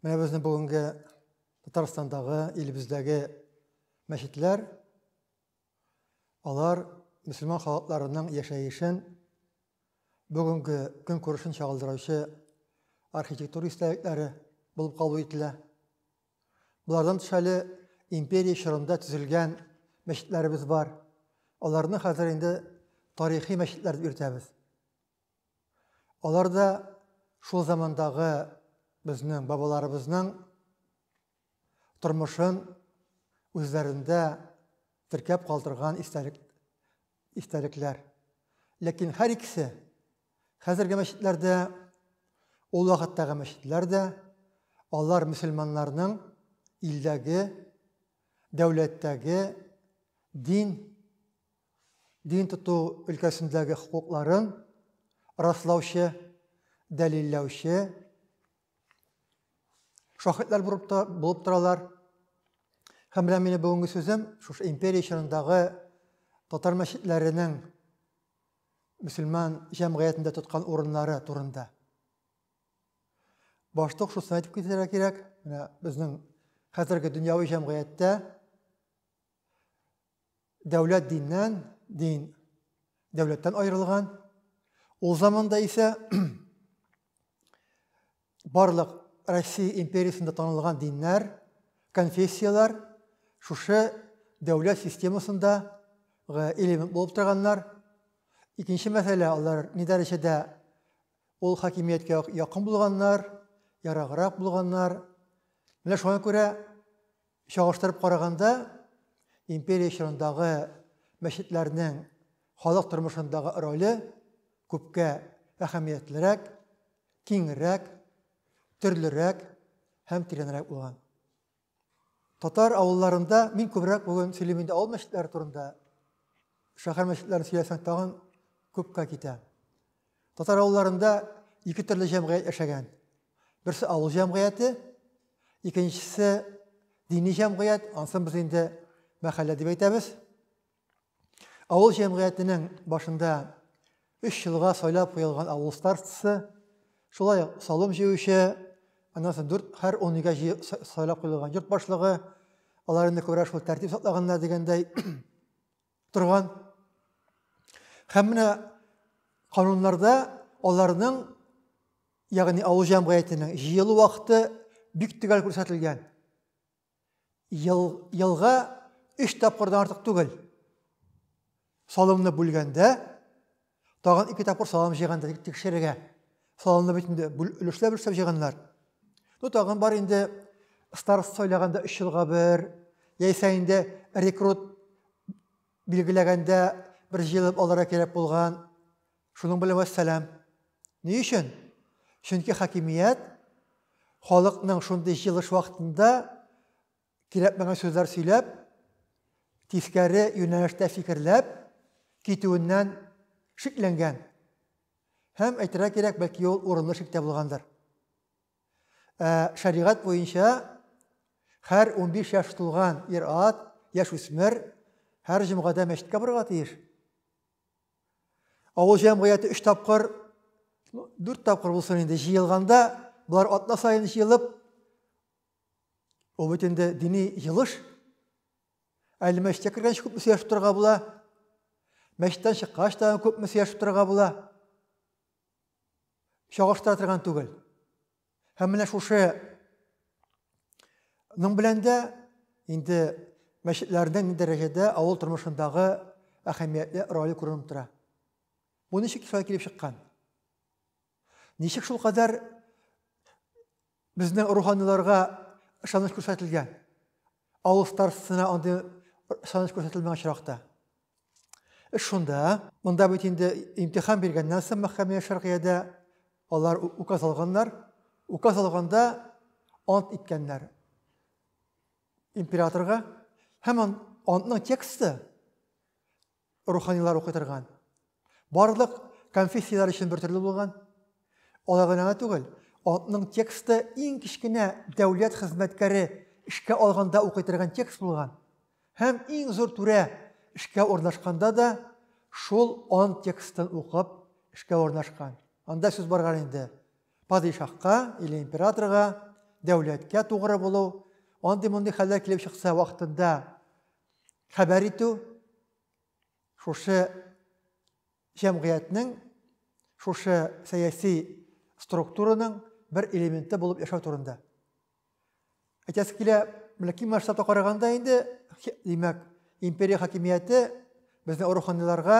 Менә безнең бүгенге Татарстандагы, илебездәге мәчетләр, алар мөселман халыкларының яшәешен, бүгенге көнкүрешен чагылдыручы архитектура истәлекләре булып кабул ителә. Болардан тыш әле империя чорында төзелгән мәчетләребез бар. Аларны хәзер инде тарихи мәчетләр дип йөртәбез. Алар да шул замандагы безнең бабаларыбызның тормышын үзләрендә теркәп калдырган истәлек, истәлекләр. Ләкин һәр икесе хәзерге мәчетләрдә, ул вакыттагы мәчетләр дә, алар мөселманнарның илдәге, дәүләттәге дин дин тоту өлкәсендәге хокукларын раслаучы, дәлилләүче шаһитлар булып торалар. Һәм менә минем бүгенге сүзем шушы империя чорындагы татар мәчетләренең мөселман җәмгыятендә тоткан урыннары турында. Башта ук шусын әйтеп китәргә кирәк, менә безнең хәзерге дөньяви җәмгыятьтә дәүләт диннән, дин дәүләттән аерылган. Ул заманда исә барлык Россия империясендә танылган диннәр, конфессияләр шушы дәүләт системасында элемент булып торганнар. Икенче мәсьәлә, алар ни дәрәҗәдә ул хакимияткә якын булганнар, яраграк булганнар. Менә шуңа күрә чагыштырып караганда, империя чорындагы мәчетләрнең халык тормышындагы роле күпкә әһәмиятлерәк, киңрәк, төрлерәк һәм тирәнрәк булган. Татар авылларында мин күбрәк бүген сөйлим инде авыл мәчетләре турында. Шәһәр мәчетләрен сөйләсәң тагын күпкә китә. Татар авылларында ике төрле җәмгыять яшәгән. Берсе авыл җәмгыяте, икенчесе дини җәмгыять, ансын без инде мәхәллә дип әйтәбез. Авыл җәмгыятенең башында 3 елга сайлап куелган авыл старостасы, шулай ук салым җыючы, аннан соң 4 һәр 10 өйгә сайлап куелган йорт башлыгы, алар инде күбрәк шул тәртип саклаганнар дигәндәй торган. Һәм менә кануннарда аларның, ягъни авыл җәмгыятенең җыелу вакыты бик төгәл күрсәтелгән. Ел, елга 3 тапкырдан артык түгел. Салымны бүлгәндә, тагын 2 тапкыр салым җыйганда тикшерергә. Салымны бит инде өлешләп-өлешләп җыйганнар. Ну, тагын бар инде староста сайлаганда 3 елга бер, яисә инде рекрут билгеләгәндә бер җыелып алырга кирәк булган. Шуның белән вәссәлам. Ни өчен? Чөнки хакимият халыкның шундый җыелыш вакытында кирәкмәгән сүзләр сөйләп, тискәре юнәлештә фикерләп китүеннән шикләнгән. Һәм әйтергә кирәк, бәлки ул урынлы шиктә булгандыр. Ә шәригать буенча һәр 15 яшь тулган ир-ат, яшүсмер һәр җомгада мәчеткә барырга тиеш. Авыл җәмгыяте 3 тапкыр, 4 тапкыр булсын инде җыелганда, болар атна саен җыелып, ул бит инде дини җылыш. Әле мәчеткә кергәнче күпме сөйләшеп торырга була. Мәчеттән чыккач та күпме сөйләшеп торырга була. Чагыштыра торган түгел. Һәм менә шушы ның белән дә инде мәчетләрнең ни дәрәҗәдә авыл тормышындагы әһәмиятле роле күренеп тора. Бу ничек шулай килеп чыккан? Ничек шул кадәр безнең руханиларга ышаныч күрсәтелгән? Авыл старостасына андый ышаныч күрсәтелмәгән очракта. Эш шунда, монда бит инде имтихан биргәннән соң мәхкәмә шәркыядә алар указ алганнар. Указ алганда ант иткәннәр императорга. Һәм антның тексты руханилар укый торган. Барлык конфессияләр өчен бер төрле булган. Алай гына түгел, антның тексты иң кечкенә дәүләт хезмәткәре эшкә алганда укый торган текст булган. Һәм иң зур түрә эшкә урнашканда да шул ант текстын укып эшкә урнашкан. Анда сүз барган инде падишаһка или императорга дәүләткә тугры булу, андый-мондый хәлләр килеп чыкса, вакытында хәбәр итү, шушы җәмгыятьнең, шушы сәяси структураның бер элементы булып яшәү турында. Әйтәсе килә, менә киң масштабта караганда инде, димәк, империя хакимияте безнең руханиларга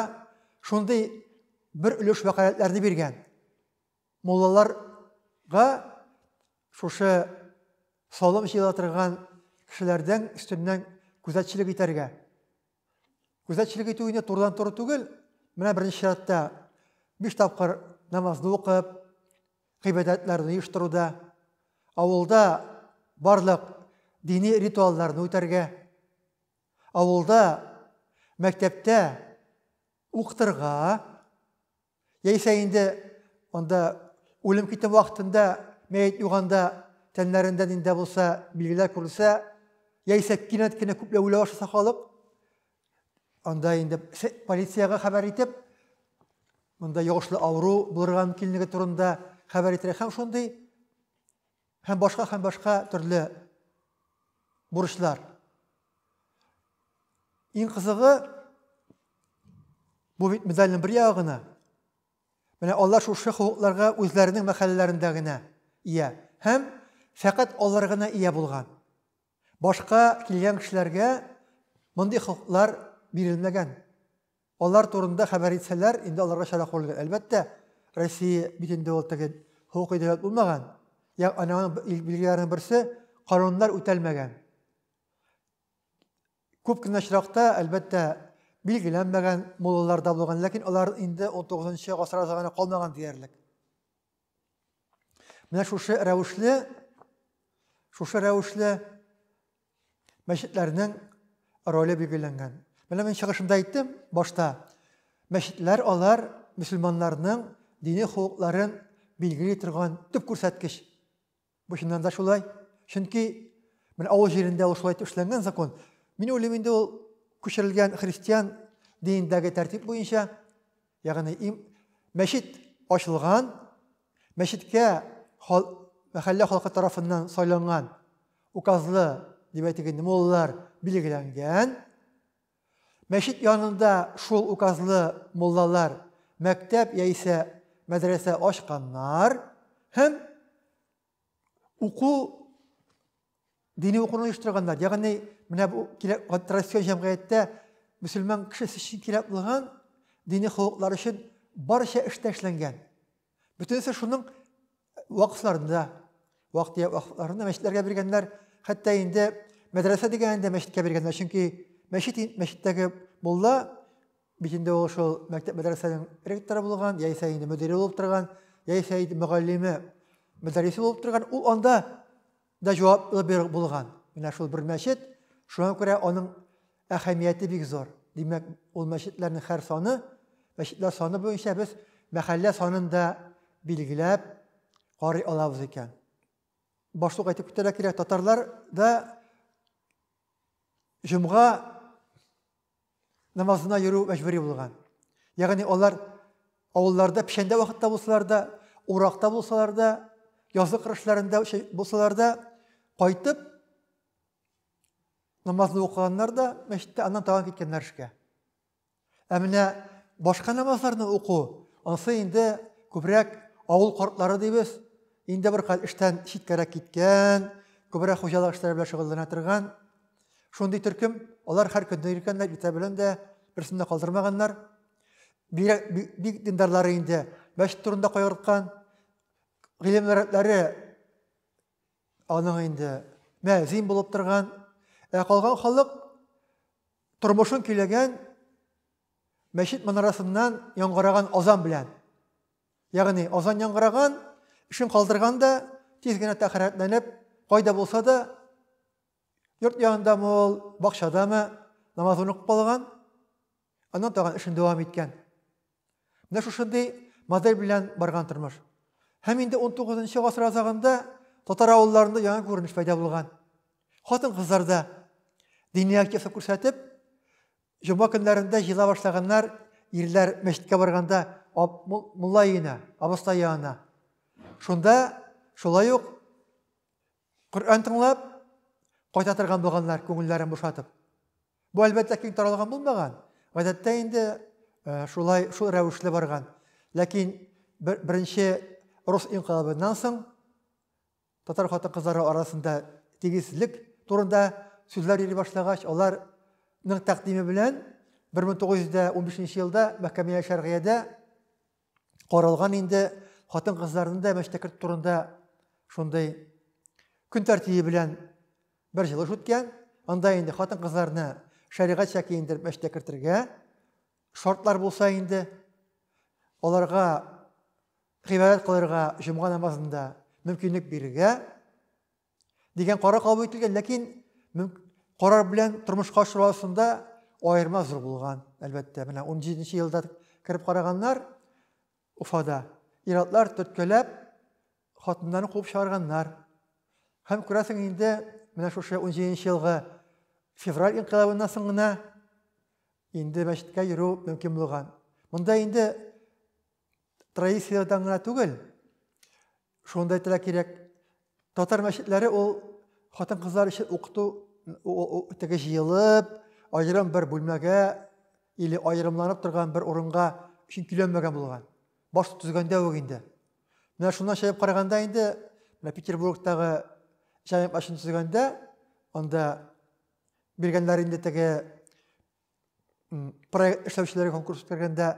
шундый бер өлеш вәкаләтләрне биргән. Муллаларга шушы салым җыела торган кешеләрдән өстеннән күзәтчелек итәргә. Күзәтчелек итү инде турыдан-туры түгел, менә беренче чиратта 5 тапкыр намазны укып, гыйбадәтләрне оештыруда, авылда барлык дини ритуалларны үтәргә, авылда мәктәптә укытырга, яисә инде анда үлем китем вакытында мәет юганда тәннәрендә нинди булса билгеләр күрелсә, яисә кинәт кенә күпләп үлә башласа халык, анда инде полициягә хәбәр итеп, монда йогышлы авыру булырга мөмкинлеге турында хәбәр итәргә һәм шундый һәм башка төрле бурычлар. Иң кызыгы, бу бит медальнең бер ягы гына. Менә алар шушы хокукларга үзләренең мәхәлләләрендә генә ия һәм фәкать алар гына ия булган. Башка килгән кешеләргә мондый хокуклар бирелмәгән. Алар турында хәбәр итсәләр, инде аларга чара күрелгән. Әлбәттә, Россия бит инде ул теге хокукый дәүләт булмаган. Ягъни аның билгеләренең берсе кануннар үтәлмәгән. Күп кенә очракта, әлбәттә, билгеләнмәгән муллалар да булган, ләкин алар инде 19 гасыр азагына калмаган диярлек. Менә шушы рәвешле мәчетләрнең роле билгеләнгән. Менә мин чыгышымда әйттем башта, мәчетләр алар мөселманнарның дини хокукларын билгели торган төп күрсәткеч. Бу чыннан да шулай. Чөнки менә авыл җирендә ул шулай эшләнгән закон. Мин уйлыйм инде ул күчерелгән христиан динендәге тәртип буенча, ягъни мәчет ачылган, мәчеткә мәхәллә халкы тарафыннан сайланган указлы дип әйтик инде муллалар билгеләнгән. Мәчет янында шул указлы муллалар мәктәп яисә мәдрәсә ачканнар һәм уку дини укуны оештырганнар. Ягъни менә бу традицион җәмгыятьтә мөселман кешесе өчен кирәк булган дини хокуклар өчен барча эш тә эшләнгән. Бөтенесе шуның вакыфларында, вакыт вакыфларында мәчетләргә биргәннәр, хәтта инде мәдрәсә дигәндә мәчеткә биргәннәр. Чөнки мәчеттәге мулла бит инде ул шул мәктәп мәдрәсәнең ректоры булган, яисә инде мөдире булып торган, яисә инде мөгаллиме, мөдәррисе булып торган, ул анда да җаваплы булган. Менә шул бер мәчет, шуңа күрә аның әһәмияте бик зур. Димәк, ул мәчетләрнең һәр саны, мәчетләр саны буенча без мәхәллә санын да билгеләп карый алабыз икән. Башлык әйтеп китәргә кирәк, татарлар да җомга намазына йөрү мәҗбүри булган. Ягъни алар авылларда печәндә вакытта булсалар да, уракта булсалар да, язгы кыр эшләрендә булсалар да, кайтып намазны укыганнар да мәчеттә, аннан тагын киткәннәр эшкә. Ә менә башка намазларны уку, анысы инде күбрәк авыл картлары дибез, инде бер хәл эштән читкәрәк киткән, күбрәк хуҗалык эшләре белән шөгыльләнә торган шундый төркем, алар һәр көндә йөргәннәр, иртә белән дә берсен дә калдырмаганнар. Бигрәк бик диндарлары инде мәчет турында кайгырткан, гыйлемнәре аның инде мәзин булып торган, ә калган халык тормышын көйләгән мәчет манарасыннан яңгыраган азан белән. Ягъни азан яңгыраган, эшен калдырган да, тиз генә тәһарәтләнеп, кайда булса да, йорт янындамы ул, бакчадамы, намазын укып алган, аннан тагын эшен дәвам иткән. Менә шушындый модель белән барган тормыш. Һәм инде 19 гасыр азагында татар авылларында яңа күренеш пәйда булган. Хатын-кызлар да дини активлык күрсәтеп, җомга көннәрендә җыела башлаганнар, ирләр мәчеткә барганда мулла өенә, абыстай янына. Шунда шулай ук Коръән тыңлап кайта торган булганнар, күңелләрен бушатып. Бу әлбәттә киң таралган булмаган. Гадәттә инде шулай шул рәвешле барган. Ләкин беренче рус инкыйлабыннан соң татар хатын-кызлары арасында тигезлек турында сүзләр йөри башлагач, аларның тәкъдиме белән 1915 елда Мәхкәмә Шәргыядә каралган инде хатын-кызларны да мәчеткә кертү турында шундый көн тәртибе белән бер җылыш үткән. Анда инде хатын-кызларны шәригатьчә киендереп мәчеткә кертергә шартлар булса инде, аларга гыйбадәт кылырга җомга намазында мөмкинлек бирергә дигән карар кабул ителгән, ләкин карар белән тормышка ашыру арасында аерма зур булган, әлбәттә. Менә 17 елда кереп караганнар Уфада. Ир-атлар төрткәләп хатыннарны куып чыгарганнар. Һәм күрәсең инде, менә шушы 17 елгы февраль инкыйлабыннан соң гына инде мәчеткә йөрү мөмкин булган. Монда инде традициядән генә түгел, шуны да әйтергә кирәк, татар мәчетләре ул хатын-кызлар өчен укыту теге җыелып, аерым бер бүлмәгә или аерымланып торган бер урынга өчен көйләнмәгән булган. Баш төзегәндә үк инде. Менә шуннан чыгып караганда инде, менә Петербургтагы җәмигъ мәчетен төзегәндә, анда биргәннәр инде теге проект эшләүчеләргә конкурс үткәргәндә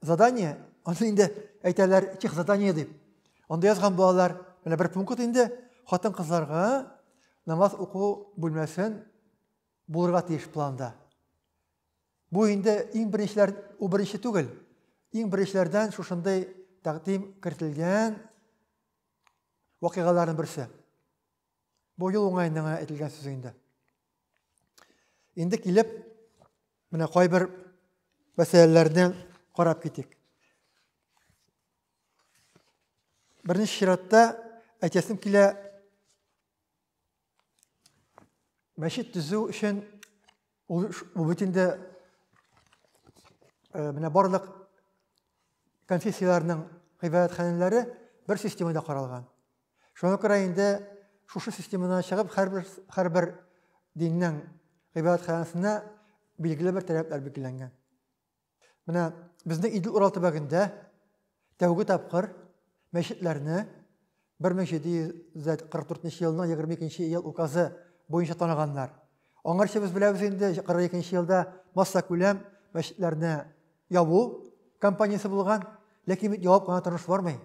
задание, аны инде әйтәләр тех задание дип. Анда язган булалар, менә бер пункт инде хатын-кызларга намаз уку бүлмәсен булырга тиеш планда. Бу инде иң беренчеләр, ул беренче түгел, иң беренчеләрдән шушындый тәкъдим кертелгән вакыйгаларның берсе. Бу юл уңаеннан гына әйтелгән сүз инде. Инде килеп, менә кайбер мәсьәләләрне карап китик. Беренче чиратта әйтәсем килә, мәчет төзү өчен ул бит инде менә барлык конфессияләрнең гыйбадәтханәләре бер системада каралган. Шуңа күрә инде шушы системадан чыгып һәрбер һәрбер диннең гыйбадәтханәсенә билгеле бер таләпләр билгеләнгән. Менә безнең Идел-Урал төбәгендә тәүге тапкыр мәчетләрне 1744 елның 22 ел указы буенча таныганнар. Аңарчы без беләбез инде 42 елда массакүләм мәчетләрне ябу кампаниясе булган, ләкин бит ябып кына тормыш бармый.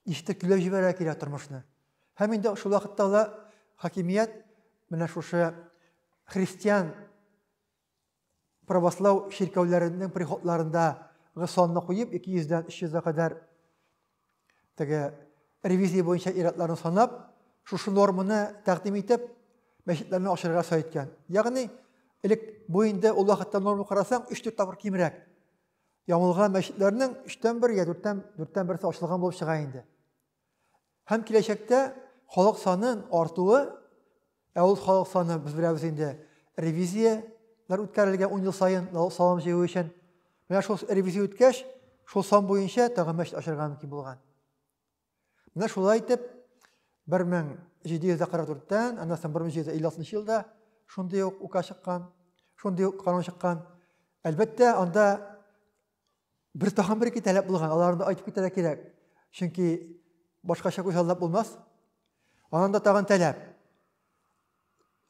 Ничектер көйләп җибәрергә кирәк тормышны. Һәм инде шул вакытта ла хакимият менә шушы христиан православ чиркәүләренең приходларындагы санны куеп, 200дән 300гә кадәр теге ревизия буенча ир-атларны санап, шушы норманы тәкъдим итеп, мәчетләрне ачырга рөхсәт иткән. Ягъни, элек бу инде ул вакытта норма карасаң, 3-4 тапкыр кимрәк. Ябылган мәчетләрнең өчтән бер я дүрттән, дүрттән берсе ачылган булып чыга инде. Һәм киләчәктә халык санын артуы, ә ул халык саны без беләбез инде ревизияләр үткәрелгән 10 ел саен салым җыю өчен. Менә шул ревизия үткәч, шул сан буенча тагын мәчет ачарга мөмкин булган. Менә шулай итеп 1744-тән, аннан соң 1756 елда шундый ук указ чыккан, шундый ук канун чыккан. Әлбәттә, анда бер тагын бер ике таләп булган, аларны да айтып китәргә кирәк. Чөнки башкача күз алдап булмас. Аннан да тагын таләп.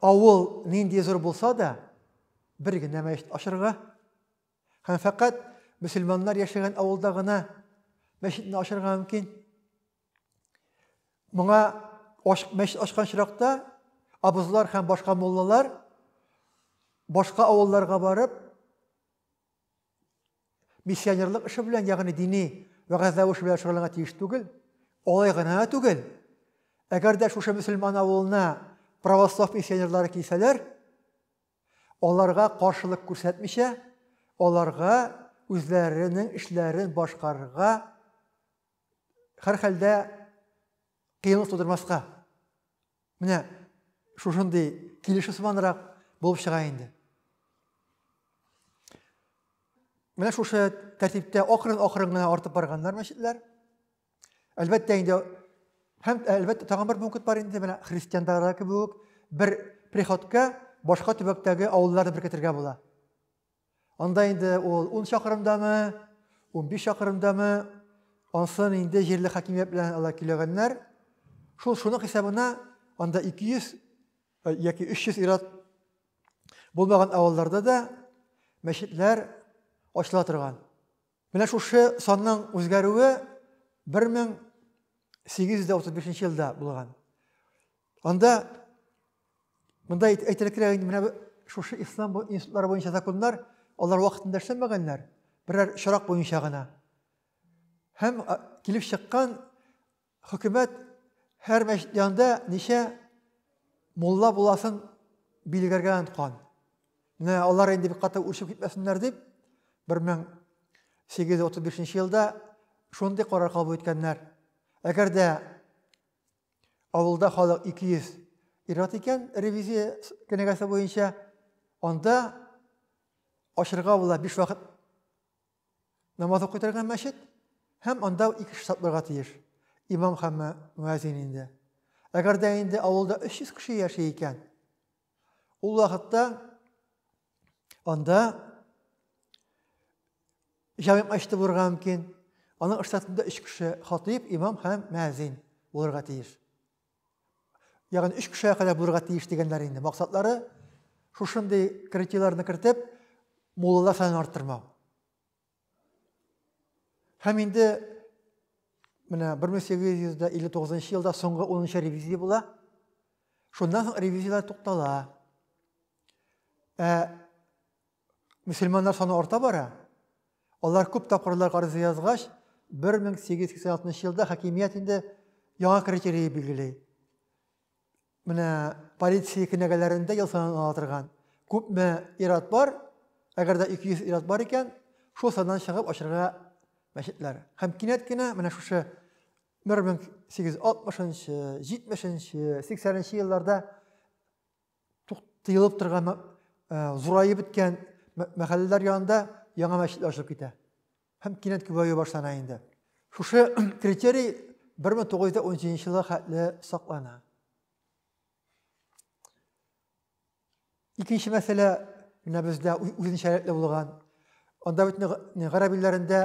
Авыл нинди зур булса да, бер генә мәчет ачырга һәм фәкать мөселманнар яшәгән авылда гына мәчетне ачырга мөмкин. Моңа мәчет ачкан чиракта абызлар һәм башка муллалар башка авылларга барып миссионерлык эше белән, ягъни дини вәгазьләү эше белән шөгыльләнергә тиеш түгел. Алай гына түгел. Әгәр дә шушы мөселман авылына православ миссионерлары килсәләр, аларга каршылык күрсәтмичә, аларга үзләренең эшләрен башкарырга һәрхәлдә кыенлык тудырмаска. Менә шушындый килешү сыманрак булып чыга инде. Менә шушы тәртиптә акрын-акрын гына артып барганнар мәчетләр. Әлбәттә инде Һәм, әлбәттә, тагын бер пункт бар инде, менә христианнарда кебек үк бер приходка башка төбәктәге авылларны беркетергә була. Анда инде ул 10 чакрымдамы, 15 чакрымдамы, ансын инде җирле хакимият белән алар килгәннәр. Шул шуның хисабына анда 200 яки 300 ират булмаган авылларда да мәчетләр ачыла торган. Менә шушы санның үзгәрүе 1835 елда булган. Анда монда әйтергә кирәк инде, менә шушы ислам институтлары буенча законнар алар вакытында эшләнмәгәннәр, берәр чарак буенча гына. Һәм килеп чыккан хөкүмәт һәр мәчет янында ничә мулла буласын билгеләргә оныткан. Менә алар инде бик каты үрчеп китмәсеннәр дип, 1835 елда шундый карар кабул иткәннәр. Әгәр дә авылда халык 200 ир-ат икән, ревизия кенәгәсе буенча, анда ачырга була 5 вакыт намаз укый торган мәчет һәм анда ике кеше сакларга тиеш. Имам һәм мөәзин инде. Әгәр дә инде авылда 300 кеше яши икән, ул вакытта анда җәмигъ мәчете булырга мөмкин. Аның штатында 3 кеше хатыйб, имам һәм мөәзин булырга тиеш. Ягъни 3 кешегә кадәр булырга тиеш дигәннәр инде. Максатлары шушындый критерийларны кертеп, муллалар санын арттырмау. Һәм инде менә 1859 елда соңгы 10 ревизия була. Шуннан соң ревизияләр туктала. Ә мөселманнар саны арта бара. Алар күп тапкырлар гариза язгач, 1886 елда хакимият инде яңа критерий билгели. Менә полиция кенәгәләрендә ел саен ала торган күпме ир-ат бар, әгәр дә 200 ир-ат бар икән, шул саннан чыгып ачырга мәчетләр. Һәм кинәт кенә менә шушы 1860-нчы, 70-нче, 80-нче елларда тыелып торган, зураеп беткән мәхәлләләр янында яңа мәчетләр ачылып китә. Һәм кинәт күбәю башлана инде. Шушы критерий 1917 елга хәтле саклана. Икенче мәсьәлә менә бездә үзенчәлекле булган. Анда бит гарәп илләрендә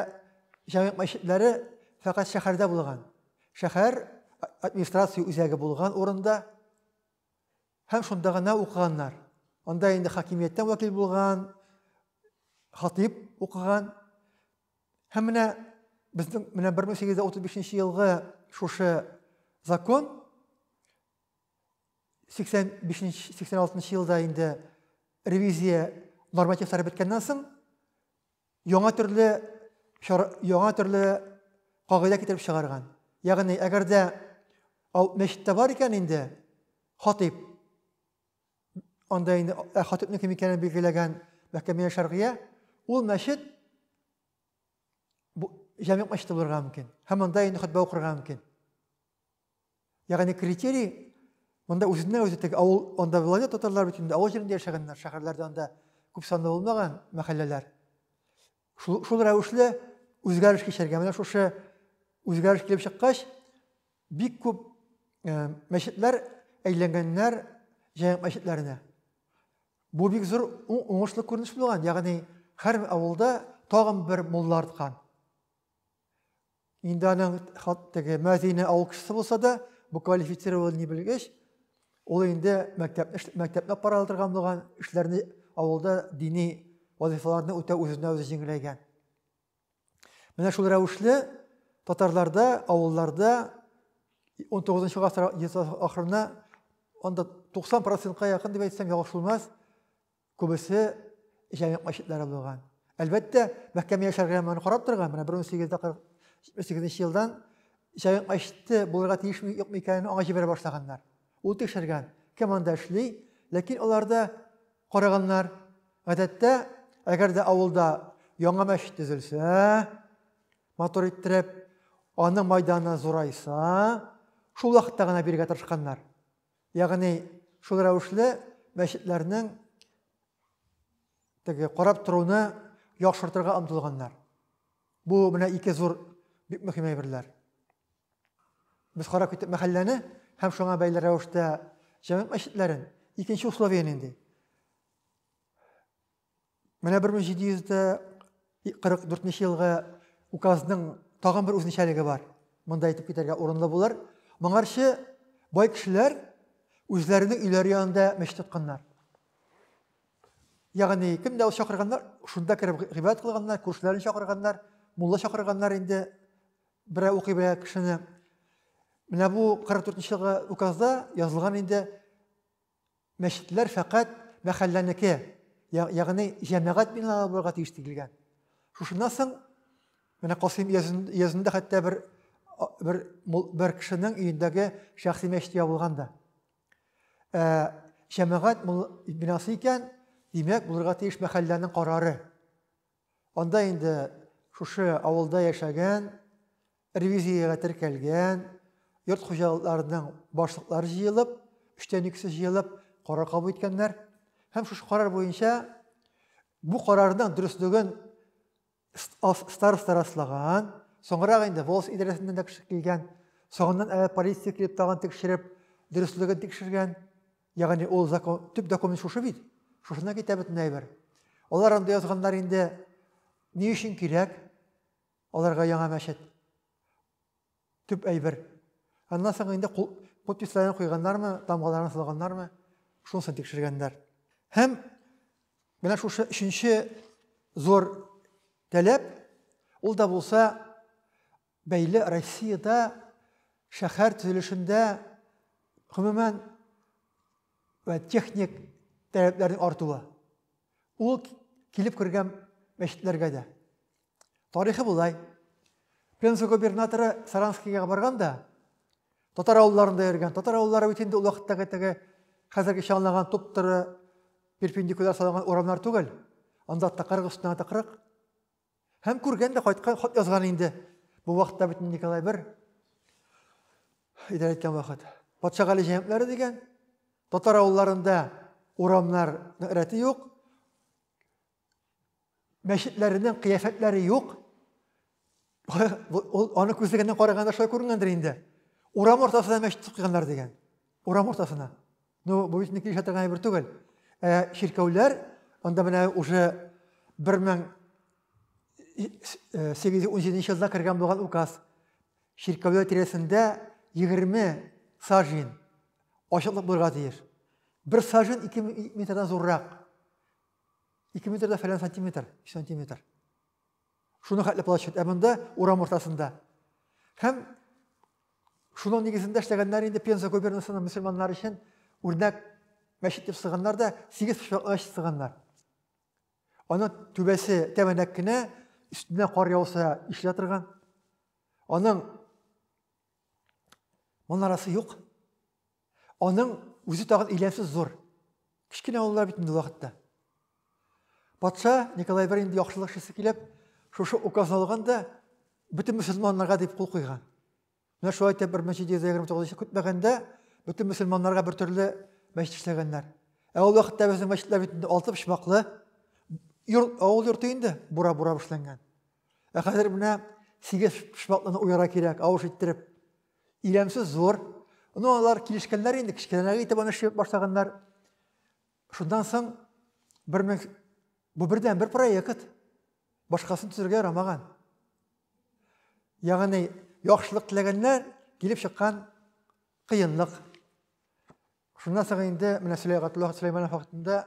җәмигъ мәчетләре фәкать шәһәрдә булган. Шәһәр администрация үзәге булган урында һәм шунда гына укыганнар. Анда инде хакимияттән вәкил булган, хатип укыган. Һәм менә безнең менә 1835 елгы шушы закон 85 86 елда инде ревизия нормативлары беткәннән соң яңа төрле яңа төрле кагыйдә китереп чыгарган. Ягъни әгәр дә мәчеттә бар икән инде хатип, анда инде хатипнең кем икәнен билгеләгән мәхкәмә шәргыя, ул мәчет җәмигъ мәчете булырга мөмкин. Һәм анда инде хөтбә укырга мөмкин. Ягъни критерий монда үзеннән үзе теге авыл, анда болай да татарлар бит инде авыл җирендә яшәгәннәр, шәһәрләрдә анда күп санлы булмаган мәхәлләләр. Шул, шул рәвешле үзгәреш кичергән. Менә шушы үзгәреш килеп чыккач, бик күп мәчетләр әйләнгәннәр җәмигъ мәчетләренә. Бу бик зур уңышлы күренеш булган, ягъни һәр авылда тагын бер мулла арткан. Инде аның теге мөәзине авыл кешесе булса да, бу квалифицированный белгеч, ул инде мәктәпне мәктәпне алып бара торган булган, эшләрне авылда дини вазифаларны үтәү үзенә үзе җиңеләйгән. Менә шул рәвешле татарларда, авылларда 19 гасыр ахырына анда 90 процентка якын дип әйтсәм ялгыш булмас, Күбесе җәмигъ мәчетләре булган. Әлбәттә, мәхкәмә яшәргә моны карап торган. Менә 1848 елдан җәмигъ мәчете булырга тиешме, юкмы икәнен аңа җибәрә башлаганнар. Ул тикшергән, кем анда эшли, ләкин алар да караганнар. Гадәттә, әгәр дә авылда яңа мәчет төзелсә, матур иттереп, аның майданы зурайса, шул вакытта гына бирергә тырышканнар. Ягъни шул рәвешле мәчетләрнең теге карап торуны яхшыртырга омтылганнар. Бу менә ике зур бик мөһим әйберләр. Без карап киттек мәхәлләне һәм шуңа бәйле рәвештә җәмәгать мәчетләрен. Икенче условие нинди? Менә 1744 елгы указның тагын бер үзенчәлеге бар. Монда әйтеп китәргә урынлы булыр. Моңарчы бай кешеләр үзләренең өйләре янында мәчет тотканнар. Ягъни кем дә чакырганнар, шунда кереп гыйбадәт кылганнар, күршеләрен чакырганнар, мулла чакырганнар инде берәү укый белә кешене. Менә бу 44 елгы указда язылган инде мәчетләр фәкать мәхәлләнеке, ягъни җәмәгать биналары булырга тиеш диелгән. Шушыннан соң менә Касыйм өязендә хәтта бер кешенең өендәге шәхси мәчет ябылган да. Ә, җәмәгать бинасы икән, димәк, булырга тиеш мәхәлләнең карары. Анда инде шушы авылда яшәгән, ревизиягә теркәлгән йорт хуҗалыкларының башлыклары җыелып, өчтән икесе җыелып, карар кабул иткәннәр. Һәм шушы карар буенча бу карарның дөреслеген староста раслаган, соңрак инде волос идарәсеннән дә кеше килгән, соңыннан әле полиция килеп тагын тикшереп, дөреслеген тикшергән. Ягъни ул закон, төп документ шушы бит. Шушына китә бөтен әйбер. Алар анда язганнар инде ни өчен кирәк аларга яңа мәчет. Төп әйбер. Аннан соң инде подписларын куйганнармы, тамгаларын салганнармы, шунысын тикшергәннәр. Һәм менә шушы өченче зур таләп, ул да булса бәйле Россиядә шәһәр төзелешендә гомумән вә техник таләпләрнең артуы. Ул килеп кергән мәчетләргә дә. Тарихы болай. Пенза губернаторы Саранскийга барган да, татар авылларында йөргән. Татар авыллары бит инде ул вакыттагы теге хәзергечә аңлаган туп-туры перпендикуляр салынган урамнар түгел. Анда тыкрык өстенә тыкрык. Һәм күргән дә кайткан, хат язган инде. Бу вакытта бит Николай I идарә иткән вакыт. Патша Гали җәмәгатьләре дигән, татар авылларында урамнар рәте юк, мәчетләренең кыяфәтләре юк. Ул аны күзлегеннән караганда шулай күренгәндер инде. Урам уртасына мәчет куйганнар дигән. Урам уртасына. Ну, бу бит килешә торган әйбер түгел. Ә чиркәүләр анда менә уже 1817 елда кергән булган указ. Чиркәүләр тирәсендә 20 сажин ачыклык булырга тиеш. Бер сажин 2 метрдан зуррак. 2 метр да фәлән сантиметр, 3 сантиметр. Шуны хәтле площадь. Ә монда урам уртасында. Һәм шуның нигезендә эшләгәннәр инде Пенза губернасының мөселманнар өчен үрнәк мәчет дип сыганнар да, 8 почмаклы мәчет сыганнар. Аның түбәсе тәбәнәк кенә, өстенә кар яуса ишелә торган. Аның манарасы юк. Аның үзе тагын иләмсез зур. Кечкенә авыллар бит инде вакытта. Патша Николай I инде яхшылык эшлисе килеп, шушы указ алган да бөтен мөселманнарга дип кул куйган. Менә шулай итеп 1729 көтмәгәндә бөтен мөселманнарга бер төрле мәчет эшләгәннәр. Ә ул вакытта безнең мәчетләр бит инде алты почмаклы йорт, авыл йорты инде бура-бура эшләнгән. Ә хәзер менә сигез почмаклыны уярга кирәк, авыш иттереп. Иләмсез зур. Ну, алар килешкәннәр инде, кечкенәрәк итеп аны эшли башлаганнар. Шуннан соң бер мең бу бердән бер проект. Башкасын төзергә ярамаган. Ягъни яхшылык теләгәннәр килеп чыккан кыенлык. Шуннан соң инде менә Сөләйгатулла Сөләйманов вакытында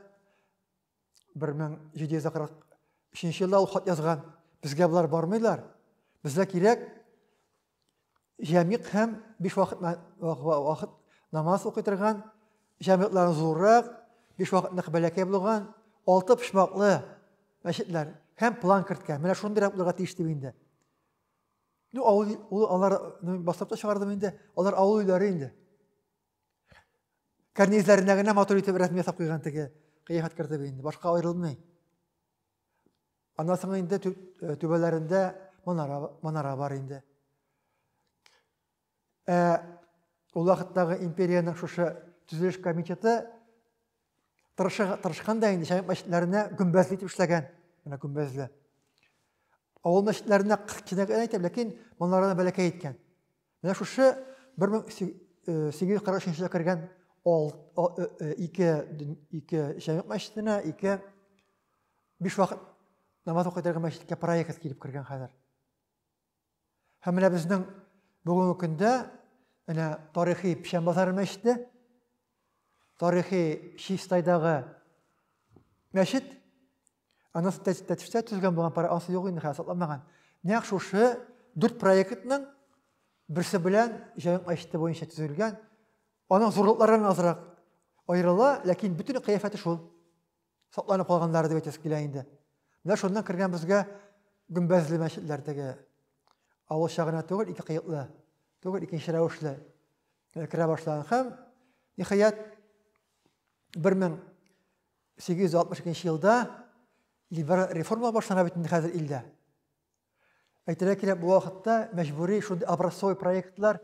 1743 елда ул хат язган. Безгә болар бармыйлар. Безгә кирәк җәмигъ һәм биш вакыт вакыт намаз укый торган, җәмигъләрне зуррак, биш вакытныкы бәләкәй булган, алты почмаклы мәчетләр һәм план керткән. Менә шундыйрак булырга тиеш дип инде. Ну, авыл, ул алар басып та чыгардым инде. Алар авыл өйләре инде. Карнизләренә генә матур итеп рәсем ясап куйган теге кыяфәт кертеп инде. Башка аерылмый. Аннан соң инде түбәләрендә манара, манара бар инде. Ә ул вакыттагы империянең шушы төзелеш комитеты тырышкан да инде шәһәр мәчетләренә гөмбәзле итеп эшләгән. Менә гөмбәзле. Авыл мәчетләренә кечкенә генә итеп, ләкин манараны бәләкәй иткән. Менә шушы 1843 елда кергән ике җәмигъ мәчетенә, ике биш вакыт намаз укый торган мәчеткә проект килеп кергән хәзер. Һәм менә безнең бүгенге көндә менә тарихи Печән базары мәчете, тарихи Чистайдагы мәчет, анысы Тәтештә төзелгән булган, пара анысы юк инде, хәзер сакланмаган. Нәкъ шушы дүрт проектның берсе белән Җәмигъ мәчете буенча төзелгән. Аның зурлыклары азрак аерыла, ләкин бөтен кыяфәте шул. Сакланып калганнары дип әйтәсе килә инде. Менә шуннан кергән безгә гөмбәзле мәчетләр теге авылча гына түгел, ике кыеклы түгел, икенче рәвешле керә башлаган. Һәм ниһаять 1862 елда либераль реформа башлана бит инде хәзер илдә. Әйтергә кирәк, бу вакытта мәҗбүри шундый образцовый проектлар,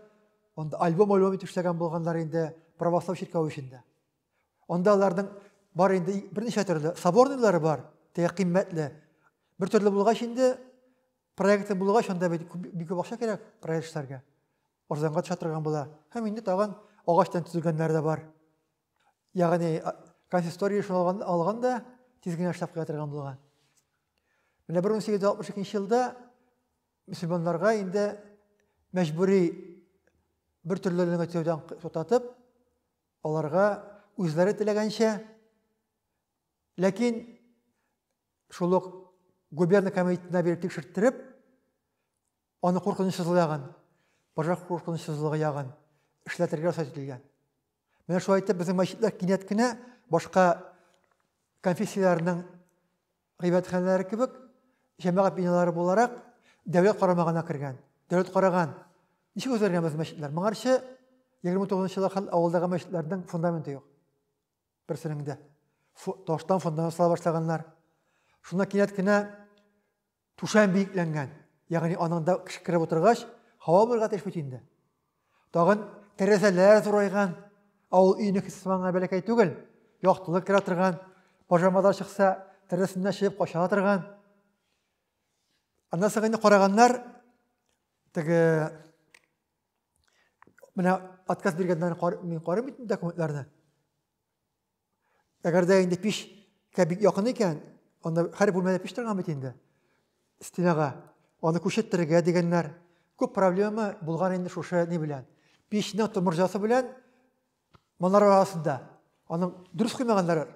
анда альбом-альбом итеп эшләгән булганнар инде православ чиркәве эчендә. Анда аларның бар инде берничә төрле соборныйлары бар, теге кыйммәтле. Бер төрле булгач инде, проекты булгач, анда бит бик күп акча кирәк проект эшләргә. Арзанга төшә торган була. Һәм инде тагын агачтан төзелгәннәр дә бар. Ягъни консистория шуны алган, алган да тиз генә эшләп куя торган булган. Менә 1862 елда мөселманнарга инде мәҗбүри бер төрлелегенә төзүдән туктатып, аларга үзләре теләгәнчә, ләкин шул ук губерна комитетына биреп тикшерттереп, аны куркынычсызлыгы ягын, пожар куркынычсызлыгы ягын эшләтергә рөхсәт ителгән. Менә шулай итеп безнең мәчетләр кинәт кенә башка конфессияләрнең гыйбадәтханәләре кебек җәмәгать биналары буларак дәүләт карамагына кергән. Дәүләт караган. Ничек үзгәргән безнең мәчетләр? Моңарчы 29 елга хәл авылдагы мәчетләрнең фундаменты юк. Берсенең дә. Таштан фундамент сала башлаганнар. Шунда кинәт кенә түшәм биекләнгән. Ягъни аның да кеше кереп утыргач, һава булырга тиеш бит инде. Тагын тәрәзәләр зурайган. Авыл өенең сыман бәләкәй түгел. Яктылык керә торган. Пажамадан чыкса, тәрәзәсеннән чыгып кача торган. Аннан соң инде караганнар, теге менә отказ биргәннәрне мин карыйм бит документларны. Әгәр дә инде пичкә бик якын икән, анда һәр бүлмәдә пич торган бит инде. Стенага. Аны күчертергә дигәннәр. Күп проблема булган инде шушы ни белән. Пичнең морҗасы белән манара арасында. Аның дөрес куймаганнар.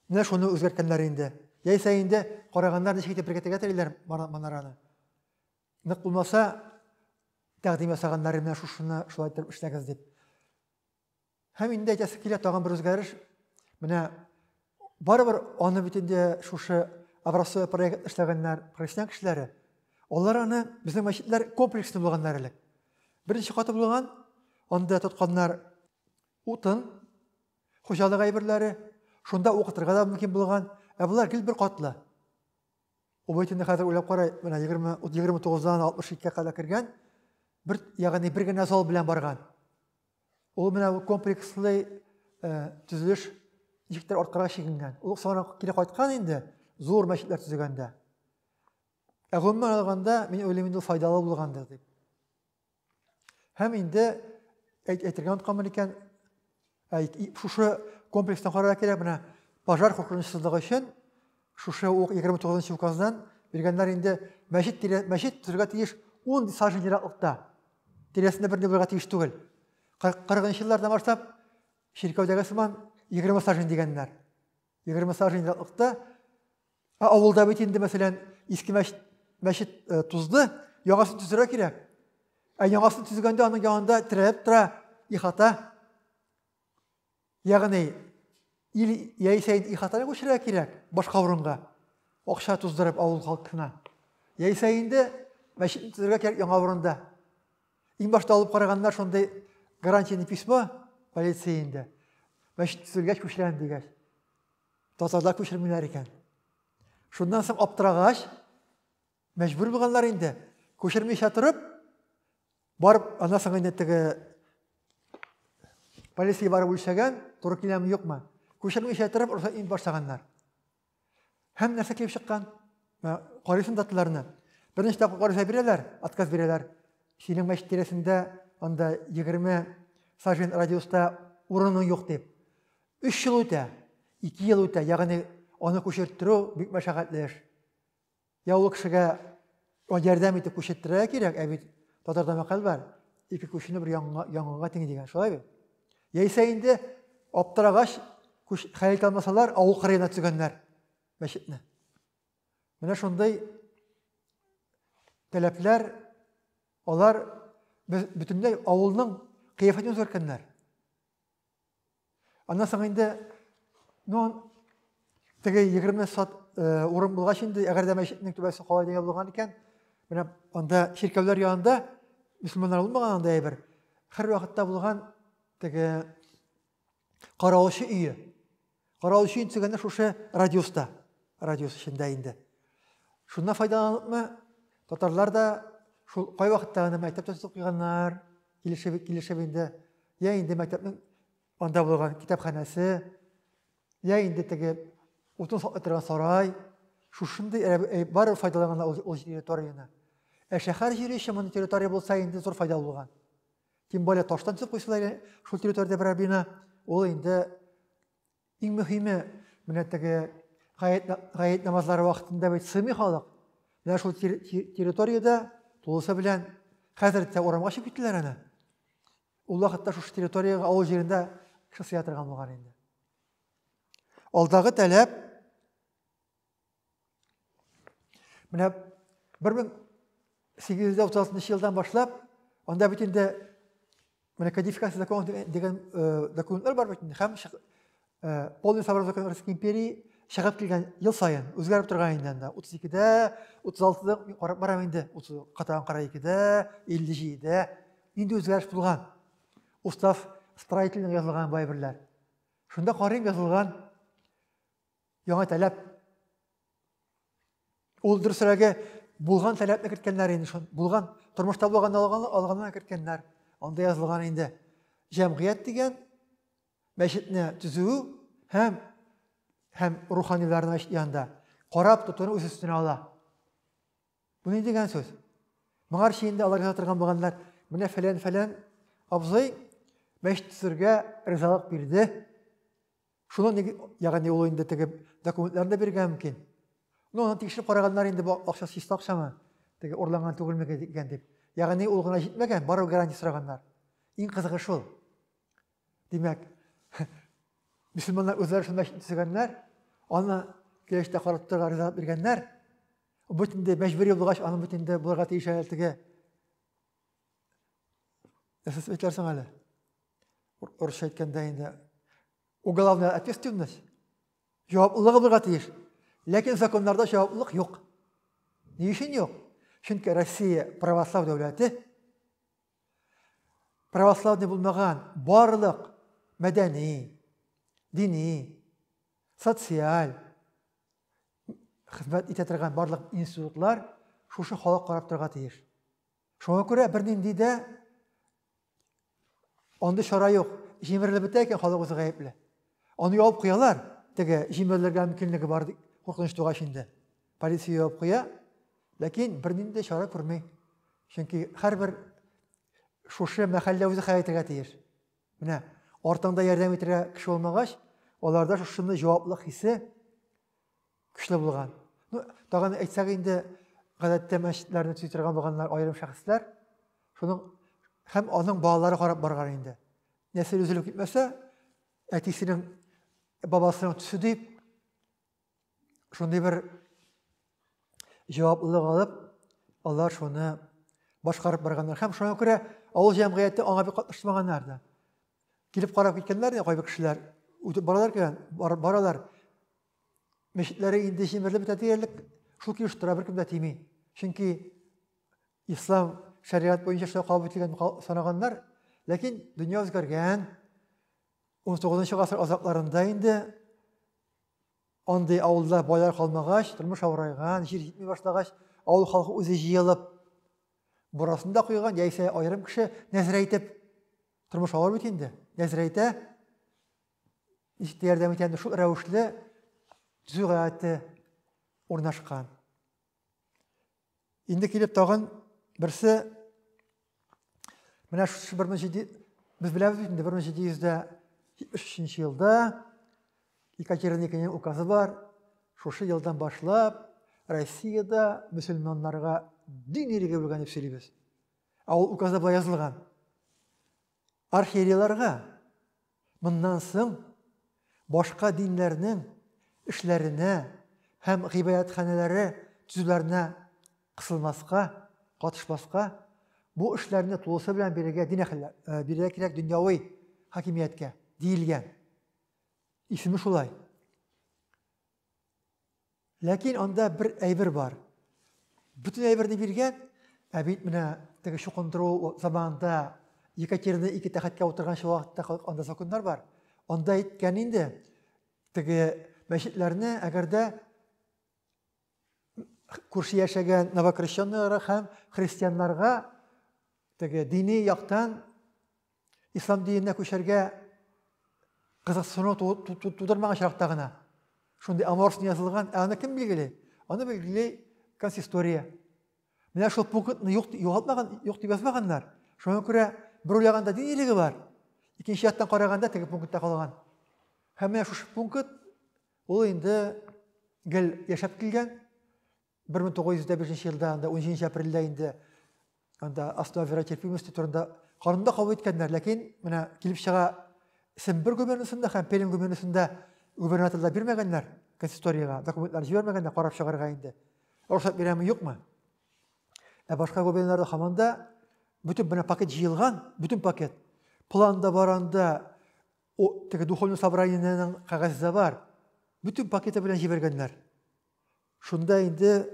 Менә шуны үзгәрткәннәр инде. Яисә инде караганнар ничек итеп беркетергә телиләр манараны. Нык булмаса, тәкъдим ясаганнар менә шушыны шулай итеп эшләгез дип. Һәм инде әйтәсе килә тагын бер үзгәреш. Менә барыбер аны бит инде шушы образцовый проект эшләгәннәр, христиан кешеләре. Алар аны безнең мәчетләр комплекслы булганнар элек. Беренче каты булган, анда тотканнар утын, хуҗалык әйберләре, шунда укытырга да мөмкин булган. Ә болар гел бер катлы. Ул бит инде хәзер уйлап карай, менә 29-дан 62-гә кадәр кергән, бер, ягъни бер генә зал белән барган. Ул менә бу комплекслы төзелеш ничектер арткарак чигенгән. Ул соңрак кире кайткан инде, зур мәчетләр төзегәндә. Ә гомумән алганда, мин уйлыйм инде ул файдалы булгандыр дип. Һәм инде әйтергә онытканмын икән, шушы комплекстан карарга кирәк, менә пожар куркынычсызлыгы өчен шушы ук 29 указдан биргәннәр инде мәчет тирә, мәчет төзергә тиеш 10 сажен ераклыкта. Тирәсендә берни булырга тиеш түгел. 40 еллардан башлап чиркәүдәге сыман 20 сажен дигәннәр. 20 сажен ераклыкта. Ә авылда бит инде, мәсәлән, иске мәчет тузды, яңасын төзергә кирәк. Ә яңасын төзегәндә аның янында терәлеп тора ихата. Ягъни ил яисә инде ихатаны күчерергә кирәк башка урынга. Акча туздырып авыл халкына. Яисә инде мәчетне төзергә кирәк яңа урында. Иң башта алып караганнар шундый гарантийный письмо полиция инде. Мәчет төзелгәч күчерәм дигәч. Татарлар күчермиләр икән. Шуннан соң аптырагач, мәҗбүр булганнар инде. Күчермичә торып, барып, аннан соң инде теге полиция барып үлчәгән, туры киләме, юкмы? Күчермичә торып, рөхсәт итми башлаганнар. Һәм нәрсә килеп чыккан? Карыйсың даталарны. Берничә тапкыр гариза бирәләр, отказ бирәләр. Синең мәчет тирәсендә анда 20 сажен радиуста урының юк дип. 3 ел үтә, 2 ел үтә, ягъни аны күчерттерү бик мәшәкатьле эш. Я ул кешегә ярдәм итеп күчерттерергә кирәк, ә бит татарда мәкаль бар, ике күченү бер яңгынга тиң дигән, шулай бит? Яисә инде аптырагач, хәл итә алмасалар, авыл кырыена төзегәннәр мәчетне. Менә шундый таләпләр, алар бөтенләй авылның кыяфәтен үзгәрткәннәр. Аннан соң инде, ну, теге 20 сат урын булгач инде, әгәр дә мәчетнең түбәсе калай дигән булган икән, менә анда чиркәүләр янында мөселманнар булмаган анда әйбер. Һәр вакытта булган теге каравылчы өе. Каравылчы өен төзегәндә шушы радиуста, радиус эчендә инде. Шуннан файдаланыпмы, татарлар да шул кайвакытта гына мәктәптә төзеп куйганнар, килешеп, килешеп инде. Я инде мәктәпнең анда булган китапханәсе, я инде теге утын саклый торган сарай, шушындый бар файдаланган ул, ул территорияне. Ә шәһәр җире өчен мондый территория булса инде зур файда булган. Тем более таштан төзеп куйсалар шул территориядә берәр бина, ул инде иң мөһиме менә теге гает намазлары вакытында бит сыймый халык. Менә шул территориядә тулысы белән хәзер дә урамга чыгып киттеләр әнә. Ул вакытта шушы территориягә авыл җирендә кеше сыя торган булган инде. Алдагы таләп менә 1836 елдан башлап анда бит инде менә кодификация законов дигән документлар бар бит инде һәм полный собрание законов Российской империи чыгып килгән ел саен үзгәреп торган инде анда 32-дә, 36-да мин карап барам инде, катаган 42-дә, 57-дә нинди үзгәреш булган. Устав строительный язылган бу әйберләр. Шунда карыйм язылган яңа таләп. Ул дөресрәге булган таләпне керткәннәр инде шун. Булган, тормышта булган алган, алганнан керткәннәр. Анда язылган инде. Җәмгыять дигән мәчетне төзү һәм һәм руханиларны мәчет янында карап тотуны үз өстенә ала. Бу ни дигән сүз? Моңарчы инде алар яза торган булганнар, менә фәлән-фәлән абзый мәчет төзергә ризалык бирде. Шуны, ягъни ул инде теге документларны да бирергә мөмкин. Ну, аны тикшереп караганнар инде бу акча чиста акчамы? Теге урланган түгелме икән дип. Ягъни ул гына җитмәгән, барыбер гарантия сораганнар. Иң кызыгы шул. Димәк, мөселманнар үзләре шул мәчетне төзегәннәр, аны киләчәктә карап торырга ризалык биргәннәр. Бу инде мәҗбүри булгач, аның бит инде булырга тиеш әле теге. Нәрсә әйтәсең әле? Урысча әйткәндә инде уголовная ответственность, җаваплылыгы булырга тиеш. Ләкин законнарда җаваплылык юк. Ни өчен юк? Чөнки Россия православ дәүләте, православный булмаган барлык мәдәни, дини, социаль хезмәт итә торган барлык институтлар шушы халык карап торырга тиеш. Шуңа күрә бернинди дә андый чара юк. Җимерелеп бетә икән, халык үзе гаепле. Аны ябып куялар, теге җимерелергә мөмкинлеге бар дип куркыныч тугач инде. Полиция ябып куя, ләкин бернинди чара күрми. Чөнки һәрбер шушы мәхәллә үзе хәл итәргә тиеш. Менә артыңда ярдәм итәргә кеше булмагач, аларда шушыны җаваплылык хисе көчле булган. Ну, тагын әйтсәк инде, гадәттә мәчетләрне төзи торган булганнар аерым шәхесләр. Шуның һәм аның балалары карап барган инде. Нәсел өзелеп китмәсә, әтисенең бабасының төсе дип, шундый бер җаваплылык алып, алар шуны башкарып барганнар. Һәм шуңа күрә авыл җәмгыяте аңа бик катнашмаганнар да. Килеп карап киткәннәр дә кайбер кешеләр үтеп баралар икән, баралар. Мәчетләре инде җимерелеп бетә диярлек, шул килеш тора, беркем дә тими. Чөнки ислам шәригать буенча шулай кабул ителгән санаганнар, ләкин дөнья үзгәргән. 19 гасыр азакларында инде андый авылда байлар калмагач, тормыш авырайган, җир җитми башлагач, авыл халкы үзе җыелып бурасын да куйган, яисә аерым кеше нәзер әйтеп, тормыш авыр бит инде, нәзер әйтә, ничек тә ярдәм итә, шул рәвешле төзү гадәте урнашкан. Инде килеп тагын берсе Менә шушы 1700, без беләбез бит инде, 1773 елда Екатерина Икенченең указы бар. Шушы елдан башлап Россиядә мөселманнарга дин иреге булган дип сөйлибез. Ә ул указда болай язылган. Архиерейларга моннан соң башка диннәрнең эшләренә һәм гыйбадәтханәләре төзүләренә кысылмаска, катышмаска, бу эшләрне тулысы белән бирергә дин әһелләр, бирергә кирәк дөньяви хакимияткә диелгән. Исеме шулай. Ләкин анда бер әйбер бар. Бөтен әйберне биргән, ә бит менә теге чукындыру заманында Екатерина ике тәхеткә утырганчы вакытта анда законнар бар. Анда әйткән инде, теге мәчетләрне, әгәр дә күрше яшәгән новокрещенныйларга һәм христианнарга теге дини яктан ислам диненә күчәргә кызыксыну тудырмаган очракта гына шундый аморфный язылган. Ә аны кем билгели? Аны билгели консистория. Менә шул пунктны юк, югалтмаган, юк дип язмаганнар. Шуңа күрә бер уйлаганда дин иреге бар, икенче яктан караганда теге пунктта калган. Һәм менә шушы пункт ул инде гел яшәп килгән. 1905 елда анда 17 апрельдә инде анда основа веротерпимости турында канунда кабул иткәннәр, ләкин менә килеп чыга Сембер губернасында һәм Пермь губернасында губернаторлар бирмәгәннәр консисториягә, документлар җибәрмәгәннәр карап чыгарга инде. Рөхсәт бирәме, юкмы? Ә башка губерналарда һаман да бөтен менә пакет җыелган, бөтен пакет. План да бар анда, теге духовный собраниенең кәгазе дә бар. Бөтен пакеты белән җибәргәннәр. Шунда инде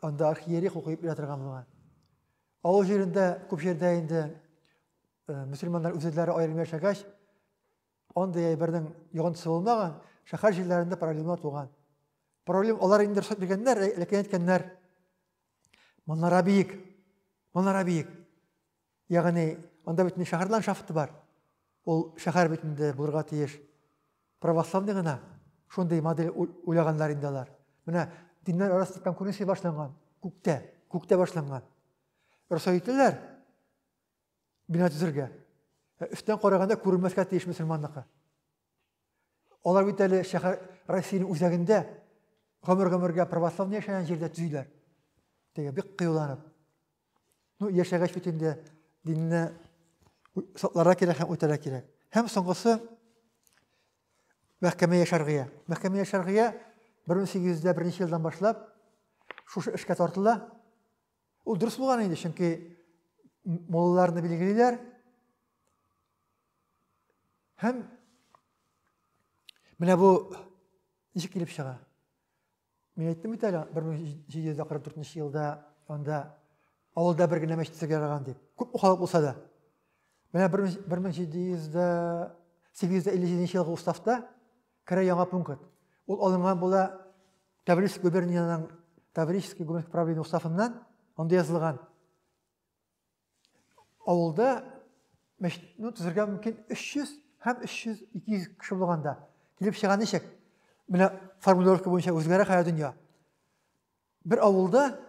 анда архиерей хокукы бирә торган булган. Авыл җирендә, күп җирдә инде мөселманнар үзләре аерым яшәгәч, андый әйбернең йогынтысы булмаган, шәһәр җирләрендә проблемалар туган. Проблем алар инде рөхсәт биргәннәр, ләкин әйткәннәр, манара биек, манара биек. Ягъни анда бит шәһәр ландшафты бар. Ул шәһәр бит инде булырга тиеш. Православный гына шундый модель уйлаганнар инде алар. Менә диннәр арасында конкуренция башланган, күктә, күктә башланган. Рөхсәт иттеләр бина төзергә. Өстән караганда күренмәскә тиеш мөселманныкы. Алар бит әле шәһәр Россиянең үзәгендә гомер-гомергә православный яшәгән җирдә төзиләр. Теге бик кыюланып. Ну, яшәгәч бит инде динне сакларга кирәк һәм үтәргә кирәк. Һәм соңгысы мәхкәмә шәргыя. Мәхкәмә шәргыя 1801 елдан башлап шушы эшкә тартыла. Ул дөрес булган инде, чөнки муллаларны билгелиләр. Һәм менә бу ничек килеп чыга? Мин әйттем бит әле, 1744 елда анда авылда бер генә мәчет төзергә яраган дип. Күп халык булса да. Менә 1757 елгы уставта керә яңа пункт. Ул алынган була Таврический губерниянең Таврический губернский правление уставыннан, анда язылган. Авылда мәчетне төзергә мөмкин 300 һәм 300-200 кеше булганда. Килеп чыга ничек? Менә формулировка буенча үзгәрә хәзер дөнья. Бер авылда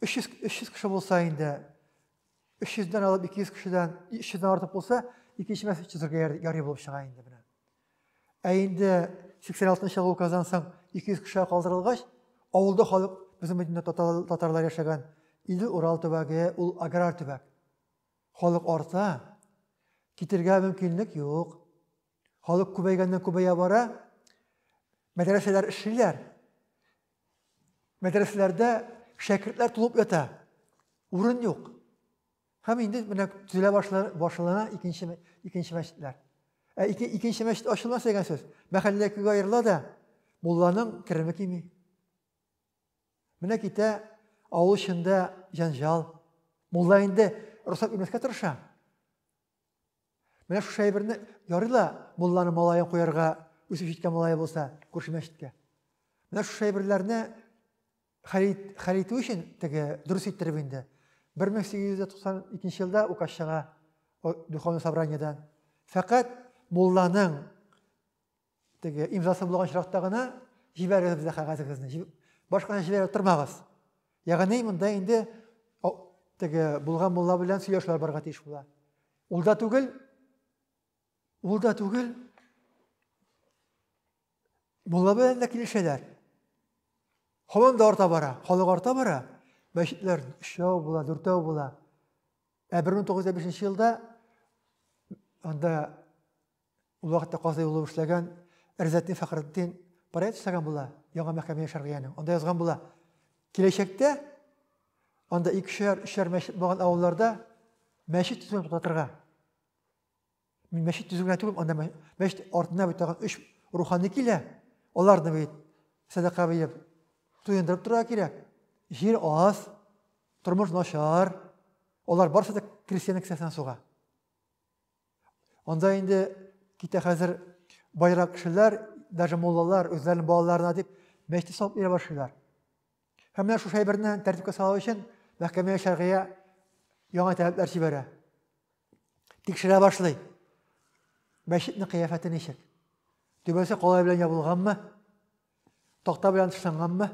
300 кеше булса инде, 300-дән алып 200 кешедән, 300-дән артык булса, икенче мәчет төзергә ярый булып чыга инде менә. Ә инде 86 елгы указдан соң 200 кешегә калдырылгач, авылда халык, безнең бит инде татарлар яшәгән Идел-Урал төбәге, ул аграр төбәк. Халык арта, китергә мөмкинлек юк. Халык күбәйгәннән күбәя бара. Мәдрәсәләр эшлиләр. Мәдрәсәләрдә шәкертләр тулып ята. Урын юк. Һәм инде менә төзелә башлана икенче мәчетләр. Ә икенче мәчет ачылмаса дигән сүз, мәхәллә икегә аерыла да, мулланың кереме кими. Менә китә авыл эчендә җәнҗал. Мулла инде рөхсәт бирмәскә тырыша. Менә шушы әйберне ярый ла мулланың малаен куярга, үсеп җиткән малае булса, күрше мәчеткә. Менә шушы әйберләрне хәл итү өчен теге дөрес иттереп инде 1892 елда указ чыга духовный собраниедан. Фәкать мулланың теге имзасы булган очракта гына җибәрегез безгә кәгазегезне. Башканы җибәреп тормагыз. Ягъни монда инде теге булган мулла белән сөйләшүләр барырга тиеш була. Ул да түгел, ул да түгел, мулла белән дә килешәләр. Һаман да арта бара, халык арта бара. Мәчетләр өчәү була, дүртәү була. Ә 1905 елда анда ул вакытта казый булып эшләгән Ризатдин Фәхретдин проект эшләгән була, яңа мәхкәмә шәргыянең. Анда язган була. Киләчәктә анда икешәр, өчәр мәчет булган авылларда мәчет төзүен туктатырга. Мин мәчет төзү генә түгел, анда мәчет артына бит тагын өч рухани килә. Аларны бит сәдака биреп туендырып торырга кирәк. Җир аз, тормыш начар. Алар барысы да крестьянның кесәсенә суга. Анда инде китә хәзер байрак кешеләр, даже муллалар үзләренең балаларына дип мәчет салып бирә башлыйлар. Һәм менә шушы әйберне тәртипкә салу өчен мәхкәмә шәргыя яңа таләпләр җибәрә. Тикшерә башлый. Мәчетнең кыяфәте ничек? Түбәсе калай белән ябылганмы? Такта белән тышланганмы?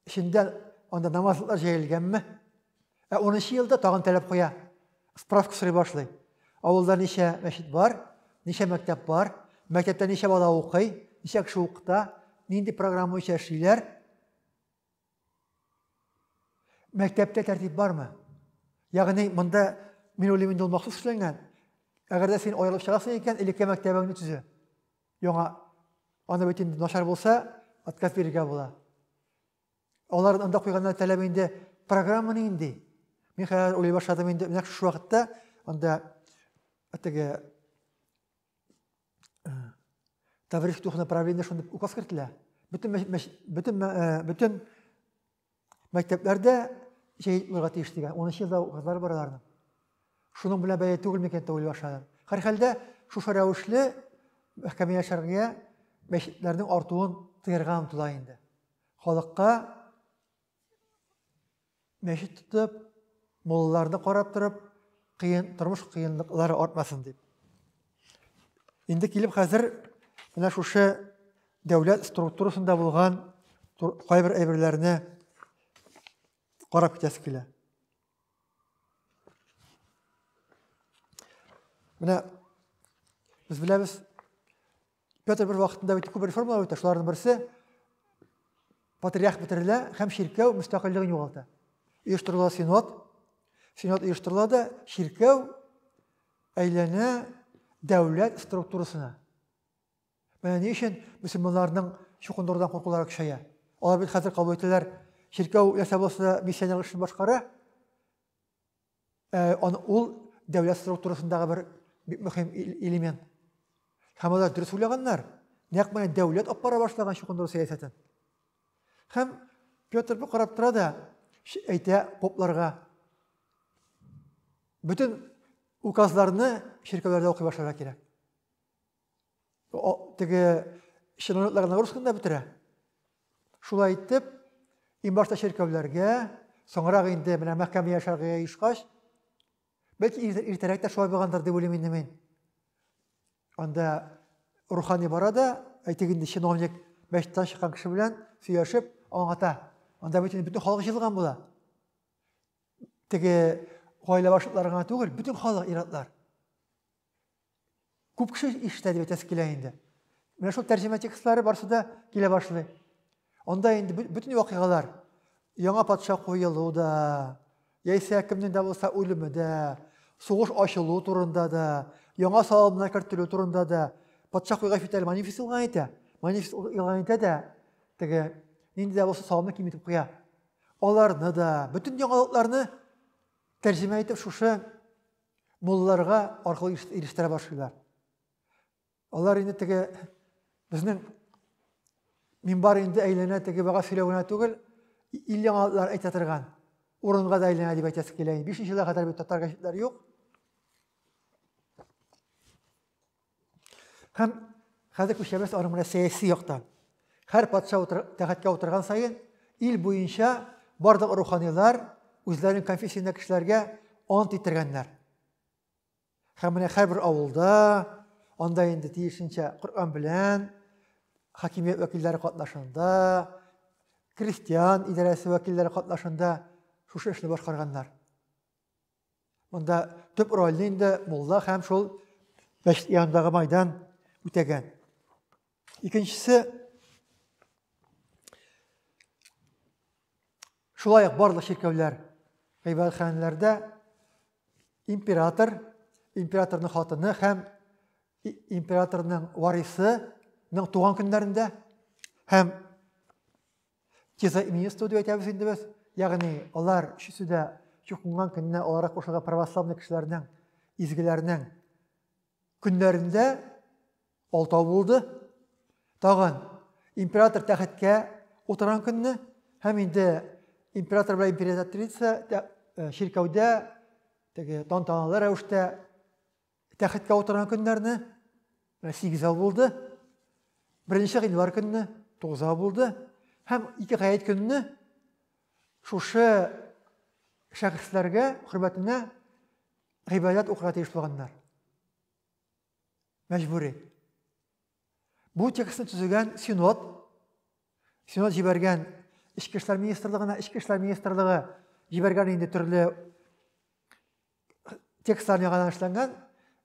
Эчендә анда намазлыклар җәелгәнме? Ә 10 елда тагын таләп куя. Справка сорый башлый. Авылда ничә мәчет бар, ничә мәктәп бар, мәктәптә ничә бала укый, ничә кеше укыта, нинди программа буенча эшлиләр. Мәктәптә тәртип бармы? Ягъни монда мин уйлыйм инде ул махсус эшләнгән. Әгәр дә син аерылып чыгасың икән, элекке мәктәбеңне төзе. Яңа аны бит инде начар булса, отказ бирергә була. Алар анда куйганнар таләп инде программа нинди? Мин хәзер уйлый башладым инде, менә шушы вакытта анда теге Таврический духовное правление шундый указ кертелә. Бөтен бөтен бөтен мәктәпләрдә җәй булырга тиеш дигән. 10 елда указлар бар аларның. Шуның белән бәйле түгел микән дип уйлый башладым. Һәрхәлдә шушы рәвешле мәхкәмә шәргыя мәчетләрнең артуын тыярга омтыла инде. Халыкка мәчет тотып, муллаларны карап торып, кыен тормыш кыенлыклары артмасын дип. Инде килеп хәзер менә шушы дәүләт структурасында булган кайбер әйберләрне карап китәсе килә. Менә без беләбез, Петр бер вакытында бит күп реформалар үтә, шуларның берсе патриарх бетерелә һәм чиркәү мөстәкыйльлеген югалта. Оештырыла синод, синод оештырыла да чиркәү әйләнә дәүләт структурасына. Менә ни өчен мөселманнарның чукындырудан куркулары көчәя. Алар бит хәзер кабул итәләр, чиркәү нәрсә булса да миссионерлык эшен башкара, аны ул дәүләт структурасындагы бер бик мөһим элемент. Һәм алар дөрес уйлаганнар. Нәкъ менә дәүләт алып бара башлаган чукындыру сәясәтен. Һәм Петр бу карап тора да әйтә попларга, бөтен указларны чиркәүләрдә укый башларга кирәк. Теге чиновниклар нагрузканы да бетерә. Шулай итеп, иң башта чиркәүләргә, соңрак инде менә мәхкәмә яшәргә оешкач, бәлки иртәрәк тә шулай булгандыр дип уйлыйм инде мин. Анда рухани бара да, әйтик инде чиновник мәчеттән чыккан кеше белән сөйләшеп аңлата. Анда бит инде бөтен халык җыелган була. Теге гаилә башлыклары гына түгел, бөтен халык ир-атлар. Күп кеше ишетә дип әйтәсе килә инде. Менә шул тәрҗемә текстлары барсы да килә башлый. Анда инде бөтен вакыйгалар, яңа патша куелу да, яисә кемнең дә булса үлеме дә, сугыш ачылу турында да, яңа салымнар кертелү турында да, патша куйгач бит әле манифест игълан итә. Манифест игълан итә дә, теге нинди дә булса салымны киметеп куя. Аларны да, бөтен яңалыкларны тәрҗемә итеп шушы мулларга аркылы ирештерә башлыйлар. Алар инде теге безнең минбар инде әйләнә теге бага сөйләү генә түгел, ил яңалыклар әйтә торган урынга да әйләнә дип әйтәсе килә. Бишенче елга кадәр бит татар гәҗитләре юк. Һәм хәзер күчәбез аның менә сәяси яктан. Һәр патша тәхеткә утырган саен ил буенча барлык руханилар үзләренең конфессиясендә кешеләргә ант иттергәннәр. Һәм менә һәрбер авылда анда инде тиешенчә Коръән белән хакимият вәкилләре катнашында, крестьян идарәсе вәкилләре катнашында шушы эшне башкарганнар. Монда төп рольне инде мулла һәм шул мәчет янындагы майдан үтәгән. Икенчесе, шулай ук барлык чиркәүләр, гыйбадәтханәләрдә император, императорның хатыны һәм императорның варисының туган көннәрендә һәм тезоименство дип әйтәбез инде без, ягъни алар өчесе дә чукынган көнне аларга кушылган православный кешеләрнең, изгеләрнең көннәрендә алтау булды. Тагын император тәхеткә утырган көнне һәм инде император белән императрица чиркәүдә теге тантаналы рәвештә тәхеткә утырган көннәрне менә сигезәү булды. Беренче гыйнвар көнне тугызау булды. Һәм ике гает көнне шушы шәхесләргә хөрмәтенә гыйбадәт укырга тиеш булганнар. Мәҗбүри. Бу текстны төзегән Синод, Синод җибәргән Эчке эшләр министрлыгына, Эчке эшләр министрлыгы җибәргән инде төрле текстлар яңадан эшләнгән.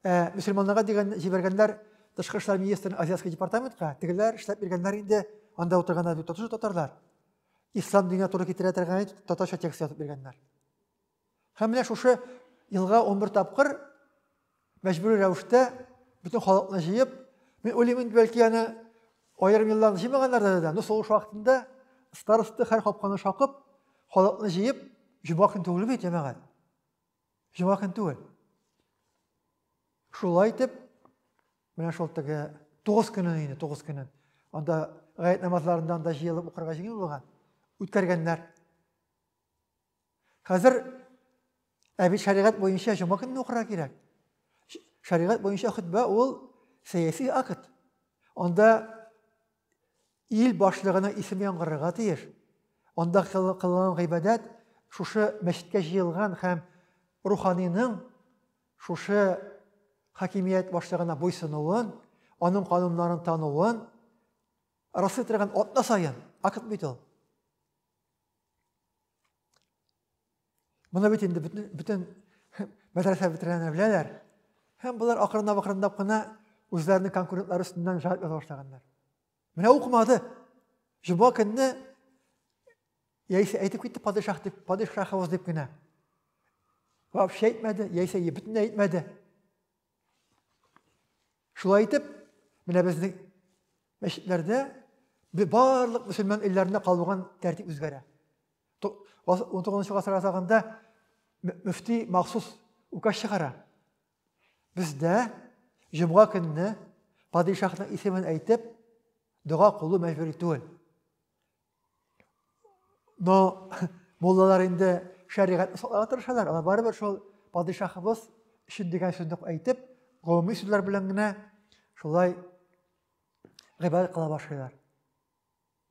Ә мөселманнарга дигән җибәргәннәр Тышкы эшләр министрының Азиатский департаментка, тегеләр эшләп биргәннәр инде, анда утырганнар бит тотыш татарлар. Ислам диненә туры китерә торган татарча текст язып биргәннәр. Һәм менә шушы елга 11 тапкыр мәҗбүри рәвештә бөтен халыкны җыеп, мин уйлыйм инде, бәлки аны аерым елларны җыймаганнар да, но сугыш вакытында староста һәр капканы шакып, халыкны җыеп, җомга көн түгел бит, җәмәгать. Җомга көн түгел. Шулай итеп, менә шул теге 9 көнен инде, 9 көнен. Анда гает намазларында анда җыелып укырга җиңел булган. Үткәргәннәр. Хәзер ә бит шәригать буенча җомга көнне укырга кирәк. Шәригать буенча хөтбә ул сәяси акт. Анда ил башлыгының исеме яңгырарга тиеш. Анда кылынган гыйбадәт шушы мәчеткә җыелган һәм руханиның шушы хакимият башлыгына буйсынуын, аның кануннарын тануын раслый торган атна саен акт бит ул. Моны бит инде бөтен мәдрәсә бетерәннәр беләләр. Һәм болар акрынлап-акрынлап кына үзләренең конкурентлары өстеннән җавап яза башлаганнар. Менә укымады. Җомга көнне яисә әйтеп китте падишаһ дип, падишаһыбыз дип кенә. Вообще әйтмәде, яисә бөтенләй әйтмәде. Шулай итеп, менә безнең мәчетләрдә барлык мөселман илләрендә калган тәртип үзгәрә. 19 гасыр азагында мөфти махсус указ чыгара. Бездә җомга көнне падишаһның исемен әйтеп, дога кылу мәҗбүри түгел. Но муллалар инде шәригатьне сакларга тырышалар. Алар барыбер шул падишаһыбыз өчен дигән сүзне әйтеп, гомуми сүзләр белән генә шулай гыйбадәт кыла башлыйлар.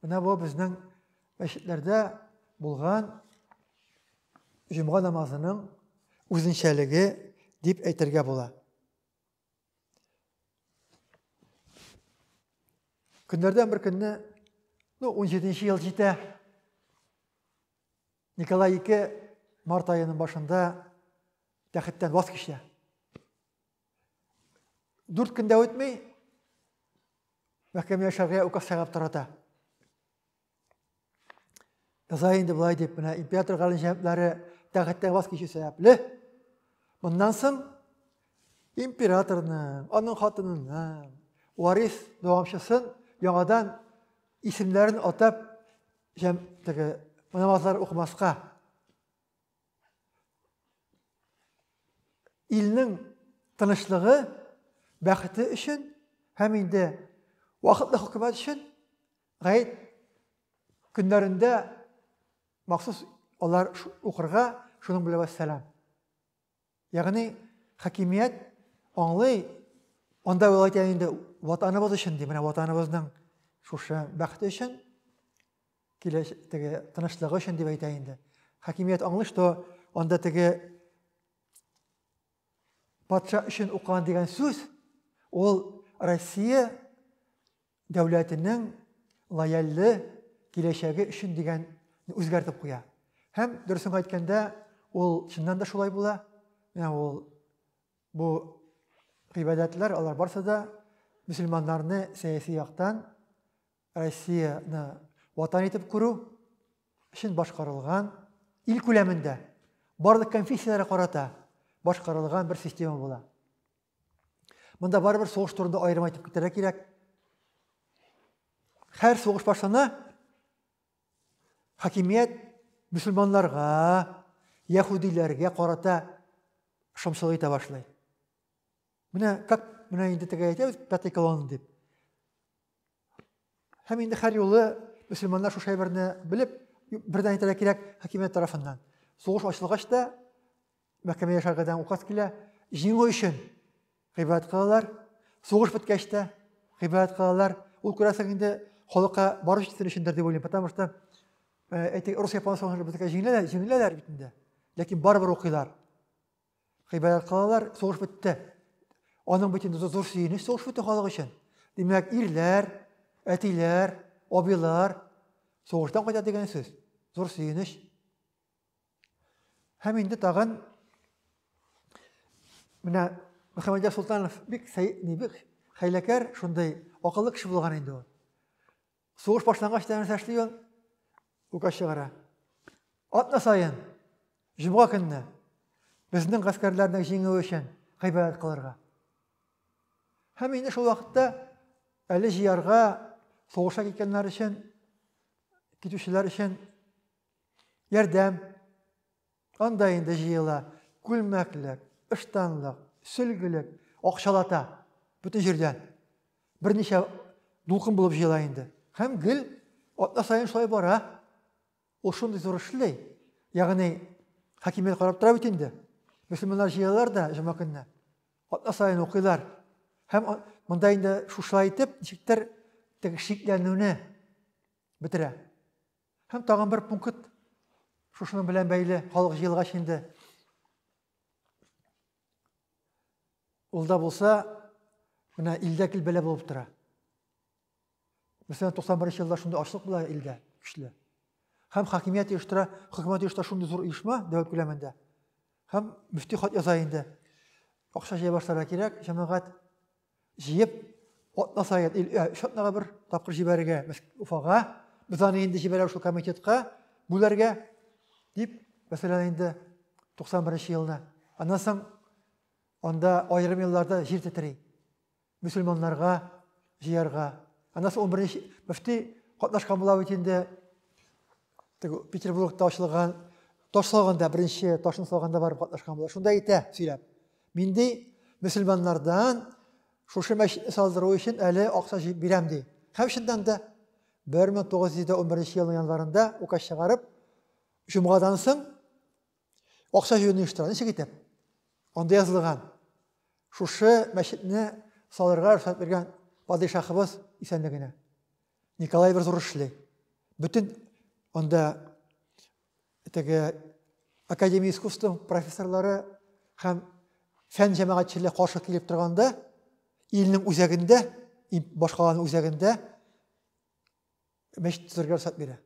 Менә бу безнең мәчетләрдә булган җомга намазының үзенчәлеге дип әйтергә була. Көннәрдән бер көнне, ну, 17 ел җитә. Николай II март аеның башында тәхеттән ваз кичә. 4 көндә үтми, мәхкәмә шәргыя указ чыгарып тарата. Яза инде болай дип, менә император галимҗәнаплары тәхеттән ваз кичү сәбәпле, моннан соң императорның, аның хатынының, варис дәвамчысын яңадан исемнәрен атап, җәм, теге намазлар укымаска. Илнең тынычлыгы, бәхете өчен һәм инде вакытлы хөкүмәт өчен гает көннәрендә махсус алар укырга, шуның белән вәссәлам. Ягъни хакимият аңлый, анда ул әйтә инде ватаныбыз өчен ди, менә ватаныбызның шушы бәхете өчен, килә теге тынычлыгы өчен дип әйтә инде. Хакимият аңлый, что анда теге патша өчен укыган дигән сүз, ул Россия дәүләтенең лояльле киләчәге өчен дигән үзгәртеп куя. Һәм дөресен әйткәндә, ул чыннан да шулай була. Менә ул бу гыйбадәтләр, алар барсы да мөселманнарны сәяси яктан Россияне ватан итеп күрү өчен башкарылган ил күләмендә барлык конфессияләргә карата башкарылган бер система була. Монда барыбер сугыш турында аерым әйтеп китәргә кирәк. Һәр сугыш башлана, хакимият мөселманнарга, яһүдиләргә карата шымчылык итә башлый. Менә как менә инде теге әйтәбез, пятый колонна дип. Һәм инде һәр юлы мөселманнар шушы әйберне белеп, бердән әйтергә кирәк, хакимият тарафыннан. Сугыш ачылгач та мәхкәмәгә шәргадән указ килә, җиңү өчен гыйбадәт кылалар. Сугыш беткәч тә гыйбадәт кылалар. Ул күрәсең инде халыкка барып җитсен өчендер дип уйлыйм, потому что әйтик, рус-япон сугышында безгә җиңеләләр, җиңеләләр бит инде. Ләкин барыбер укыйлар. Гыйбадәт кылалар, сугыш бетте. Аның бит инде зур сөенеч сугыш бетте халык өчен. Димәк, ирләр, әтиләр, абыйлар сугыштан кайта дигән сүз. Зур сөенеч. Һәм инде тагын менә Мөхәммәдьяр Солтанов бик ни бик хәйләкәр, шундый акыллы кеше булган инде ул. Сугыш башлангач та нәрсә эшли ул? Указ чыгара. Атна саен, җомга көнне безнең гаскәрләрнең җиңүе өчен гыйбадәт кылырга. Һәм инде шул вакытта әле җыярга сугышка киткәннәр өчен, китүчеләр өчен ярдәм Анда инде җыела күлмәклек, ыштанлык, сөлгелек, акчалата бөтен җирдән. Берничә дулкын булып җыела инде. Һәм гел атна саен шулай бара. Ул шундый зур эшли. Ягъни хакимият карап тора бит инде. Мөселманнар җыялар да җомга көнне. Атна саен укыйлар. Һәм монда инде шушылай итеп ничектер теге шикләнүне бетерә. Һәм тагын бер пункт шушының белән бәйле халык җыелгач инде. Ул да булса, менә илдә кил бәла булып тора. Мәсәлән, 91 елда шундый ачлык була илдә, көчле. Һәм хакимият оештыра, хөкүмәт оештыра шундый зур оешма дәүләт күләмендә. Һәм мөфти хат яза инде. Акча җыя башларга кирәк, җәмәгать. Җыеп, атна саен, өч атнага бер тапкыр җибәрергә Уфага, без аны инде җибәрәбез шул комитетка, бүләргә, дип, мәсәлән, инде 91 елны. Аннан соң анда аерым елларда җир тетри. Мөселманнарга җыярга. Аннан соң 11 мөфти катнашкан була бит инде. Теге Петербургта ачылган таш салганда, беренче ташны салганда барып катнашкан була. Шунда әйтә, сөйләп. Мин ди, мөселманнардан шушы мәчетне салдыру өчен әле акча җыеп бирәм ди. Һәм чыннан да 1911 елның январында указ чыгарып, җомгадан соң акча җыюны оештыра. Ничек итеп? Анда язылган. Шушы мәчетне салырга рөхсәт биргән падишаһыбыз исәнлегенә. Николай бер зур эшли. Бөтен анда теге Академия искусств профессорлары һәм фән җәмәгатьчелеге каршы килеп торганда, илнең үзәгендә, башкаланың үзәгендә мәчет төзергә рөхсәт бирә.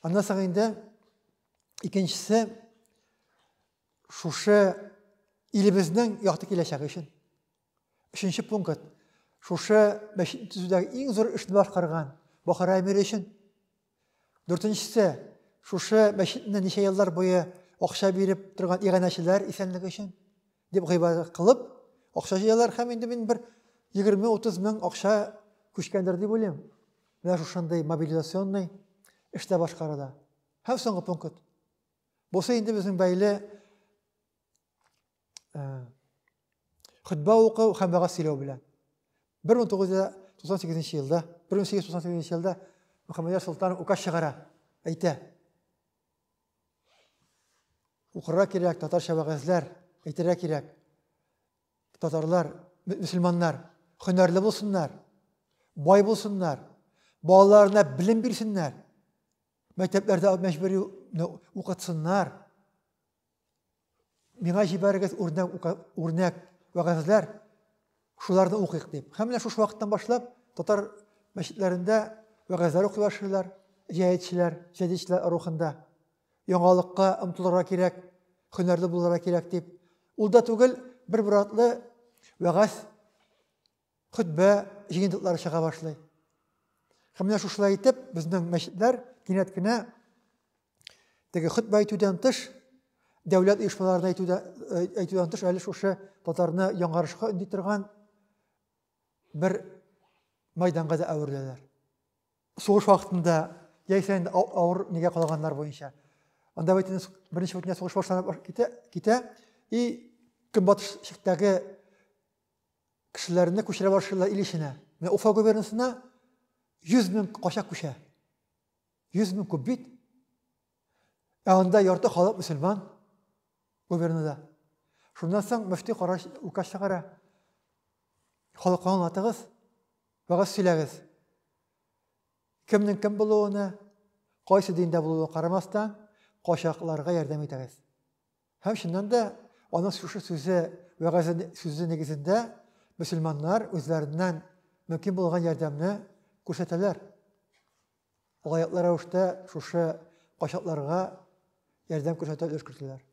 Аннан соң инде икенчесе шушы илебезнең якты киләчәге өчен. Өченче пункт. Шушы мәчет төзүдәге иң зур эшне башкарган Бохара әмире өчен. Дүртенчесе, шушы мәчетне ничә еллар буе акча биреп торган иганәчеләр исәнлеге өчен дип гыйбадәт кылып, акча җыялар һәм инде мин бер 20-30 мең акча күчкәндер дип уйлыйм. Менә шушындый мобилизационный эштә башкарыла. Һәм соңгы пункт. Бусы инде безнең бәйле хөтбә уку һәм вәгазь сөйләү белән. 1998 елда, 1898 елда Мөхәммәдьяр Солтанов указ чыгара, әйтә. Укырга кирәк татарча вәгазьләр, әйтергә кирәк. Татарлар, мөселманнар һөнәрле булсыннар, бай булсыннар, балаларына белем бирсеннәр, мәктәпләрдә мәҗбүри укытсыннар. Миңа җибәрегез үрнәк, үрнәк вәгазьләр, шуларны укыйк дип. Һәм менә шушы вакыттан башлап татар мәчетләрендә вәгазьләр укый башлыйлар, җәһәтчеләр, җәдидчеләр рухында. Яңалыкка омтылырга кирәк. һөнәрле булырга кирәк дип. Ул да түгел, бер-бер артлы вәгазь, хөтбә җыентыклары чыга башлый. Һәм менә шушылай итеп безнең мәчетләр кинәт кенә теге хөтбә әйтүдән тыш, дәүләт оешмаларына әйтүдән тыш әле шушы татарны яңарышка өнди торган бер майданга да әвереләләр. Сугыш вакытында яисә инде авыр нигә калганнар буенча. Анда бит инде беренче бөтен сугыш башланып китә, и көнбатыш чиктәге кешеләрне күчерә башлыйлар ил эченә. Менә Уфа губернасына 100 мең качак күчә. 100 мең күп бит. Ә анда ярты халык мөселман губернада. Шуннан соң мөфти карар указ чыгара. Халыкка аңлатыгыз, вәгазь сөйләгез. Кемнең кем булуына, кайсы диндә булуына карамастан, качакларга ярдәм итәгез. Һәм чыннан да аның шушы сүзе, вәгазе сүзе нигезендә мөселманнар үзләреннән мөмкин булган ярдәмне күрсәтәләр. Лаеклы рәвештә шушы качакларга ярдәм күрсәтә өлеш кертәләр.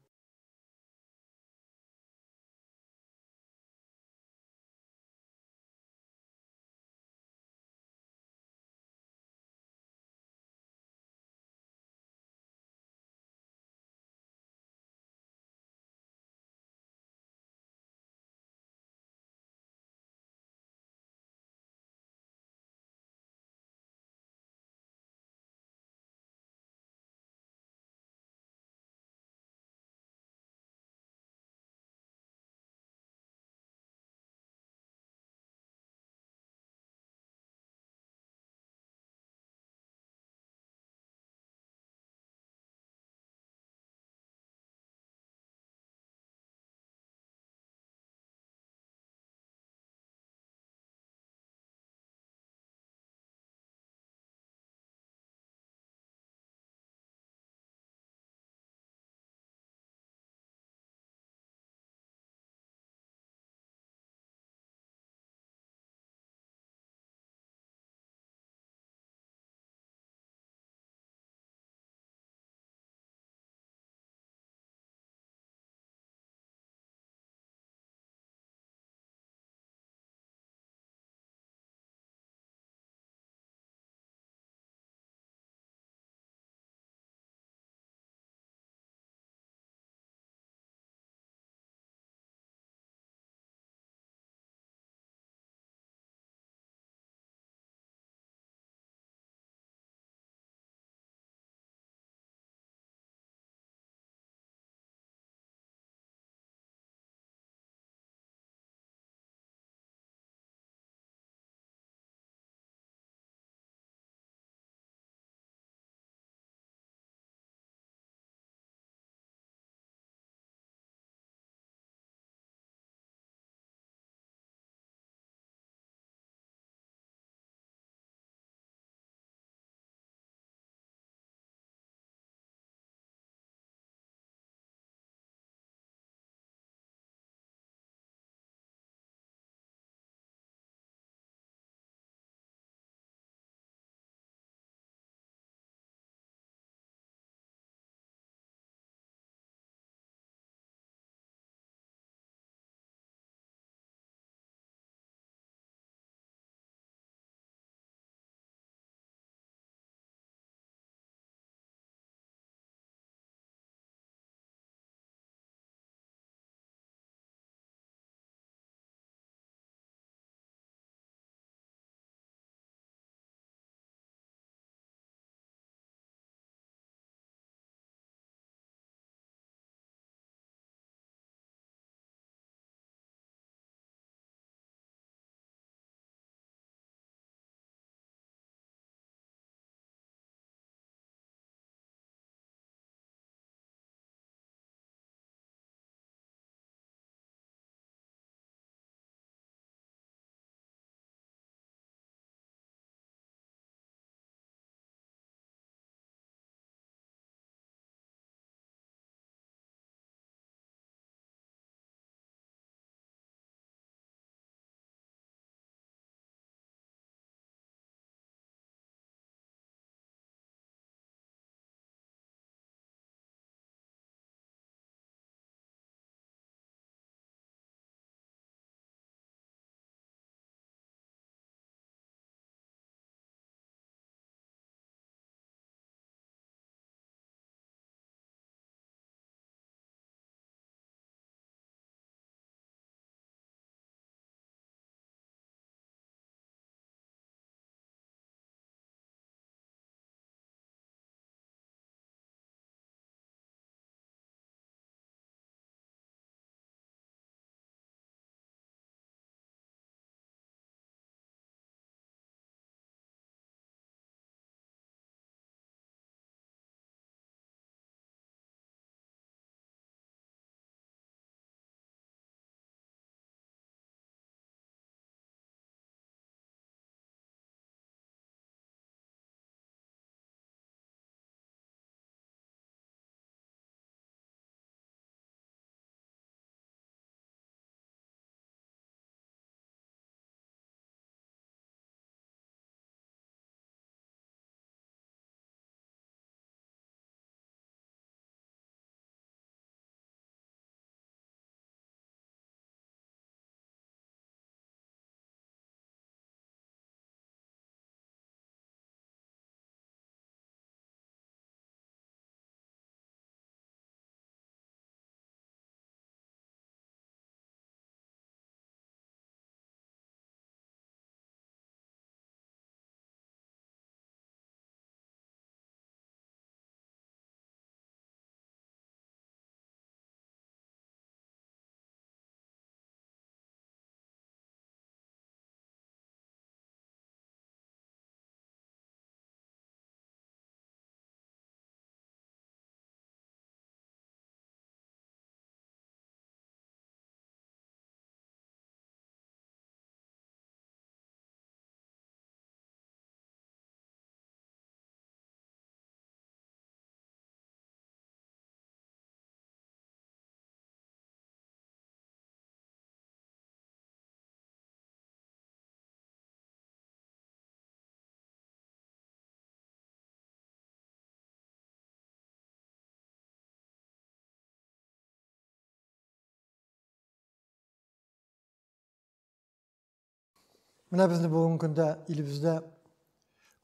Менә безне бүгенге көндә илебездә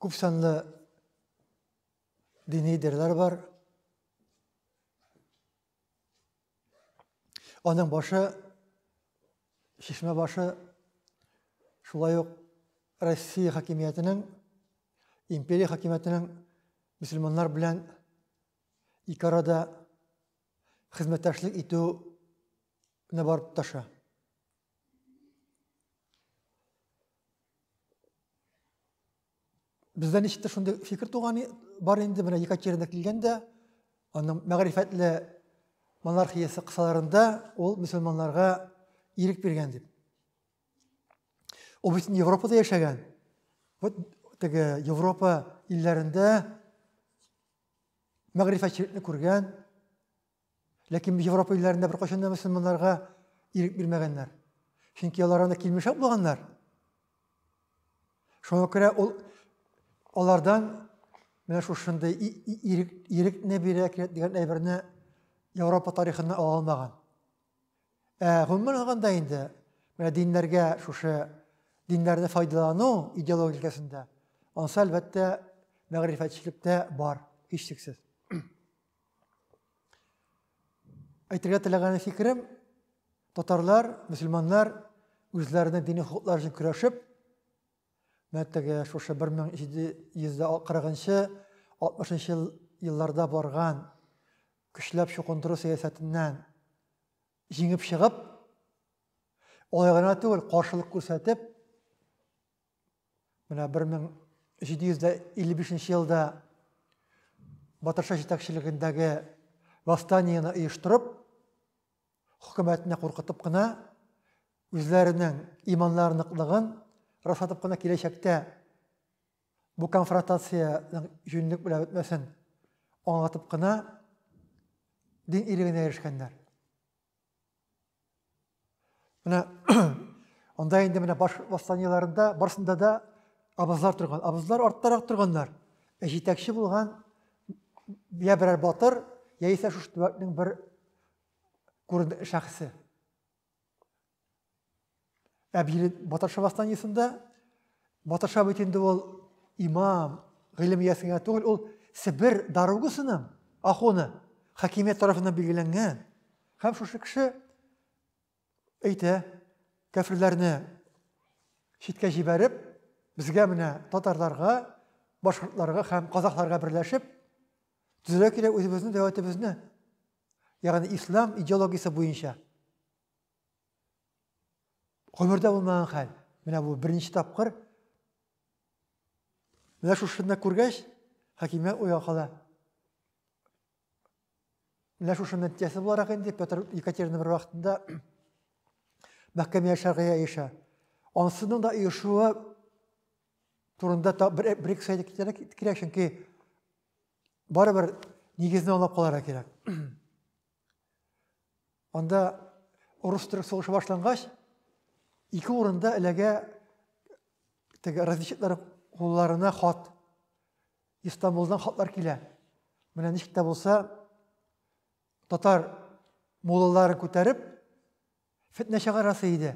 күп санлы дини лидерлар бар. Аның башы, чишмә башы шулай ук Россия хакимиятенең, империя хакимиятенең мөселманнар белән ике арада хезмәттәшлек итүне барып тоташа. Бездә ничектер шундый фикер туган бар инде, менә Екатерина килгәндә, аның мәгърифәтле монархиясе кысаларында ул мөселманнарга ирек биргән дип. Ул бит Европада яшәгән. Вот теге Европа илләрендә мәгърифәтчелекне күргән, Ләкин Европа илләрендә беркайчан да мөселманнарга ирек бирмәгәннәр. Чөнки алар анда килмешәк булганнар. Шуңа күрә ул алардан менә шушындый ирек, ирекне бирә кирәк дигән әйберне Европа тарихыннан ала алмаган. Ә гомумән алганда инде менә диннәргә шушы диннәрне файдалану идеология өлкәсендә ансы әлбәттә мәгърифәтчелектә бар, һичшиксез. Әйтергә теләгән фикерем, татарлар, мөселманнар үзләренең дини хокуклары өчен көрәшеп, менә теге шушы 1740-нчы, 60 елларда барган көчләп чукындыру сәясәтеннән җиңеп чыгып, алай гына түгел, каршылык күрсәтеп, Менә 1755 елда Батырша җитәкчелегендәге восстаниене оештырып, хөкүмәтне куркытып кына, үзләренең иманнары ныклыгын раслатып кына киләчәктә бу конфронтациянең җүнлек белән бетмәсен аңлатып кына дин ирегенә ирешкәннәр. Менә анда инде менә баш восстаниеләрендә барсында да абызлар торган. Абызлар арттарак торганнар. Ә җитәкче булган я берәр батыр, яисә шушы төбәкнең бер күренекле шәхесе. Ә Батырша восстаниесендә Батырша бит инде ул имам, гыйлем иясе генә түгел, ул Себер дорогасының ахуны хакимият тарафыннан билгеләнгән. Һәм шушы кеше әйтә, кәферләрне читкә җибәреп, безгә менә татарларга, башкортларга һәм казахларга берләшеп, төзергә кирәк үзебезнең дәүләтебезне. Ягъни ислам идеологиясе буенча. Гомердә булмаган хәл. Менә бу беренче тапкыр. Менә шушында күргәч, хакимият уйга кала. Менә шушы нәтиҗәсе буларак инде Петр Екатерина бер вакытында мәхкәмә шәргыя оеша. Ансының да оешуы турында бер, бер ике сүз әйтеп кирәк, чөнки барыбер нигезне аңлап калырга кирәк. Анда урыс-төрек сугышы башлангач, ике урында эләгә теге разведчиклар кулларына хат. Истанбулдан хатлар килә. Менә ничек тә булса татар муллаларын күтәреп фетнә чыгарасы иде.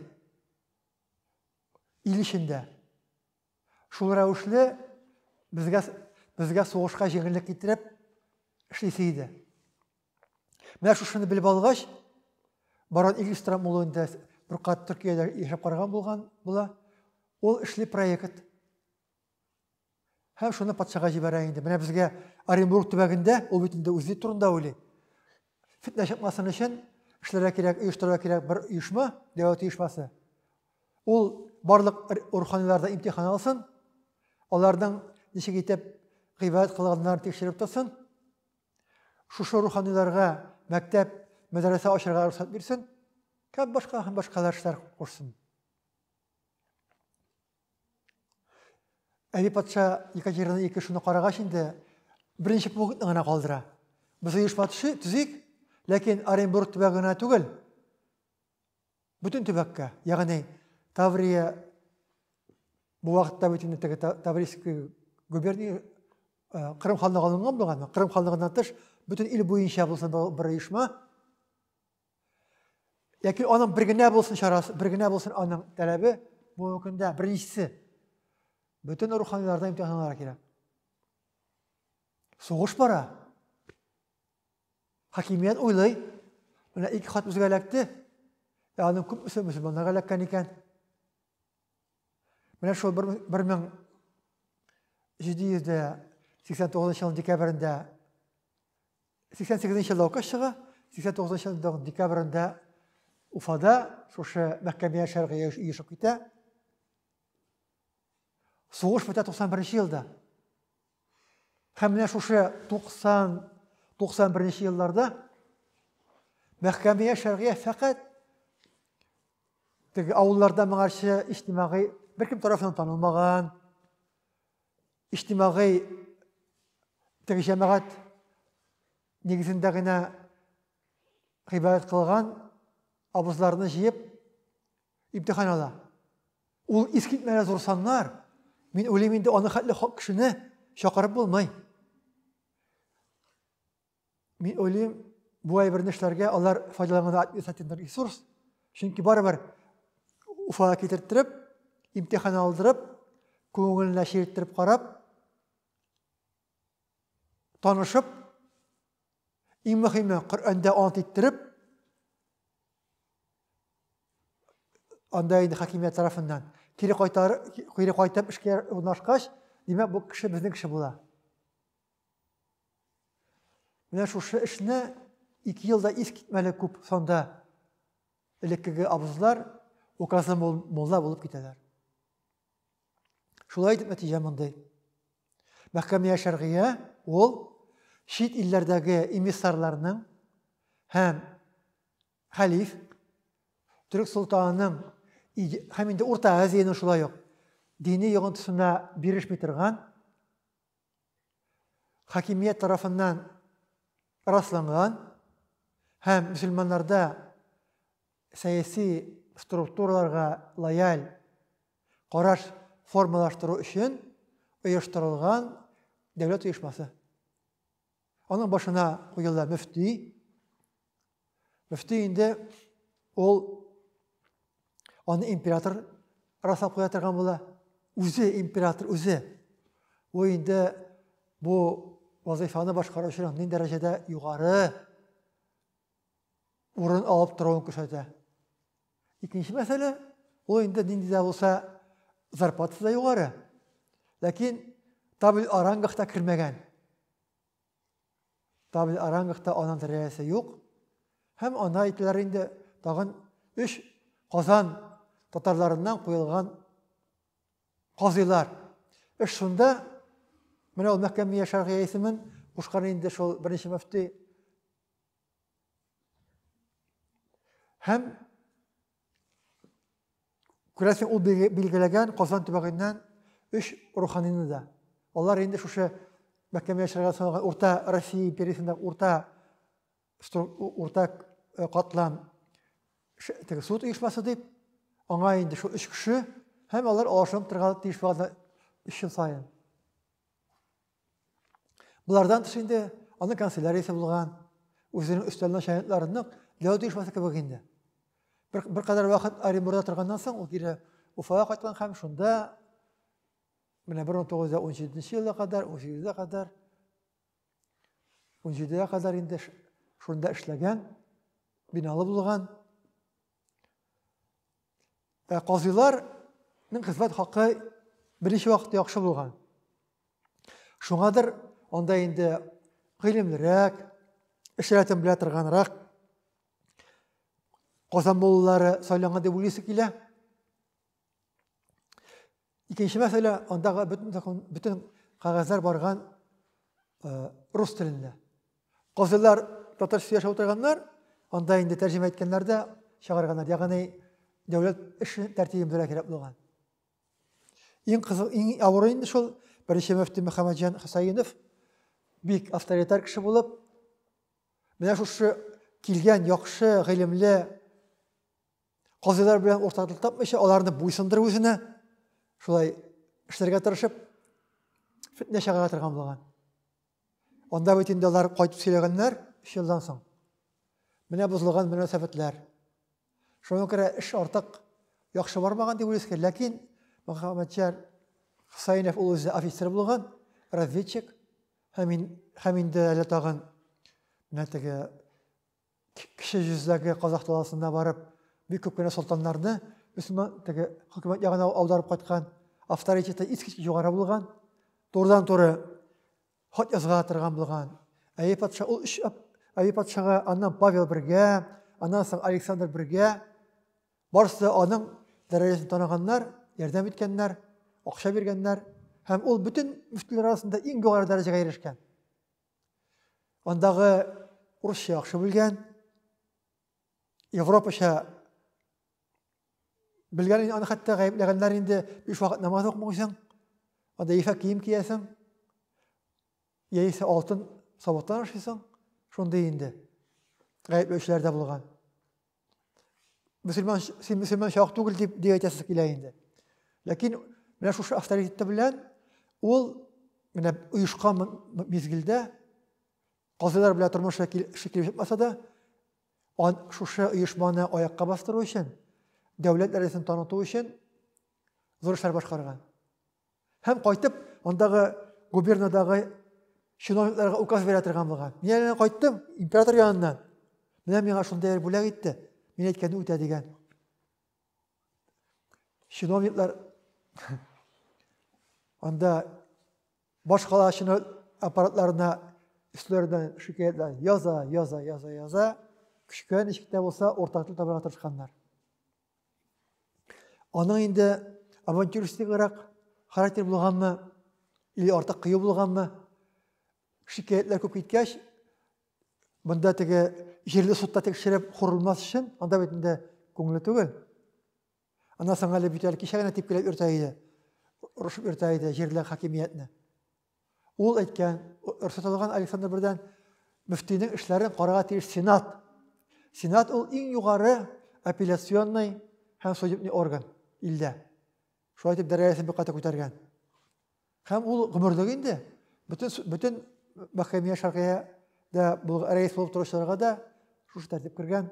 Ил эчендә. Шул рәвешле безгә безгә сугышка җиңеллек китереп эшлисе иде. Менә шушыны белеп алгач, барон Игельстром ул инде бер кат Төркиядә яшәп караган булган була. Ул эшли проект. Һәм шуны патшага җибәрә инде. Менә безгә Оренбург төбәгендә, ул бит инде үзе турында уйлый. Фитнә чыкмасын өчен эшләргә кирәк, оештырырга кирәк бер оешма, дәүләт оешмасы. Ул барлык руханиларда имтихан алсын, аларның ничек итеп гыйбадәт кылганнарын тикшереп торсын, шушы руханиларга мәктәп, мәдрәсә ачарга рөхсәт бирсен, һәм башка һәм башкалар эшләр кушсын. Әби патша Екатерина II шуны карагач инде беренче пунктны гына калдыра. Без оешма төзик, ләкин Оренбург төбәге генә түгел, бөтен төбәккә, ягъни Таврия бу вакытта бит инде теге Таврийский губерния э, Кырым ханлыгы алынган булган. Кырым ханлыгыннан тыш бөтен ил буенча булсын бер оешма. Яки аның бер генә булсын чарасы, бер генә булсын аның таләбе. бүгенге көндә беренчесе бөтен руханилардан имтихан алырга кирәк. Сугыш бара. Хакимият уйлый. Менә ике хат безгә эләкте. Ә аның күпмесе мөселманнарга эләккән икән. Менә шул 1789 елның декабрендә 88 елда указ чыга, 89 елның декабрендә Уфада шушы мәхкәмә шәргыя оешып китә. Сугыш бетә 91 елда. Һәм менә шушы 90 91 елларда мәхкәмә шәргыя фәкать теге авылларда моңарчы иҗтимагый беркем тарафыннан танылмаган, иҗтимагый теге җәмәгать нигезендә генә гыйбадәт кылган абызларны җыеп имтихан ала. Ул искитмәле зур саннар. Мин уйлыйм инде аны хәтле кешене чакырып булмый. Мин уйлыйм, бу әйберне эшләргә алар файдаланган административ ресурс, чөнки барыбер Уфага китерттереп, имтихан алдырып, күңеленә чирттереп карап, танышып, иң мөһиме Коръәндә ант иттереп, анда инде хакимият тарафыннан кире кайтар, кире кайтып эшкә урнашкач, димәк, бу кеше безнең кеше була. Менә шушы эшне 2 елда искитмәле күп санда элеккеге абызлар указлы мулла булып китәләр. Шулай итеп нәтиҗә мондый. Мәхкәмә шәргыя ул чит илләрдәге эмиссарларның һәм хәлиф Төрек солтанының һәм инде Урта Азиянең шулай ук дини йогынтысына бирешми торган хакимият тарафыннан расланган һәм мөселманнарда сәяси структураларга лояль караш формалаштыру өчен оештырылган дәүләт оешмасы. Аның башына куела мөфти. Мөфти инде ул аны император раслап куя торган була. Үзе император үзе. Бу инде бу вазифаны башкаручының ни дәрәҗәдә югары урын алып торуын күрсәтә. Икенче мәсьәлә, ул инде нинди дә булса зарплатасы да югары. Ләкин табель о рангах та кермәгән. Табель о рангах та аның дәрәҗәсе юк. Һәм анда әйтәләр инде тагын 3 Казан татарларыннан куелган казыйлар. Эш шунда, менә ул мәхкәмә шәргыя исемен кушкан инде шул беренче мөфти. Һәм күрәсең, ул билгеләгән Казан төбәгеннән 3 руханины да. Алар инде шушы мәхкәмә шәргыя саналган Урта Россия империясендә урта урта катлам теге суд оешмасы дип, аңа инде шул 3 кеше һәм алар алышынып торырга тиеш булган 3 ел саен. Булардан тыш инде аның канцеляриясе булган, үзенең өстәл начальникларының дәүләт оешмасы кебек инде. Бер кадәр вакыт Оренбургда торганнан соң ул кире Уфага кайткан һәм шунда менә бер мең тугыз йөз ун җиденче елга кадәр, ун сигезгә кадәр, ун җидегә кадәр инде шунда эшләгән, биналы булган. Ә казыйларның хезмәт хакы берничә вакыт яхшы булган. Шуңадыр анда инде гыйлемлерәк, эш рәтен белә торганрак Казан муллалары сайланган дип уйлыйсы килә. Икенче мәсьәлә, андагы бөтен закон, бөтен кәгазьләр барган рус телендә. Казыйлар татарча сөйләшә утырганнар, анда инде тәрҗемә иткәннәр дә чыгарганнар. Ягъни дәүләт эше тәртибен белергә кирәк булган. Иң кызык, иң авыры инде шул беренче мөфти Мөхәммәтҗан Хөсәенов бик авторитар кеше булып, менә шушы килгән яхшы гыйлемле казыйлар белән уртаклык тапмыйча, аларны буйсындырып үзенә, шулай эшләргә тырышып, фетнә чыгара торган булган. Анда бит инде алар кайтып сөйләгәннәр 3 елдан соң. Менә бозылган мөнәсәбәтләр. Шуңа күрә эш артык яхшы бармаган дип уйлыйсыз, ләкин Мөхәммәтҗан Хусаинов ул үзе офицер булган, разведчик, һәм инде әле тагын менә теге кече йөздәге казах даласына барып, бик күп кенә солтаннарны мөселман теге хөкүмәт ягына аударып кайткан, авторитеты искиткеч югары булган, турыдан-туры хат язга торган булган. Әйе патша ул өч Әйе патшага аннан Павел бергә, аннан соң Александр бергә барысы да аның дәрәҗәсен таныганнар, ярдәм иткәннәр, акча биргәннәр һәм ул бөтен мөфтиләр арасында иң югары дәрәҗәгә ирешкән. Андагы урысча яхшы белгән, европача белгән, аны хәтта гаепләгәннәр инде, биш вакыт намаз укымыйсың, анда ефәк кием киясең, яисә алтын савыттан ашыйсың, шундый инде гаепләүчеләр дә булган. Мөселман, син мөселман чак түгел дип дип әйтәсе килә инде. Ләкин менә шушы авторитеты белән ул менә оешкан мизгелдә казыйлар белән тормышы килеп чыкмаса да, ан шушы оешманы аякка бастыру өчен, дәүләт дәрәҗәсен таныту өчен зур эшләр башкарган. Һәм кайтып, андагы губернадагы чиновникларга указ бирә торган булган. Мин әле кайттым император яныннан. Менә миңа шундый бүләк итте. Мин әйткәнне үтә дигән. Чиновниклар анда башкала чиновник аппаратларына өсләреннән шикаятьләр яза, яза, яза, яза. Көчкә ничек тә булса уртак тел табарга тырышканнар. Аның инде авантюристиграк характер булганмы, или артык кыю булганмы, шикаятьләр күп киткәч, монда теге җирле судта тикшереп хурылмас өчен, анда бит инде күңеле түгел. Аннан соң әле бит әле кичә генә типкеләп йөртә иде, орышып йөртә иде җирле хакимиятне. Ул әйткән, рөхсәт алган Александр Бердән мөфтинең эшләрен карарга тиеш Сенат. Сенат ул иң югары апелляционный һәм судебный орган илдә. Шулай итеп дәрәҗәсен бик каты күтәргән. Һәм ул гомерлек инде бөтен бөтен мәхкәмә шәргыя дә рәис булып торучыларга да шушы тәртип кергән.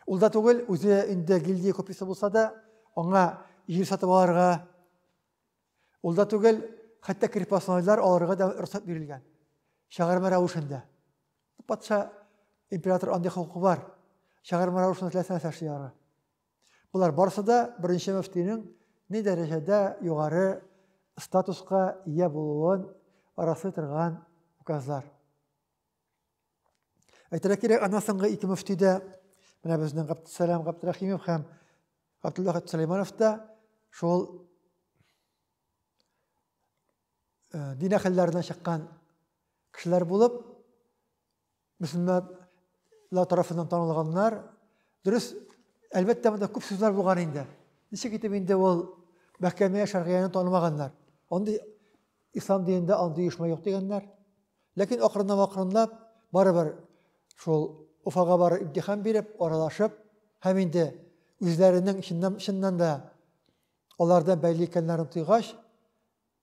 Ул да түгел, үзе инде гильдия купецы булса да, аңа җир сатып алырга, ул да түгел, хәтта крепостнойлар алырга да рөхсәт бирелгән. Чыгарма рәвешендә. Патша, император андый хокукы бар. Чыгарма рәвешендә теләсә нәрсә эшли ала. Болар барысы да беренче мөфтинең ни дәрәҗәдә югары статуска ия булуын раслый торган указлар. Әйтергә кирәк, аннан соңгы ике мөфти дә, менә безнең Габдесәлам Габдрәхимов һәм Габдулла Сөләйманов та шул э, дин әһелләреннән чыккан кешеләр булып, мөселманнар тарафыннан танылганнар. Дөрес, әлбәттә, монда күп сүзләр булган инде. Ничек итеп инде ул мәхкәмә шәргыяне танымаганнар? Андый ислам динендә андый оешма юк дигәннәр. Ләкин акрынлап-акрынлап барыбер шул Уфага барып имтихан биреп, аралашып һәм инде үзләренең чыннан, чыннан да алардан бәйле икәннәрен тойгач,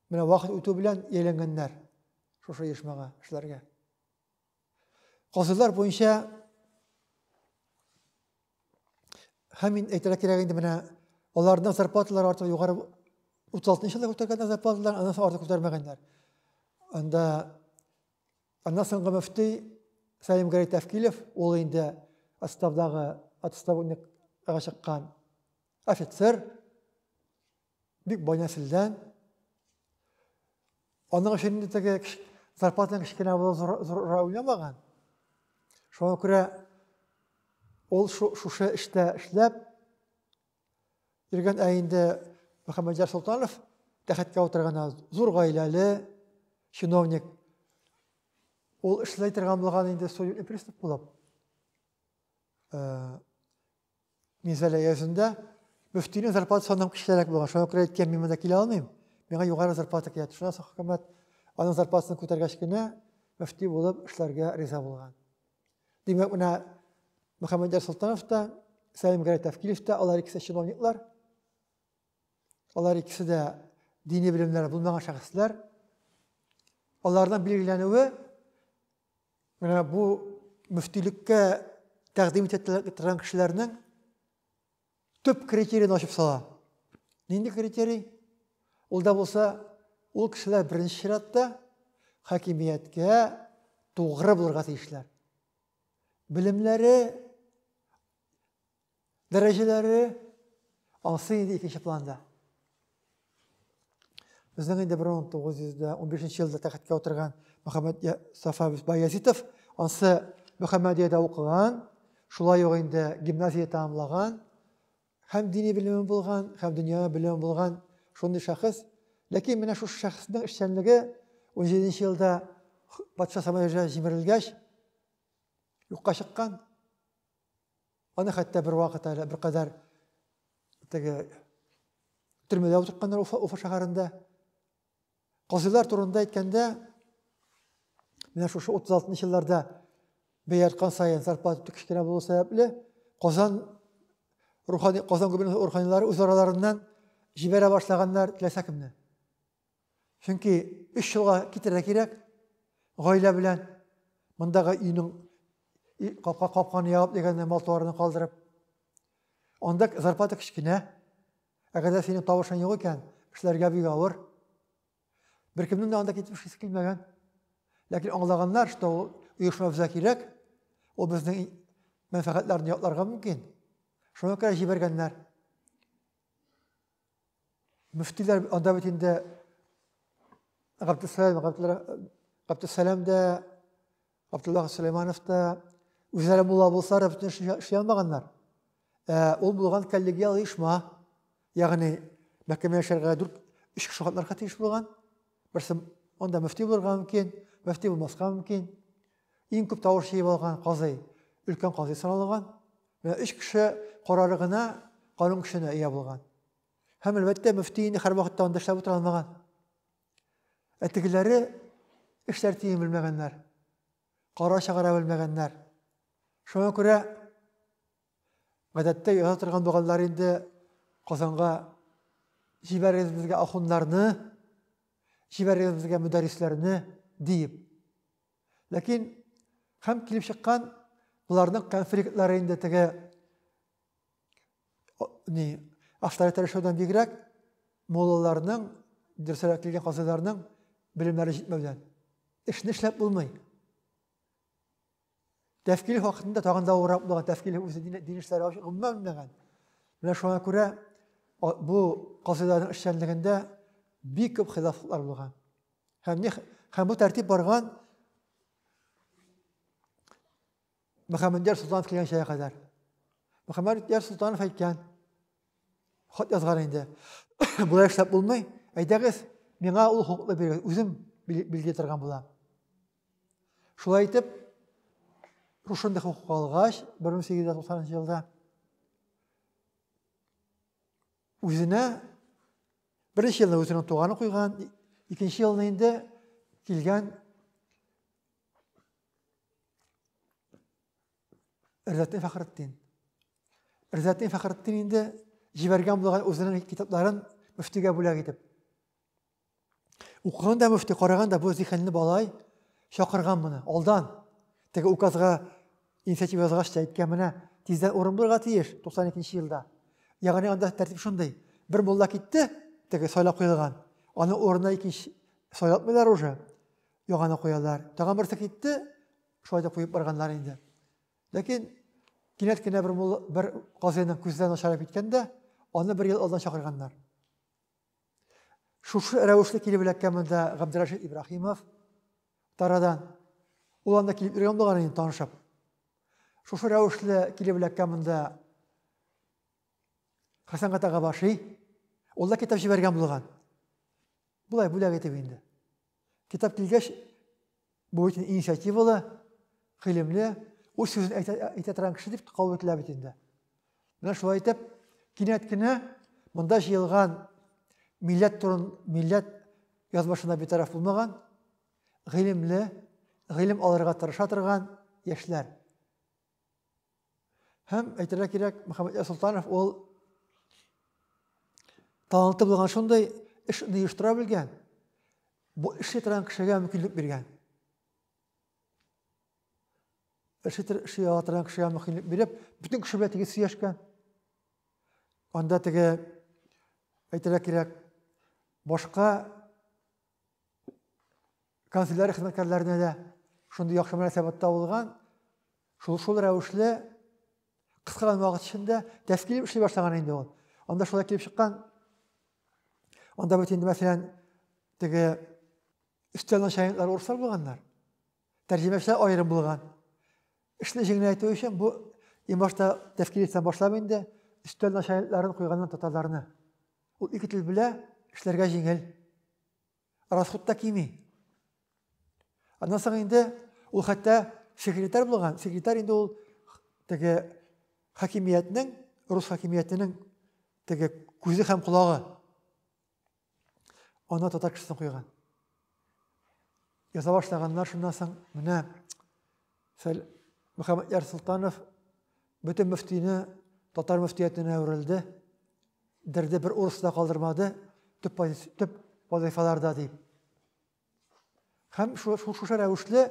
менә вакыт үтү белән ияләнгәннәр шушы оешмага эшләргә. Казыйлар буенча һәм инде әйтергә кирәк инде менә аларның зарплаталары артык югары 36 елда күтәргәннәр зарплаталарын, аннан соң артык күтәрмәгәннәр. Анда аннан соңгы мөфти Сәлим Гәрәй Тәфкилев, ул инде отставдагы отставникка чыккан офицер, бик бай нәселдән. Аның өчен инде теге зарплатаның кечкенә булуы зур, зур роль уйнамаган. Шуңа күрә ул шушы эштә эшләп йөргән, ә инде Мөхәммәдьяр Солтанов тәхеткә утырган зур гаиләле чиновник. Ул эшләй торган булган инде судебный пристав булып. Э, Минзәлә өязендә мөфтинең зарплатасы аннан кечкенәрәк булган. Шуңа күрә әйткән, мин монда килә алмыйм. Миңа югары зарплата кирәк. Шуннан соң хөкүмәт аның зарплатасын күтәргәч кенә мөфти булып эшләргә риза булган. Димәк, менә Мөхәммәдьяр Солтанов та, Сәлим Гәрәй Тәфкилев та, алар икесе чиновниклар. Алар икесе дә дини белемнәре булмаган шәхесләр. Аларның билгеләнүе менә бу мөфтилеккә тәкъдим итә торган кешеләрнең Төп критерийны ачып сала. Нинди критерий? Ул да булса, ул кешеләр беренче чиратта хакимияткә тугры булырга тиешләр. Белемнәре, дәрәҗәләре ансы инде икенче планда. Безнең инде 1915 елда тәхеткә утырган Мөхәммәд Сафа Баязитов, ансы Мөхәммәдиядә укыган, шулай ук инде гимназия тәмамлаган, һәм дини белеме булган, һәм дөнья белеме булган шундый шәхес. Ләкин менә шушы шәхеснең эшчәнлеге 17 елда патша самолеты җимерелгәч юкка чыккан. Аны хәтта бер вакыт әле беркадәр теге төрмәдә утыртканнар Уфа, Уфа шәһәрендә. Казыйлар турында әйткәндә, менә шушы 36 елларда бәя арткан саен зарплата кечкенә булу сәбәпле, Казан рухани Казан губернасы руханилары үз араларыннан җибәрә башлаганнар теләсә кемне. Чөнки 3 елга китәргә кирәк гаилә белән. Мондагы өйнең капка капканы ябып дигәндә мал-туарны калдырып. Анда зарплата кечкенә. Әгәр дә синең табышың юк икән, эшләргә бик авыр. Беркемнең дә анда китеп эшлисе килмәгән. Ләкин аңлаганнар, что ул оешма безгә кирәк, ул безнең мәнфәгатьләрне якларга мөмкин. Шуңа күрә җибәргәннәр. Мөфтиләр анда бит инде Габдусалам, Габдусалам да, Абдулла Сөләйманов та үзләре мулла булса да бөтен эшне эшли алмаганнар. Ә, ул булган коллегиаль оешма, ягъни мәхкәмә эшләргә дүрт өч кеше катнарга тиеш булган. Берсе анда мөфти булырга мөмкин, мөфти булмаска мөмкин. Иң күп тавыш җыеп алган казый, өлкән казый саналган. Менә өч кеше карары гына канун көченә ия булган. Һәм әлбәттә мөфти инде һәрвакытта анда эшләп утыра алмаган. Ә тегеләре эш тәртибен белмәгәннәр. Кара чыгара белмәгәннәр. Шуңа күрә гадәттә яза торган булганнар инде Казанга җибәрегез безгә ахуннарны, җибәрегез безгә мөдәррисләрне диеп. Ләкин һәм килеп чыккан боларның конфликтлары инде теге ни авторитар эшләүдән бигрәк муллаларның, дөресрәк килгән казыйларның белемнәре җитмәүдән. Эшне эшләп булмый. Тәфкил вакытында тагын да авыррак булган, тәфкил үзе дин, дин эшләре гомумән белмәгән. Менә шуңа күрә бу казыйларның эшчәнлегендә бик күп хилафлыклар булган. Һәм, һәм бу тәртип барган Мөхәммәдьяр Солтанов килгәнчә кадәр. Мөхәммәдьяр Солтанов әйткән, хат язган инде. Болай эшләп булмый. Әйдәгез, миңа ул хокукны бирегез, үзем билгели торган булам. Шулай итеп, шушындый хокук алгач, 1890 елда үзенә беренче елны үзенең туганы куйган, икенче елны инде килгән Ризатдин Фәхретдин. Ризатдин Фәхретдин инде җибәргән булган үзенең китапларын мөфтигә бүләк итеп. Укыган да мөфти, караган да бу зиһенле балай чакырган моны алдан. Теге указга инициатива язгач та әйткән, менә тиздән урын булырга тиеш 92 елда. Ягъни анда тәртип шундый. Бер мулла китте, теге сайлап куелган. Аның урынына икенче сайлатмыйлар уже. Яңаны куялар. Тагын берсе китте, шулай да куеп барганнар инде. Ләкин кинәт кенә бер мул, бер казыйның күзләре начарайып киткән дә, аны бер ел алдан чакырганнар. Шушы рәвешле килеп эләккән монда Габдрәшит Ибраһимов Тарадан. Ул анда килеп йөргән булган инде танышып. Шушы рәвешле килеп эләккән монда Хәсән Гата Габаши. Ул да китап җибәргән булган. Болай бүләк итеп инде. Китап килгәч, бу бит инициативалы, гыйлемле, үз сүзен әйтә, әйтә торган кеше дип кабул ителә бит инде. Менә шулай итеп, кинәт кенә монда җыелган милләт турын, милләт язмышына битараф булмаган, гыйлемле, гыйлем алырга тырыша торган яшьләр. Һәм әйтергә кирәк, Мөхәммәд Солтанов ул таланты булган шундый эшне оештыра белгән, бу эшли торган кешегә мөмкинлек биргән. Эшли ала торган кешегә мөмкинлек биреп, бөтен кеше белән тигез сөйләшкән. Анда теге әйтергә кирәк, башка канцелярия хезмәткәрләренә дә шундый яхшы мөнәсәбәттә булган. Шул рәвешле кыска гына вакыт эчендә тәшкил эшли башлаган инде ул. Анда шулай килеп чыккан. Анда бит инде, мәсәлән, теге өстәл начальниклары урыслар булганнар. Тәрҗемәчеләр аерым булган. Эшне җиңеләйтү өчен бу иң башта тәфкилевтән башлап инде өстәл начальникларын куйганнар татарларны. Ул ике тел белә, эшләргә җиңел. Расход та кими. Аннан соң инде ул хәтта секретарь булган. Секретарь инде ул теге хакимиятнең, рус хакимиятенең теге күзе һәм колагы. Ана татар кешесен куйган. Яза башлаганнар шуннан соң менә Мөхәммәдьяр Солтанов бөтен мөфтине татар мөфтиятенә әверелде. Дерде бер урыс да калдырмады төп, төп вазифаларда дип. Һәм шушы рәвешле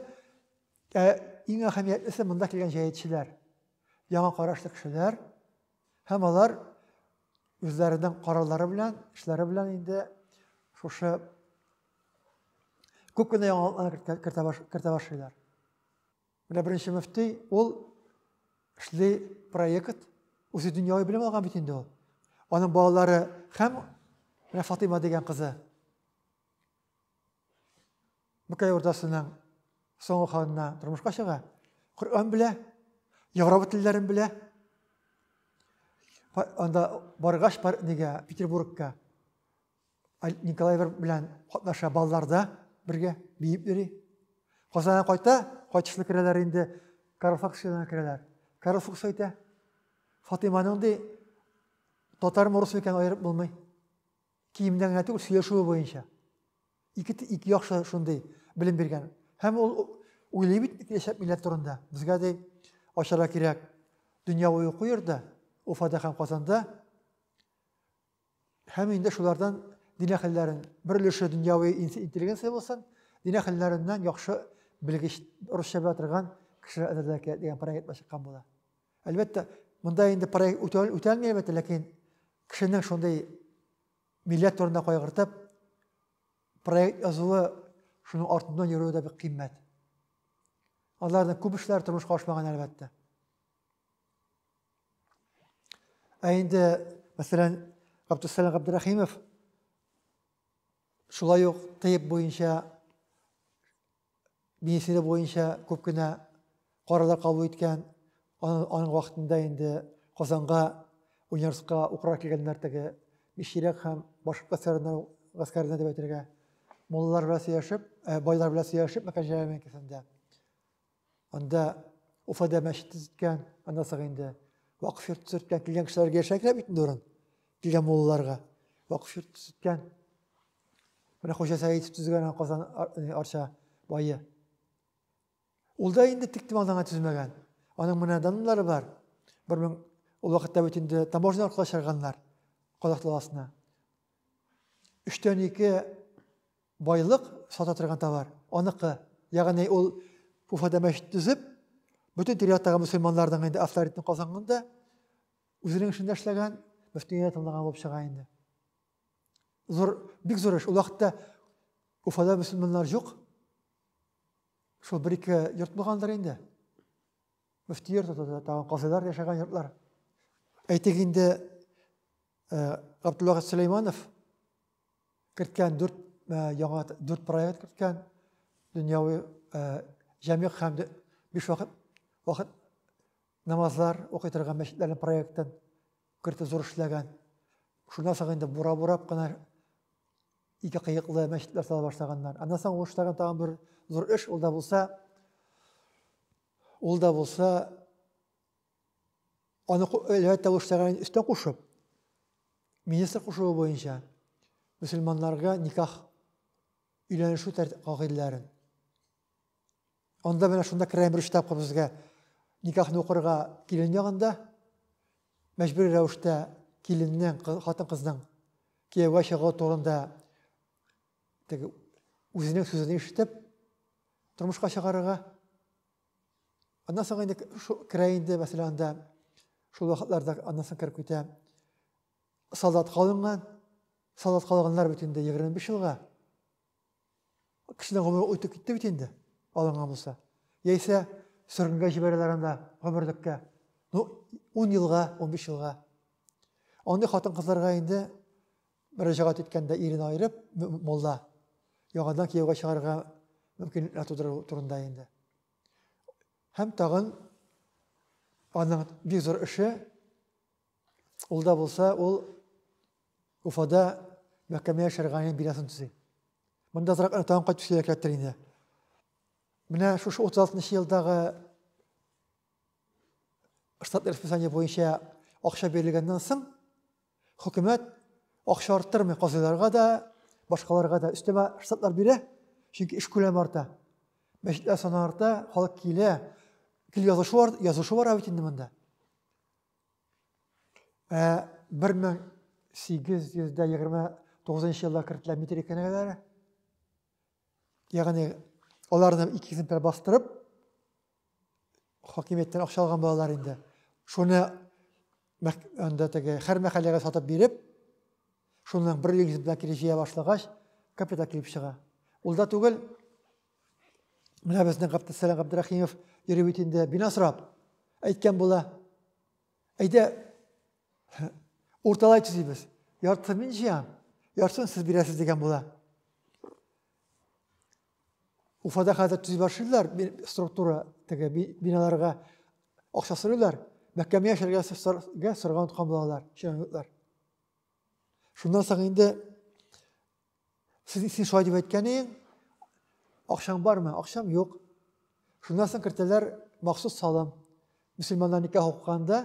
иң әһәмиятлесе монда килгән җәетчеләр. Яңа карашлы кешеләр һәм алар үзләренең карарлары белән, эшләре белән инде шушы күп кенә яңалыкларны кертә башлыйлар. Менә беренче мөфти ул эшли проект, үзе дөньяви белем алган бит инде ул. Аның балалары һәм менә Фатыйма дигән кызы Мөкәй урдасының соңгы ханына тормышка чыга. Коръән белә, Европа телләрен белә. Анда баргач бар нигә Петербургка Николай белән катнаша балларда бергә биеп йөри. Казанга кайта, кайтышлы керәләр инде, Карл Фокс янына керәләр. Карл Фокс әйтә, Фатыйманың ди, татармы, русмы икәнен аерып булмый. Киемнән генә түгел, сөйләшүе буенча. Ике яхшы шундый белем биргән. Һәм ул уйлый бит киләчәк милләт турында. Безгә ди, ачарга кирәк дөньяви уку йорты Уфада һәм Казанда. Һәм инде шулардан дин әһелләрен бер өлеше дөньяви интеллигенция булсын, дин әһелләреннән яхшы белгеч русча белә торган кешеләр әзерләргә кирәк дигән проект белән чыккан була. Әлбәттә, монда инде проект үтәлми әлбәттә, ләкин кешенең шундый милләт турында кайгыртып проект язуы, шуның артыннан йөрүе дә бик кыйммәт. Аларның күп эшләре тормышка ашмаган әлбәттә. Ә инде, мәсәлән, Габдусалам Габдрахимов шулай ук тыйп буенча, медицина буенча күп кенә карарлар кабул иткән. Аның вакытында инде Казанга университетка укырга килгәннәр теге Мещеряк һәм башка гаскәренә дип әйтергә. Муллалар белән сөйләшеп, байлар белән сөйләшеп Мәкә җәмәкәсендә. Анда Уфада мәчет төзеткән, аннан соң инде вакыф йорт төзеткән, килгән кешеләргә яшәргә бит инде урын. Килгән муллаларга вакыф йорт төзеткән. Менә Хуҗа Сәетов төзегән Казан Арча бае. Ул да инде тик тималдан гына төземәгән. Аның менә данлары бар. Бер мең ул вакытта бит инде таможня аркылы чыгарганнар Казах даласына. Өчтән ике байлык сата торган товар, аныкы. Ягъни ул Уфада мәчет төзеп, бөтен тирә-яктагы мөселманнарның инде авторитетын казанган да, үзенең эшендә эшләгән, мөфтигә тыңлаган булып чыга инде. Зур, бик зур эш. Ул вакытта Уфада мөселманнар юк. Шул бер-ике йорт булгандыр инде. Мөфти йорты тагын казыйлар яшәгән йортлар. Әйтик инде, Габдулвахит Сөләйманов керткән дүрт яңа дүрт проект керткән дөньяви җәмигъ һәм биш вакыт вакыт намазлар укый торган мәчетләрнең проектын кертеп зур эшләгән. Шуннан соң инде бура-бурап кына ике кыеклы мәчетләр сала башлаганнар. Аннан соң ул эшләгән тагын бер зур эш, ул да булса, ул да булса Аны әлбәттә ул эшләгән өстән кушып, министр кушуы буенча мөселманнарга никах өйләнешү кагыйдәләрен. Анда менә шунда керәм бер тапкыр безгә никахны укырга килен ягында мәҗбүри рәвештә киленнең, хатын-кызның кияүгә чыгу турында теге үзенең сүзен ишетеп тормышка чыгарырга. Аннан соң инде керә инде, мәсәлән, анда шул вакытларда аннан соң кереп китә. Солдатка алынган. Солдатка алганнар бит инде 25 елга. Кешенең гомере үтеп китте бит инде, алынган булса. Яисә сөргенгә җибәрәләр анда гомерлеккә. Ну, 10 елга, 15 елга. Андый хатын-кызларга инде мөрәҗәгать иткәндә ирен аерып, мулла яңадан кияүгә чыгарга мөмкинлекләр тудыру турында инде. Һәм тагын аның бик зур эше, ул да булса, ул Уфада мәхкәмә шәргани бинасын төзи. Монда азрак тагын кайтып сөйләргә кирәктер инде. Менә шушы 36 елдагы штат расписание буенча акча бирелгәннән соң, хөкүмәт акча арттырмый казыйларга да, башкаларга да өстәмә штатлар бирә, чөнки эш күләме арта. Мәчетләр саны арта, халык килә. Кил язышу, язышу бара бит инде монда. Ә 1829 елда кертелә метрика кенәгәләре. Ягъни аларны ике экземпляр бастырып, хакимияттән акча алган балалар инде. Шуны анда теге һәр мәхәлләгә сатып биреп, шуның бер экземпляр кире җыя башлагач, капитал килеп чыга. Ул да түгел, менә безнең Габдесәлам Габдрәхимов йөри бит инде бина сорап, әйткән була. Әйдә, урталай төзибез. Яртысын мин җыям, яртысын сез бирәсез дигән була. Уфада хәзер төзи башлыйлар структура теге биналарга акча сорыйлар. Мәхкәмә яшәргә сораган тоткан булалар, чиновниклар. Шуннан соң инде сез син шулай дип әйткән идең, акчаң бармы? Акчам юк. Шуннан соң кертәләр махсус салым. Мөселманнар никах укыганда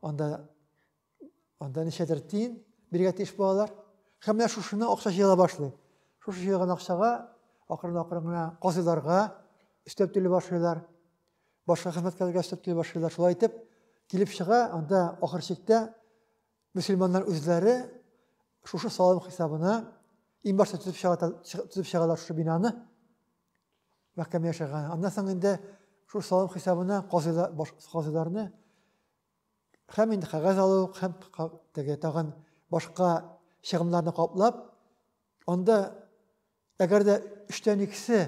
анда анда ничәдер тиен бирергә тиеш булалар. Һәм менә шушыны акча җыела башлый. Шушы җыелган акчага акрын-акрын гына казыйларга өстәп түли башлыйлар. Башка хезмәткәрләргә өстәп түли башлыйлар. Шулай итеп килеп чыга, анда ахыр чиктә мөселманнар үзләре шушы салым хисабына иң башта төзеп чыга, төзеп чыгалар шушы бинаны. Мәхкәмә яшәгән. Аннан соң инде шул салым хисабына казыйлар, казыйларны һәм инде кәгазь алу, һәм теге тагын башка чыгымнарны каплап, анда әгәр дә өчтән икесе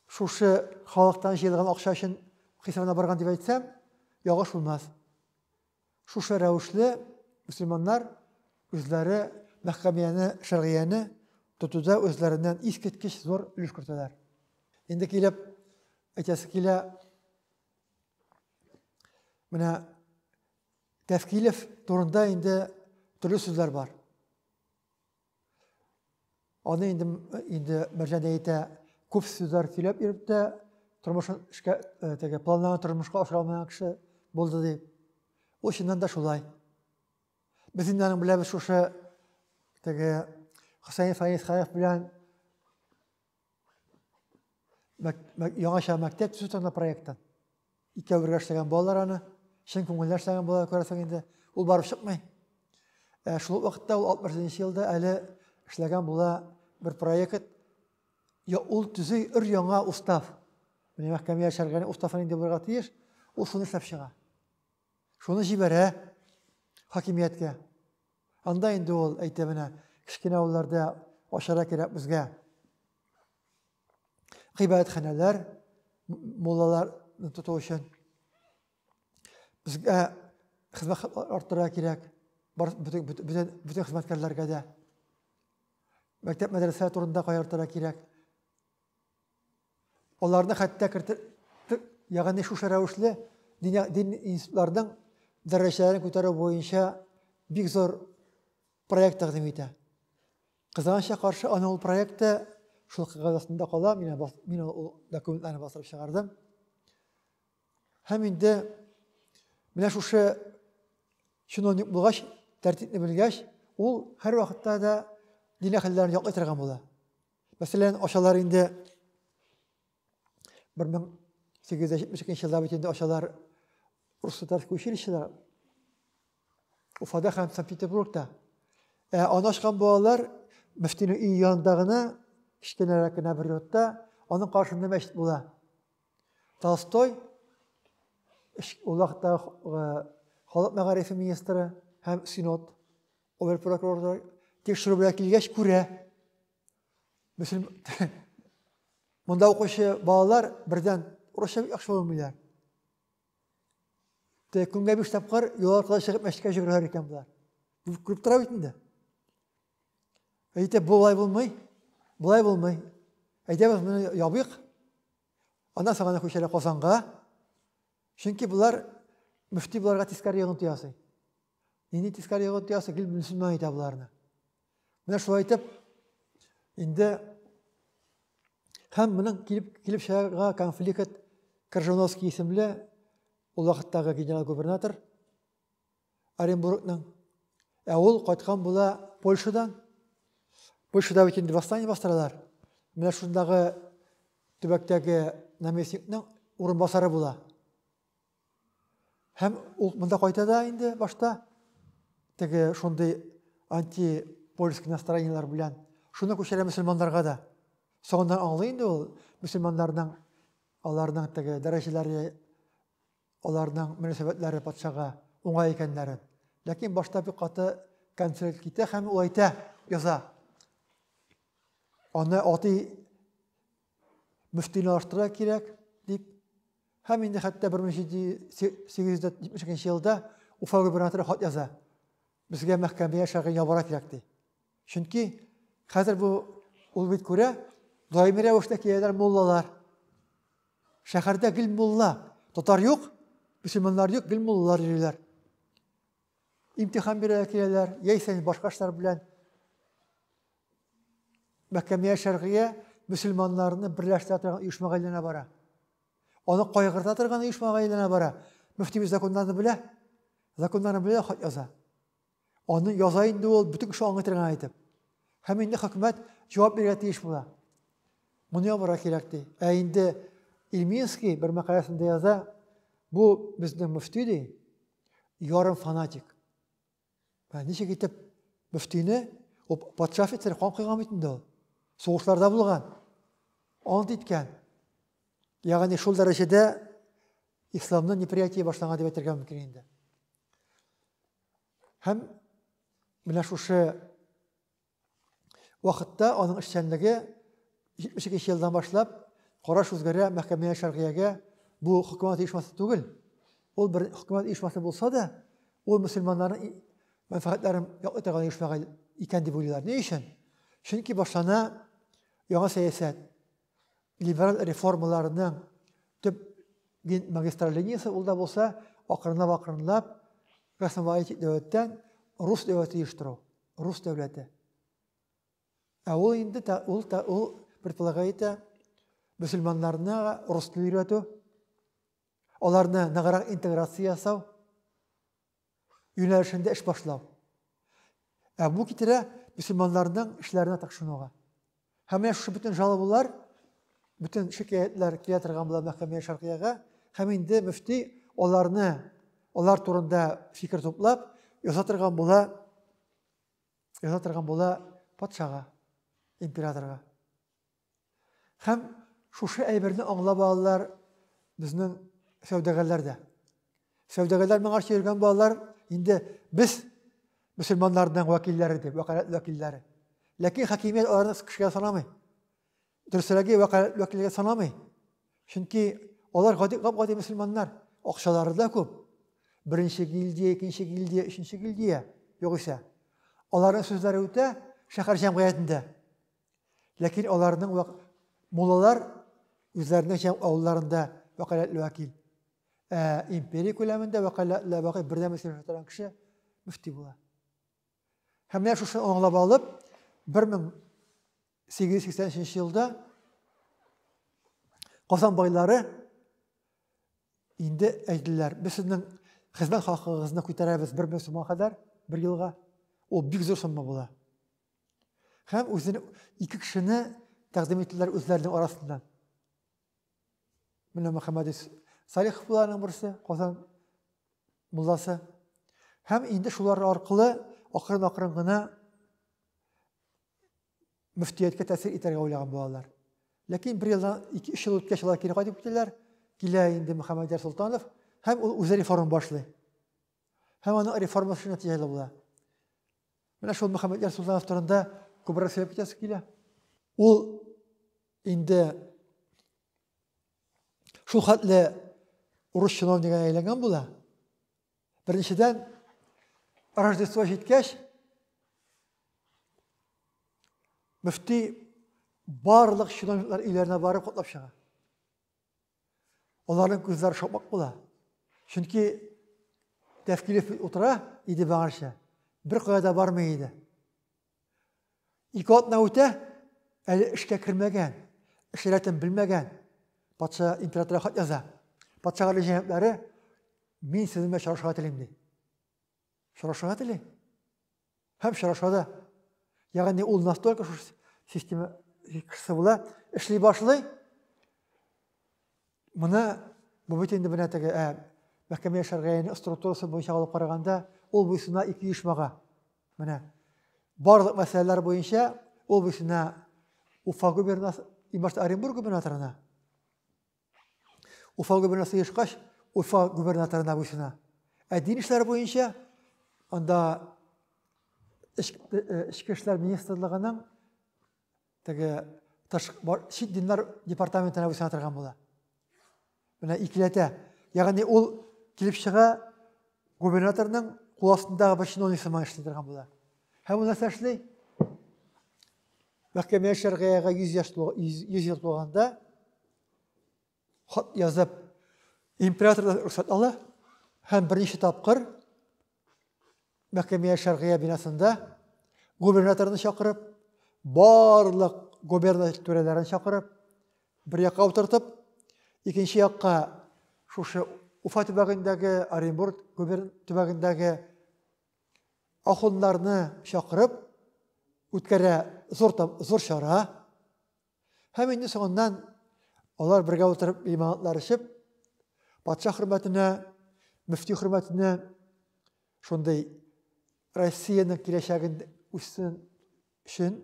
шушы халыктан җыелган акча өчен хисабына барган дип әйтсәм, ялгыш булмас. Шушы рәвешле мөселманнар үзләре мәхкәмәне, шәргыяне тотуда үзләреннән искиткеч зур өлеш кертәләр. Инде килеп әйтәсе килә, менә Тәфкилев турында инде төрле сүзләр бар. Аны инде инде Мәрҗани әйтә, күп сүзләр сөйләп йөреп тә, тормышын эшкә э, теге планланган тормышка ашыра алмаган кеше булды дип. Ул чыннан да шулай. Без инде аның беләбез шушы теге Хөсәен Фәиз Хәев белән яңача мәктәп төзү турында проекты. Икәү бергә эшләгән балалар аны, чын күңелдән эшләгән балалар күрәсең инде. Ул барып чыкмый. Ә шул ук вакытта ул 67 елда әле эшләгән була бер проект. Я ул төзи өр яңа устав. Менә мәхкәмә яшәргән уставы нинди булырга тиеш, ул шуны эшләп чыга. Шуны җибәрә хакимияткә. Анда инде ул әйтә менә кечкенә авылларда ашарга кирәк безгә. Гыйбадәтханәләр, муллаларны тоту өчен безгә хезмәт арттырырга кирәк. Бар бөтен бөтен бөтен хезмәткәрләргә дә. Мәктәп мәдрәсә турында кайгыртырга кирәк. Аларны хәтта кертер, ягъни шушы рәвешле дин, дин институтларының дәрәҗәләрен күтәрү буенча бик зур проект тәкъдим итә. Кызганычка каршы, аның ул проекты шул кәгазь астында кала. Мин, мин ул документларны бастырып чыгардым. Һәм инде менә шушы чиновник булгач, тәртипне белгәч, ул һәрвакытта да дин әһелләрен яклый торган була. Мәсәлән, ачалар инде 1872 елда бит инде ачалар Рус-татарский училищелар Уфада һәм Санкт-Петербургта. Ә аны ачкан балалар мөфтинең өе янында гына, кечкенәрәк кенә бер йортта, аның каршында мәчет була. Толстой ул вакытта халык мәгарифе министры һәм синод. Обер-прокурор тикшерү белән килгәч күрә. Монда укучы балалар бердән урысча бик яхшы белмиләр. Те көнгә биш тапкыр юл аркылы чыгып мәчеткә йөгерәләр икән болар. Күреп тора бит инде. Әйтә, болай булмый. Болай булмый. Әйдә без моны ябыйк. Аннан соң аны күчерә Казанга. Чөнки болар мөфти боларга тискәре йогынты ясый. Нинди тискәре йогынты ясый? Гел мөселман итә боларны. Менә шулай итеп инде һәм моның килеп килеп чыгарга конфликт Крыжановский исемле ул вакыттагы генерал-губернатор Оренбургның. Ә ул кайткан була Польшадан. Польшада бит инде восстание бастыралар. Менә шундагы төбәктәге наместникның урынбасары була. Һәм ул монда кайта да инде башта теге шундый антипольский настроениеләр белән. Шуны күчерә мөселманнарга да. Соңыннан аңлый инде ул мөселманнарның аларның теге дәрәҗәләре, аларның мөнәсәбәтләре патшага уңай икәннәрен. Ләкин башта бик каты конфликт китә һәм ул әйтә, яза. Аны ати мөфтине алыштырырга кирәк дип. Һәм инде хәтта 1872 елда Уфа губернаторы хат яза. Безгә мәхкәмәгә шәргый ябарга кирәк ди. Чөнки хәзер бу ул бит күрә, даими рәвештә киләләр муллалар. Шәһәрдә гел мулла. Татар юк, мөселманнар юк, гел муллалар йөриләр. Имтихан бирергә киләләр, яисә башка эшләр белән. Мәхкәмә шәргыя мөселманнарны берләштерә торган оешмага әйләнә бара. Аны кайгырта торган оешмага әйләнә бара. Мөфтибез законнарны белә. Законнарны белә, хат яза. Аны яза инде ул бөтен кеше аңлый торган итеп. Һәм инде хөкүмәт җавап бирергә тиеш була. Моны ябарга кирәк ди. Ә инде Ильминский бер мәкаләсендә яза, бу безнең мөфти ди, ярым фанатик. Ә ничек итеп мөфтине, ул патша офицеры кан койган бит инде ул. Сугышларда булган. Ант иткән. Ягъни шул дәрәҗәдә исламны неприятие башланган дип әйтергә мөмкин инде. Һәм менә шушы вакытта аның эшчәнлеге 72 елдан башлап караш үзгәрә мәхкәмә шәргыягә бу хөкүмәт оешмасы түгел. Ул бер хөкүмәт оешмасы булса да, ул мөселманнарның мәнфәгатьләрен яклый торган оешма икән дип уйлыйлар. Ни өчен? Чөнки башлана яңа сәясәт. Либераль реформаларның төп магистраль линиясе ул да булса акрынлап-акрынлап космополитик дәүләттән рус дәүләте оештыру. Рус дәүләте. Ә ул инде та, ул та, ул предполагает итә мөселманнарны рус теле өйрәтү, аларны ныграк интеграция ясау юнәлешендә эш башлау. Ә бу китерә мөселманнарның эшләренә тыкшынуга. Һәм менә шушы бөтен жалобалар, бөтен шикаятьләр килә торган була мәхкәмә шәркыягә, һәм инде мөфти аларны, алар турында фикер туплап, яза торган була, яза торган була патшага, императорга. Һәм шушы әйберне аңлап алалар безнең сәүдәгәрләр дә. Сәүдәгәрләр моңарчы йөргән балалар инде без мөселманнарның вәкилләре дип, вәкаләт вәкилләре. Ләкин хакимият аларны кешегә санамый. Дөресрәге, вәкаләт вәкилләргә санамый. Чөнки алар гади гап-гади мөселманнар, акчалары да күп. Беренче гильдия, икенче гильдия, өченче гильдия, югыйсә. Аларның сүзләре үтә шәһәр җәмгыятендә. Ләкин аларның муллалар үзләренең авылларында вәкаләтле вәкил. Ә империя күләмендә вәкаләтле вәкил бердәм сөйләшә торган кеше мөфти була. Һәм менә шушы аңлап алып, 1883 елда Казан байлары инде әйттеләр, без сезнең хезмәт хакыгызны күтәрәбез 1000 сумга кадәр бер елга. Ул бик зур сумма була. Һәм үзен ике кешене тәкъдим иттеләр үзләренең арасыннан. Менә Мөхәммәд Салихов була аның берсе, Казан мулласы. Һәм инде шулар аркылы акрын-акрын гына мөфтияткә тәэсир итәргә уйлаган булалар. Ләкин бер елдан, ике, өч ел үткәч, алар кире кайтып китәләр. Килә инде Мөхәммәдьяр Солтанов һәм ул үзе реформа башлый. Һәм аның реформасы нәтиҗәле була. Менә шул Мөхәммәдьяр Солтанов турында күбрәк сөйләп китәсе килә. Ул инде шул хәтле урыс чиновнигына әйләнгән була. Беренчедән, Рождество җиткәч, мөфти барлык чиновниклар өйләренә барып котлап чыга. Аларның күзләре шапак була. Чөнки Тәфкилев утыра иде баңарча. Бер кая да бармый иде. Ике атна үтә, әле эшкә кермәгән, эш рәтен белмәгән. Патша императорга хат яза. Патша гали җәнаплары, мин сезнең белән очрашырга телим, ди. Очрашырга тели. Һәм очраша да. Ягъни ул настолько шушы система кешесе була, эшли башлый. Моны бу бит инде менә теге мәхкәмә шәргыянең структурасы буенча алып караганда, ул буйсына ике оешмага. Менә барлык мәсьәләләр буенча ул буйсына Уфа губернасы, башта Оренбург губернаторына. Уфа губернасы оешкач, Уфа губернаторына буйсына. Ә дин эшләре буенча анда Эчке эшләр министрлыгының теге чит диннәр департаментына буйсына торган була. Менә икеләтә. Ягъни ул килеп чыга губернаторның кул астындагы бер чиновник сыман эшли торган була. Һәм ул нәрсә эшли? Мәхкәмә шәргыягә 100 яшь 100 ел тулганда хат язып императордан рөхсәт ала һәм берничә тапкыр Мәхкәмә шәргыя бинасында губернаторны чакырып, барлык губерна түрәләрен чакырып, бер якка утыртып, икенче якка шушы Уфа төбәгендәге, Оренбург губерн төбәгендәге ахуннарны чакырып үткәрә зур зур чара. Һәм инде соңыннан алар бергә утырып лимонадлар эчеп, патша хөрмәтенә, мөфти хөрмәтенә шундый Россиянең киләчәген үссен өчен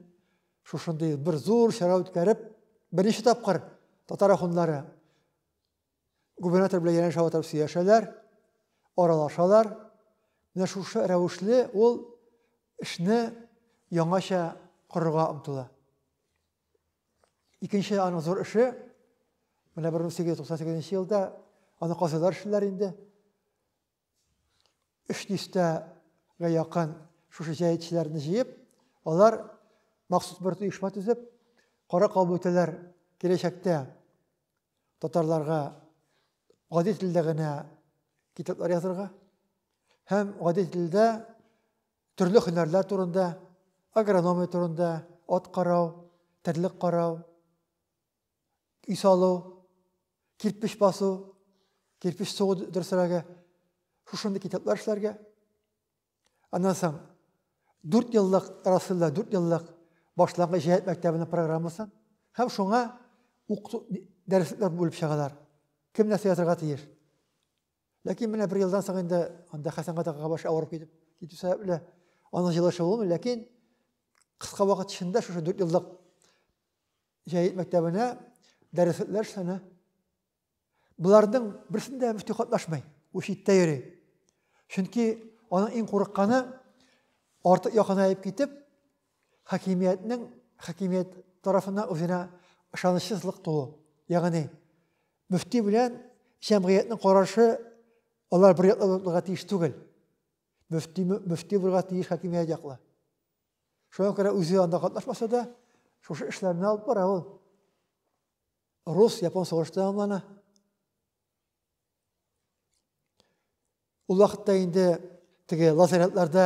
шушындый бер зур чара үткәреп, берничә тапкыр татар ахуннары губернатор белән янәшә утырып сөйләшәләр, аралашалар. Менә шушы рәвешле ул эшне яңача корырга омтыла. Икенче аның зур эше, менә 1898 елда аны казыйлар эшлиләр инде. Өч дистәгә якын шушы җәетчеләрне җыеп, алар махсус бер оешма төзеп, кара кабул итәләр киләчәктә татарларга гади телдә генә китаплар язырга һәм гади телдә төрле һөнәрләр турында, агрономия турында, ат карау, терлек карау, өй салу, кирпеч басу, кирпеч сугу дөресрәге, шушындый китаплар эшләргә. Аннан соң 4 еллык Расулла 4 еллык башлангыч җәһәт мәктәбенең программасын һәм шуңа укыту дәреслекләр бүлеп чыгалар. Кем нәрсә язырга тиеш? Ләкин менә бер елдан соң инде анда Хәсән Гатага башы авырып китеп китү сәбәпле аның җылышы булмый, ләкин кыска вакыт эчендә шушы 4 еллык Җәет мәктәбенә дәреслекләр эшләнә. Боларның берсендә мөфти катнашмый, ул читтә йөри. Чөнки аның иң курыкканы артык якынаеп китеп, хакимиятнең хакимият тарафыннан үзенә ышанычсызлык туу. Ягъни мөфти белән җәмгыятьнең карашы алар бер яклы булырга тиеш түгел. Мөфти мөфти булырга тиеш хакимият яклы. Шуңа күрә үзе анда катнашмаса да, шушы эшләрне алып бара ул. Рус-япон сугышы тәмамлана. Ул вакытта инде теге лазаретларда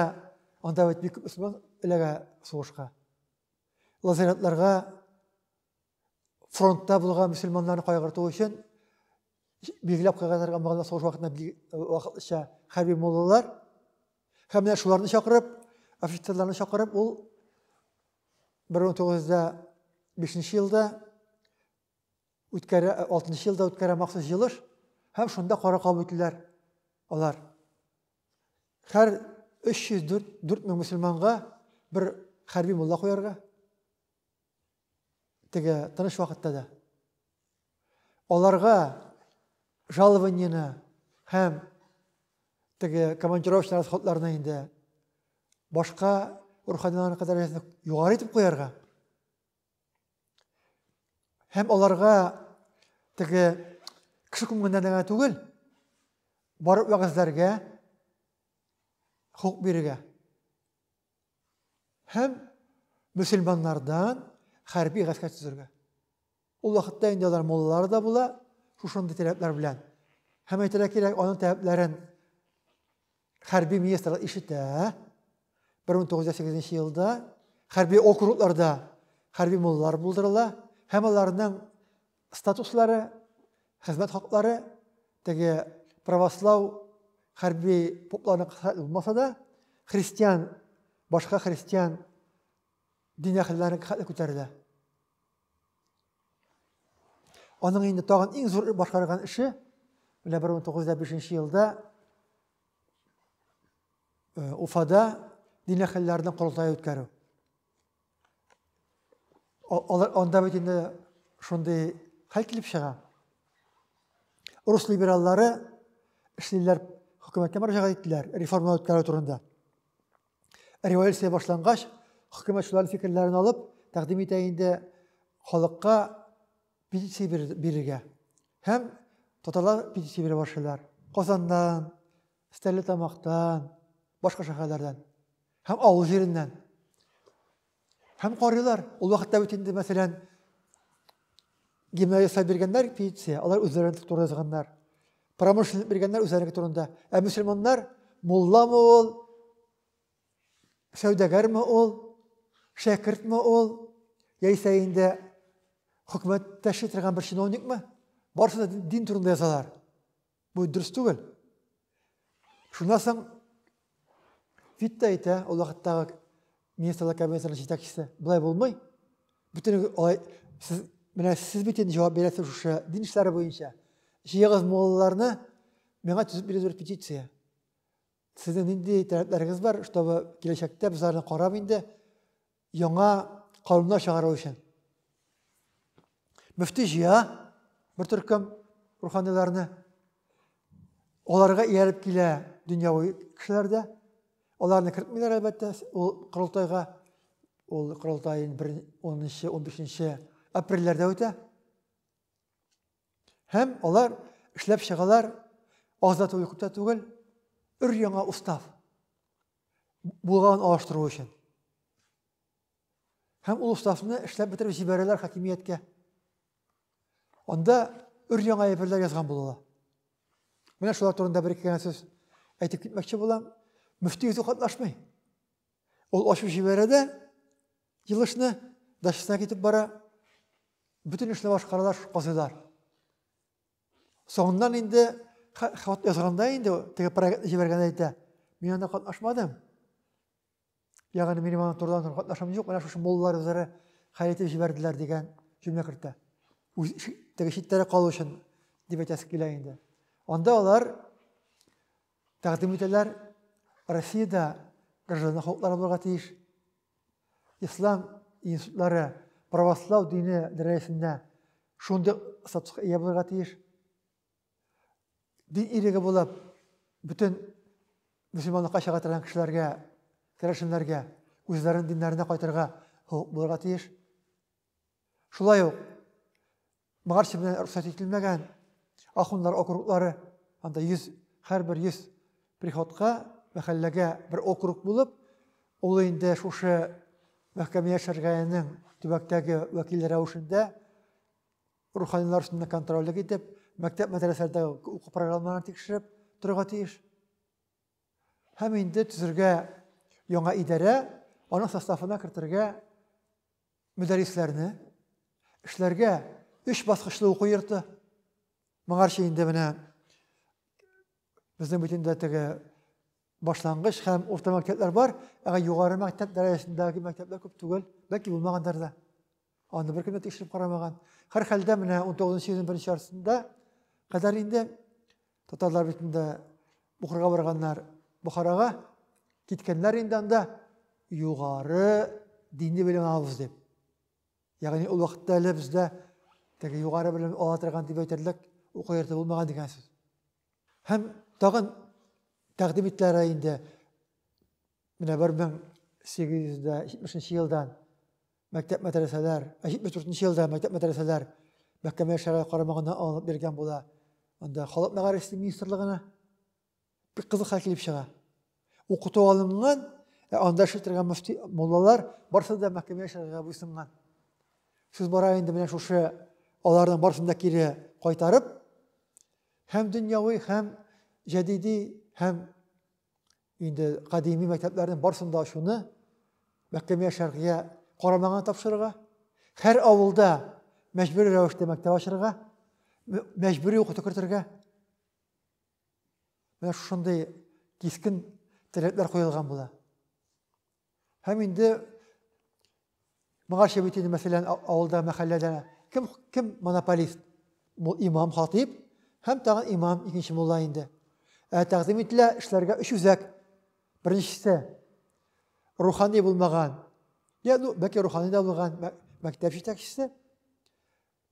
анда бит бик күп мөселман эләгә сугышка. Лазаретларга фронтта булган мөселманнарны кайгырту өчен билгеләп куйган торган сугыш вакытында вакытлыча хәрби муллалар һәм менә шуларны чакырып, офицерларны чакырып, ул 1905 елда үткәрә, 6 елда үткәрә махсус җыелыш һәм шунда кара кабул ителәр алар. Һәр 304 мең мөселманга бер хәрби мулла куярга. Теге тыныч вакытта да. Аларга жалованиены һәм теге командировочный расходларны инде башка руханиларның дәрәҗәсен югары итеп куярга. Һәм аларга теге кеше күңеленнән генә түгел, барып вәгазьләргә хокук бирергә. Һәм мөселманнардан хәрби гаскәр төзергә. Ул вакытта инде алар муллалар да була, шушындый таләпләр белән. Һәм әйтергә кирәк, аның таләпләрен хәрби министрлык ишетә. 1908 елда хәрби округларда хәрби муллалар булдырыла һәм аларның статуслары, хезмәт хаклары теге православ хәрби попларның булмаса да, христиан, башка христиан дин әһелләренең хәтле күтәрелә. Аның инде тагын иң зур башкарган эше менә 1905 елда Уфада дин әһелләренең корылтае үткәрү. Алар анда бит инде шундый хәл килеп чыга. Рус либераллары эшлиләр, хөкүмәткә мөрәҗәгать иттеләр реформа үткәрү турында. Революция башлангач, хөкүмәт шуларның фикерләрен алып, тәкъдим итә инде халыкка петиция бирергә. Һәм татарлар петиция бирә башлыйлар. Казаннан, Стәрлетамактан, башка шәһәрләрдән һәм авыл җиреннән. Һәм карыйлар. Ул вакытта бит инде, мәсәлән, гимназия биргәннәр петиция, алар үзләренең турында язганнар. Промышленник биргәннәр үзләренең турында. Ә мөселманнар мулламы ул, сәүдәгәрме ул, шәкертме ул, яисә инде хөкүмәттә эшли торган бер чиновникмы? Барысы да дин турында язалар. Бу дөрес түгел. Шуннан соң Витте әйтә, ул вакыттагы министрлар кабинетының җитәкчесе, болай булмый. Бөтен алай сез менә сез бит инде җавап бирәсез шушы дин эшләре буенча. Җыегыз муллаларны, миңа төзеп бирегез бер петиция. Сезнең нинди таләпләрегез бар, чтобы киләчәктә без аларны карап инде яңа кануннар чыгару өчен. Мөфти җыя бер төркем руханиларны. Аларга ияреп килә дөньяви кешеләр дә. Аларны кертмиләр әлбәттә ул корылтайга. Ул корылтай 10-нчы, 15 апрельләрдә үтә. Һәм алар эшләп чыгалар, аз да түгел, күп тә түгел, өр яңа устав булган алыштыру өчен. Һәм ул уставны эшләп бетереп җибәрәләр хакимияткә. Анда өр яңа әйберләр язган булала. Менә шулар турында бер ике генә сүз әйтеп китмәкче булам. Мөфти үзе катнашмый. Ул ачып җибәрә дә елышны дачасына китеп бара. Бөтен эшне башкаралар казыйлар. Соңыннан инде хат язганда инде теге проектны җибәргәндә әйтә, мин анда катнашмадым. Ягъни минем анда турыдан катнашым юк, менә шушы муллалар үзләре хәл итеп җибәрделәр дигән җөмлә кертә. Үз теге читтәрәк калу өчен дип әйтәсе килә инде. Анда алар тәкъдим итәләр, Россиядә гражданлык хокуклары булырга тиеш. Ислам институтлары православ дине дәрәҗәсендә шундый статуска ия булырга тиеш. Дин иреге булып, бөтен мөселманлыкка чыга торган кешеләргә, керәшеннәргә үзләренең диннәренә кайтырга хокук булырга тиеш. Шулай ук моңарчы белән рөхсәт ителмәгән ахуннар округлары, анда 100, һәрбер 100 приходка, мәхәлләгә бер округ булып, ул инде шушы мәхкәмә шәргәенең төбәктәге вәкил рәвешендә руханилар өстендә контрольлек итеп, мәктәп мәдрәсәләрдәге уку программаларын тикшереп торырга тиеш. Һәм инде төзергә яңа идарә, аның составына кертергә мөдәррисләрне, эшләргә өч баскычлы уку йорты. Моңарчы инде менә безнең бит инде теге башлангыч һәм урта мәктәпләр бар, ә югары мәктәп дәрәҗәсендәге мәктәпләр күп түгел, бәлки булмагандыр да. Аны беркем дә тикшереп карамаган. Һәр хәлдә менә 19 йөзның беренче яртысында кадәр инде татарлар бит инде укырга барганнар Бохарага, киткәннәр инде анда югары дини белем алабыз дип. Ягъни ул вакытта әле бездә теге югары белем ала торган дип әйтерлек уку йорты булмаган дигән сүз. Һәм тагын тәкъдим ителә инде менә 1870 елдан мәктәп мәдрәсәләр, 74 елда мәктәп мәдрәсәләр мәхкәмә шәрә карамагына алынып биргән була. Анда халык мәгариф министрлыгына бик кызык хәл килеп чыга. Укыту алынган, ә анда эшли торган мөфти муллалар барысы да мәхкәмә шәргә буйсынган. Сүз бара инде менә шушы аларның барысын да кире кайтарып, һәм дөньяви, һәм җәдиди, һәм инде кадими мәктәпләрнең барысын да ачуны мәхкәмә шәргия карамагына тапшырырга, һәр авылда мәҗбүри рәвештә мәктәп ачырга, мәҗбүри укыту кертергә. Менә шушындый кискен таләпләр куелган була. Һәм инде моңарча бит инде, мәсәлән, авылда, мәхәлләдә кем кем монополист? Бу имам, хатип һәм тагын имам, икенче мулла инде. Ә тәкъдим ителә эшләргә өч үзәк. Беренчесе рухани булмаган, я, ну, бәлки рухани да булган мәктәп җитәкчесе,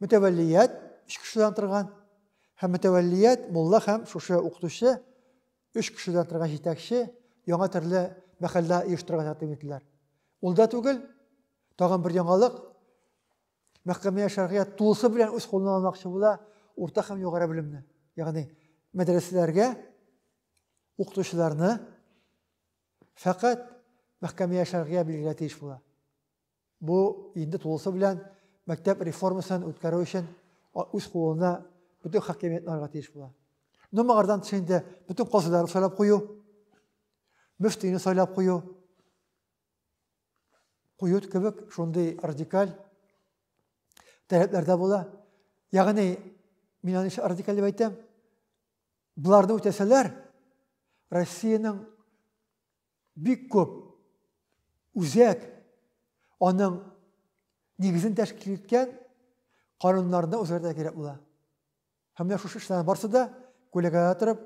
мөтәвәллият өч кешедән торган һәм мөтәвәллият мулла һәм шушы укытучы өч кешедән торган җитәкче яңа төрле мәхәллә оештырырга тәкъдим иттеләр. Ул да түгел, тагын бер яңалык, мәхкәмә шәргыя тулысы белән үз кулына алмакчы була урта һәм югары белемне. Ягъни мәдрәсәләргә укытучыларны фәкать мәхкәмә шәргыя билгеләргә тиеш була. Бу инде тулысы белән мәктәп реформасын үткәрү өчен үз кулына бөтен хакимиятне алырга тиеш була. Ну, моңардан тыш инде бөтен казыйларны сайлап кую, мөфтине сайлап кую, кую кебек шундый радикаль таләпләр дә була. Ягъни, мин аны радикаль дип әйтәм, боларны үтәсәләр, Россиянең бик күп үзәк аның нигезен тәшкил иткән кануннарны үзгәртергә кирәк була. Һәм менә шушы эшләрнең барысы да күләгәдә торып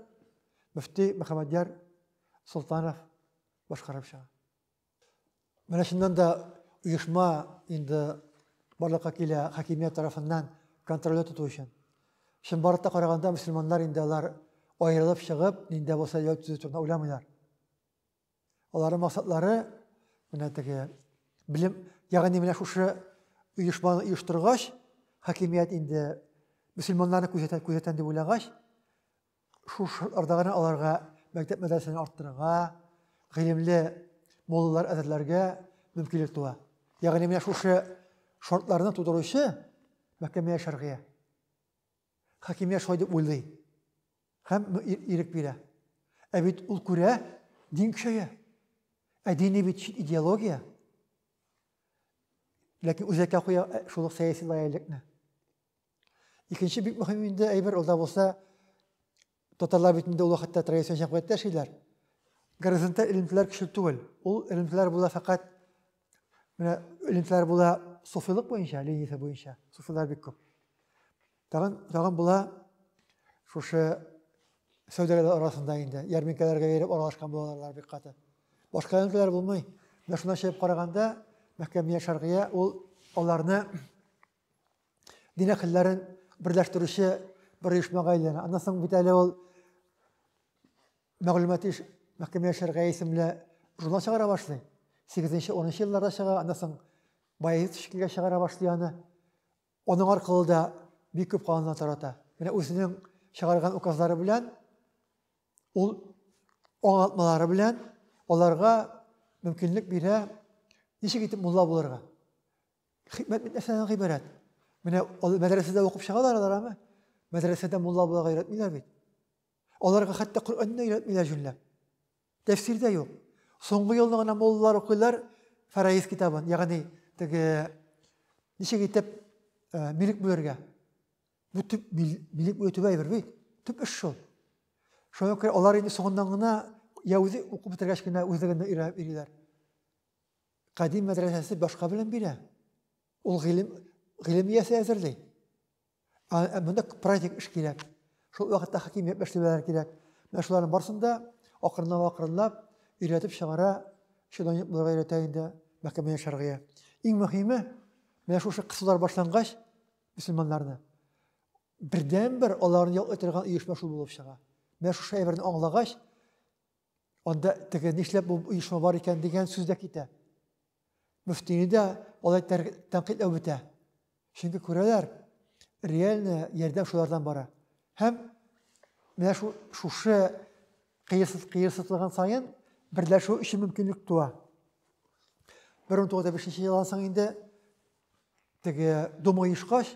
мөфти Мөхәммәдьяр Солтанов башкарып чыга. Менә чыннан да оешма инде барлыкка килә хакимият тарафыннан контрольдә тоту өчен. Чынбарлыкта караганда мөселманнар инде алар аерылып чыгып, нинди булса дәүләт төзү турында уйламыйлар. Аларның максатлары менә теге белем, ягъни менә шушы оешманы оештыргач, хакимият инде мөселманнарны күзәтә, күзәтәм дип уйлагач, шушы шартларда гына аларга мәктәп мәдрәсәне арттырырга, гыйлемле муллалар әзерләргә мөмкинлек туа. Ягъни менә шушы шартларны тудыручы мәхкәмә шәргыя. Хакимият шулай дип уйлый һәм ирек бирә. Ә бит ул күрә, дин көчәя. Ә дини бит чит идеология. Ләкин үзәккә куя шул ук сәяси лояльлекне. Икенче бик мөһим инде әйбер, ул да булса, татарлар бит инде ул вакытта традицион җәмгыятьтә яшиләр. Горизонталь элемтәләр көчле түгел. Ул элемтәләр була фәкать менә элемтәләр була суфилык буенча, линиясе буенча. Суфилар бик күп. Тагын, тагын була шушы сәүдәгәрләр арасында инде ярминкәләргә йөреп аралашкан булалар бик каты. Башка элемтәләр булмый. Менә шуннан чыгып караганда, Мәхкәмә Шәргыя ул аларны дин әһелләрен берләштерүче бер оешмага әйләнә. Аннан соң бит әле ул мәгълүмати Мәхкәмә Шәргыя исемле журнал чыгара башлый. 8-10 елларда чыга, аннан соң Баязит шикелле чыгара башлый аны. Аның аркылы да бик күп кануннар тарата. Менә үзенең чыгарган указлары белән ул аңлатмалары белән аларга мөмкинлек бирә ничек итеп мулла булырга. Хикмәт бит нәрсәдән гыйбарәт? Менә мәдрәсәдә укып чыгалар алар аны. Мәдрәсәдә мулла булырга өйрәтмиләр бит. Аларга хәтта Коръәнне өйрәтмиләр җүнләп. Тәфсир дә юк. Соңгы елны гына муллалар укыйлар Фәраиз китабын, ягъни теге ничек итеп э, милек бүлергә. Бу төп милек бүлү төп әйбер бит. Төп эш шул. Шуңа күрә алар инде соңыннан гына я үзе укып бетергәч кенә үзлегеннән өйрәнеп йөриләр. Кадим мәдрәсәсе башка белем бирә. Ул гыйлем гыйлем иясе әзерли. Ә монда практик эш кирәк. Шул вакытта хакимият мәшәләләре кирәк. Менә шуларның барысын да акрынлап-акрынлап өйрәтеп чыгара, чиновник булырга өйрәтә инде мәхкәмә шәргыя. Иң мөһиме, менә шушы кысулар башлангач, мөселманнарны бердәнбер аларны яклый торган оешма шул булып чыга. Менә шушы әйберне аңлагач, Анда теге нишләп бу оешма бар икән дигән сүз дә китә. Мөфтине дә алай тәнкыйтьләү бетә. Чөнки күрәләр, реально ярдәм шулардан бара. Һәм менә шушы кыерсытылган саен берләшү өчен мөмкинлек туа. 1905 елдан соң инде теге Дума оешкач,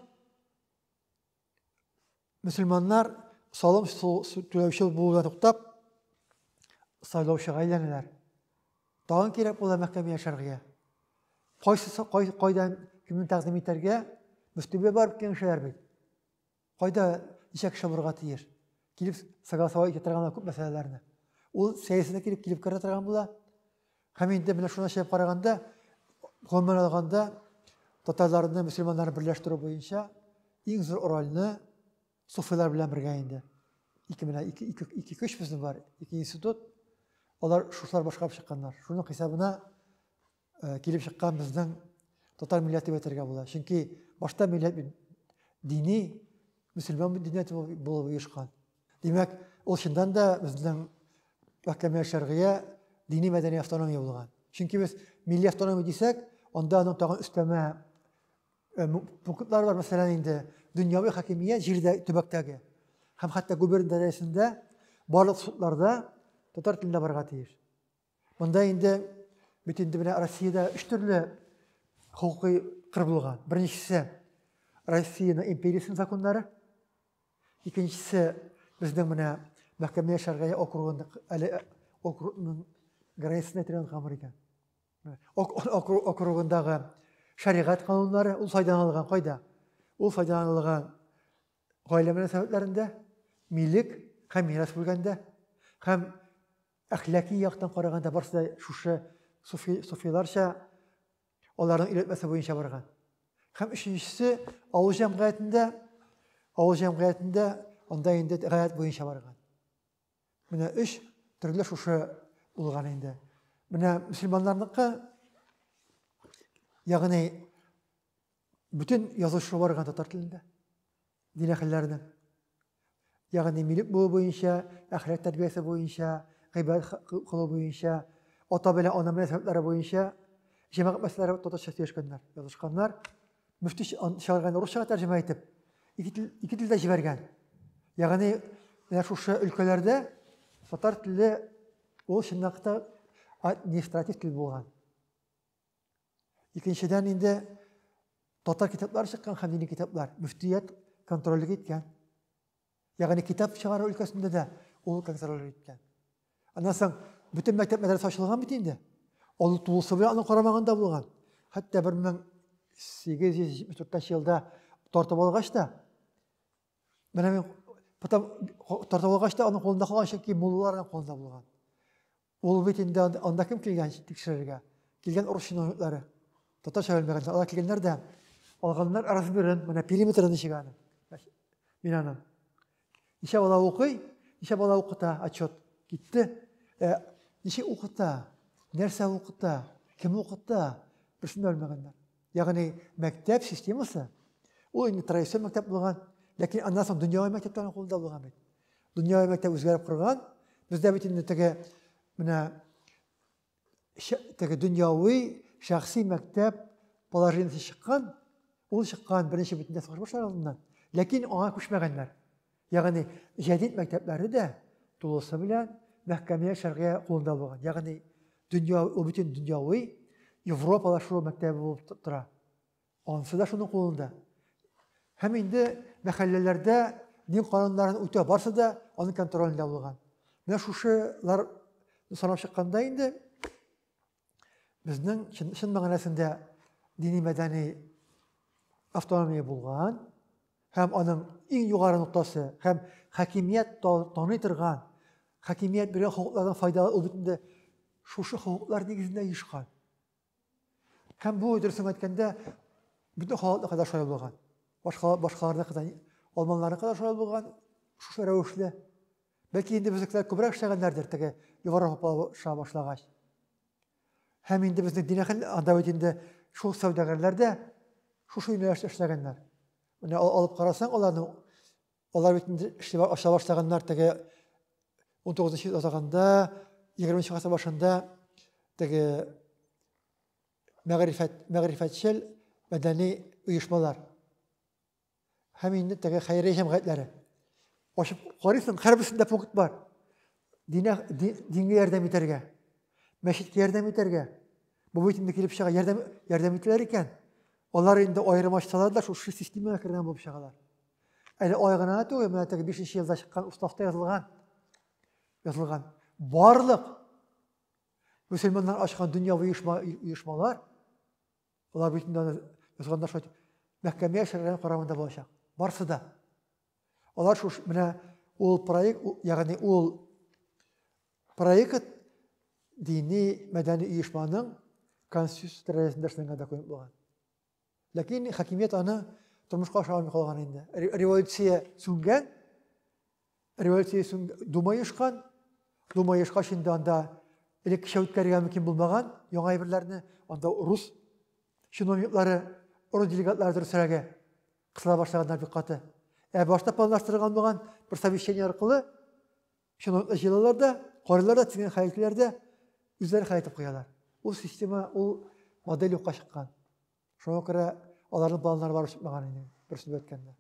мөселманнар салым түләүче булудан туктап, сайлаучыга әйләнәләр. Тагын кирәк була мәхкәмә шәргыя. Кайсысы кайдан кемне тәкъдим итәргә, мөфтигә барып киңәшәләр бит. Кайда ничә кеше булырга тиеш? Килеп согласовать итә торган күп мәсьәләләрне. Ул сәясәтенә килеп килеп керә торган була. Һәм инде менә шуны чыгып караганда, гомумән алганда, татарларны, мөселманнарны берләштерү буенча иң зур рольне суфилар белән бергә инде. Ике менә ике, ике, ике көч безнең бар, ике институт. Алар шушылар башкарып чыкканнар. Шуның хисабына килеп чыккан безнең татар милләте дип әйтергә була. Чөнки башта милләт дини, мөселман динәте булып оешкан. Димәк, ул чыннан да безнең мәхкәмә шәргыя дини мәдәни автономия булган. Чөнки без милли автономия дисәк, анда аның тагын өстәмә пунктлар бар, мәсәлән, инде дөньяви хакимият җирдә төбәктәге һәм хәтта губерна дәрәҗәсендә барлык судларда татар телендә барырга тиеш. Монда инде бит инде менә Россиядә өч төрле хокукый кыр булган. Беренчесе Россиянең империясенең законнары. Икенчесе безнең менә мәхкәмә шәргыя округында әле округның границасын әйтергә оныткан икән. Округындагы шәригать кануннары ул файдаланылган кайда? Ул файдаланылган гаилә мөнәсәбәтләрендә, милек һәм мирас бүлгәндә һәм әхлаки яктан караганда барысы да шушы суфи, суфиларча аларның өйрәтмәсе буенча барган. Һәм өченчесе авыл җәмгыятендә, авыл җәмгыятендә анда инде гадәт буенча барган. Менә өч төрле шушы булган инде. Менә мөселманнарныкы, ягъни бөтен язучы барган татар телендә, дин әһелләренең. Ягъни милек булу буенча, әхлак тәрбиясе буенча, гыйбадәт кылу буенча, ата белән ана мөнәсәбәтләре буенча җәмәгать мәсьәләләре татарча сөйләшкәннәр, язышканнар. Мөфти чыгарган русчага тәрҗемә итеп, ике тел, ике телдә җибәргән. Ягъни менә шушы өлкәләрдә татар теле ул чынлап та административ тел булган. Икенчедән инде татар китаплары чыккан һәм дини китаплар мөфтият контрольлек иткән. Ягъни китап чыгару өлкәсендә дә ул контрольлек иткән. Аннан соң бөтен мәктәп мәдрәсә ачылган бит инде. Ул тулысы белән аның карамагында булган. Хәтта 1874 елда тартып алгач та, менә мин потом тартып алгач та аның кулында калган, чөнки муллаларның кулында булган. Ул бит инде анда кем килгән тикшерергә? Килгән урыс чиновниклары. Татарча белмәгәннәр. Алар килгәннәр дә алганнар размерын, менә периметрын ничек аның. Мин аның. Ничә бала укый, ничә бала укыта, отчет китте. Ничек укыта, нәрсә укыта, кем укыта, берсен дә белмәгәннәр. Ягъни мәктәп системасы, ул инде традицион мәктәп булган, ләкин аннан соң дөньяви мәктәпләрнең кулында булган бит. Дөньяви мәктәп үзгәреп корган. Бездә бит инде теге менә теге дөньяви шәхси мәктәп положениесе чыккан, ул чыккан беренче бөтендә сугыш башлар алдыннан. Ләкин аңа күчмәгәннәр. Ягъни җәдид мәктәпләре дә тулысы белән мәхкәмә шәргыя кулында булган. Ягъни дөнья ул бөтен дөньяви Европалашу мәктәбе булып тора. Анысы да шуның кулында. Һәм инде мәхәлләләрдә дин кануннарын үтәү барсы да аның контролендә булган. Менә шушылар санап чыкканда инде безнең чын, чын мәгънәсендә дини мәдәни автономия булган һәм аның иң югары ноктасы һәм хакимият таный торган хакимият биргән хокуклардан файдалы ул бит инде шушы хокуклар нигезендә оешкан. Һәм бу, дөресен әйткәндә, бөтен халыкныкы да шулай булган. Башка башкаларныкы да, алманнарныкы да шулай булган, шушы рәвешле. Бәлки инде безнекеләр күбрәк эшләгәннәрдер теге Европа башлагач. Һәм инде безнең дин әһел анда бит инде шул сәүдәгәрләр дә шушы юнәлештә эшләгәннәр. Менә алып карасаң, аларның алар бит инде эшли ача башлаганнар теге 19 йөз азагында, 20 гасыр башында теге мәгърифәт, мәгърифәтчел мәдәни оешмалар һәм инде теге хәйрия җәмгыятьләре. Ачып карыйсың, һәрберсендә пункт бар. Динә, дингә ярдәм итәргә, мәчеткә ярдәм итәргә. Бу бит инде килеп чыга, ярдәм, ярдәм итәләр икән. Алар инде аерым ачсалар да шушы системага кергән булып чыгалар. Әле ай гына түгел, менә теге 5 елда чыккан уставта язылган. Язылган. Барлык мөселманнар ачкан дөньяви оешма, оешмалар, алар бит инде язганда шулай мәхкәмә шәргә карамында булачак. Барсы да. Алар шуш менә ул проект, ягъни ул проект дини мәдәни оешманың конституция дәрәҗәсендә эшләнгән документ булган. Ләкин хакимият аны тормышка ашыра алмый калган инде. Революция сүнгән, революция сүнгән, Дума оешкан, Дума оешкач инде анда элеккечә үткәрергә мөмкин булмаган яңа әйберләрне, анда рус чиновниклары, рус делегатлары дөресрәге кысыла башлаганнар бик каты. Ә башта планлаштырылган булган бер совещание аркылы чиновниклар җыелалар да, карыйлар да, тигән хәл итәләр дә, үзләре хәл итеп куялар. Ул система, ул модель юкка чыккан. Шуңа күрә аларның планнары барып чыкмаган инде, бер сүз әйткәндә.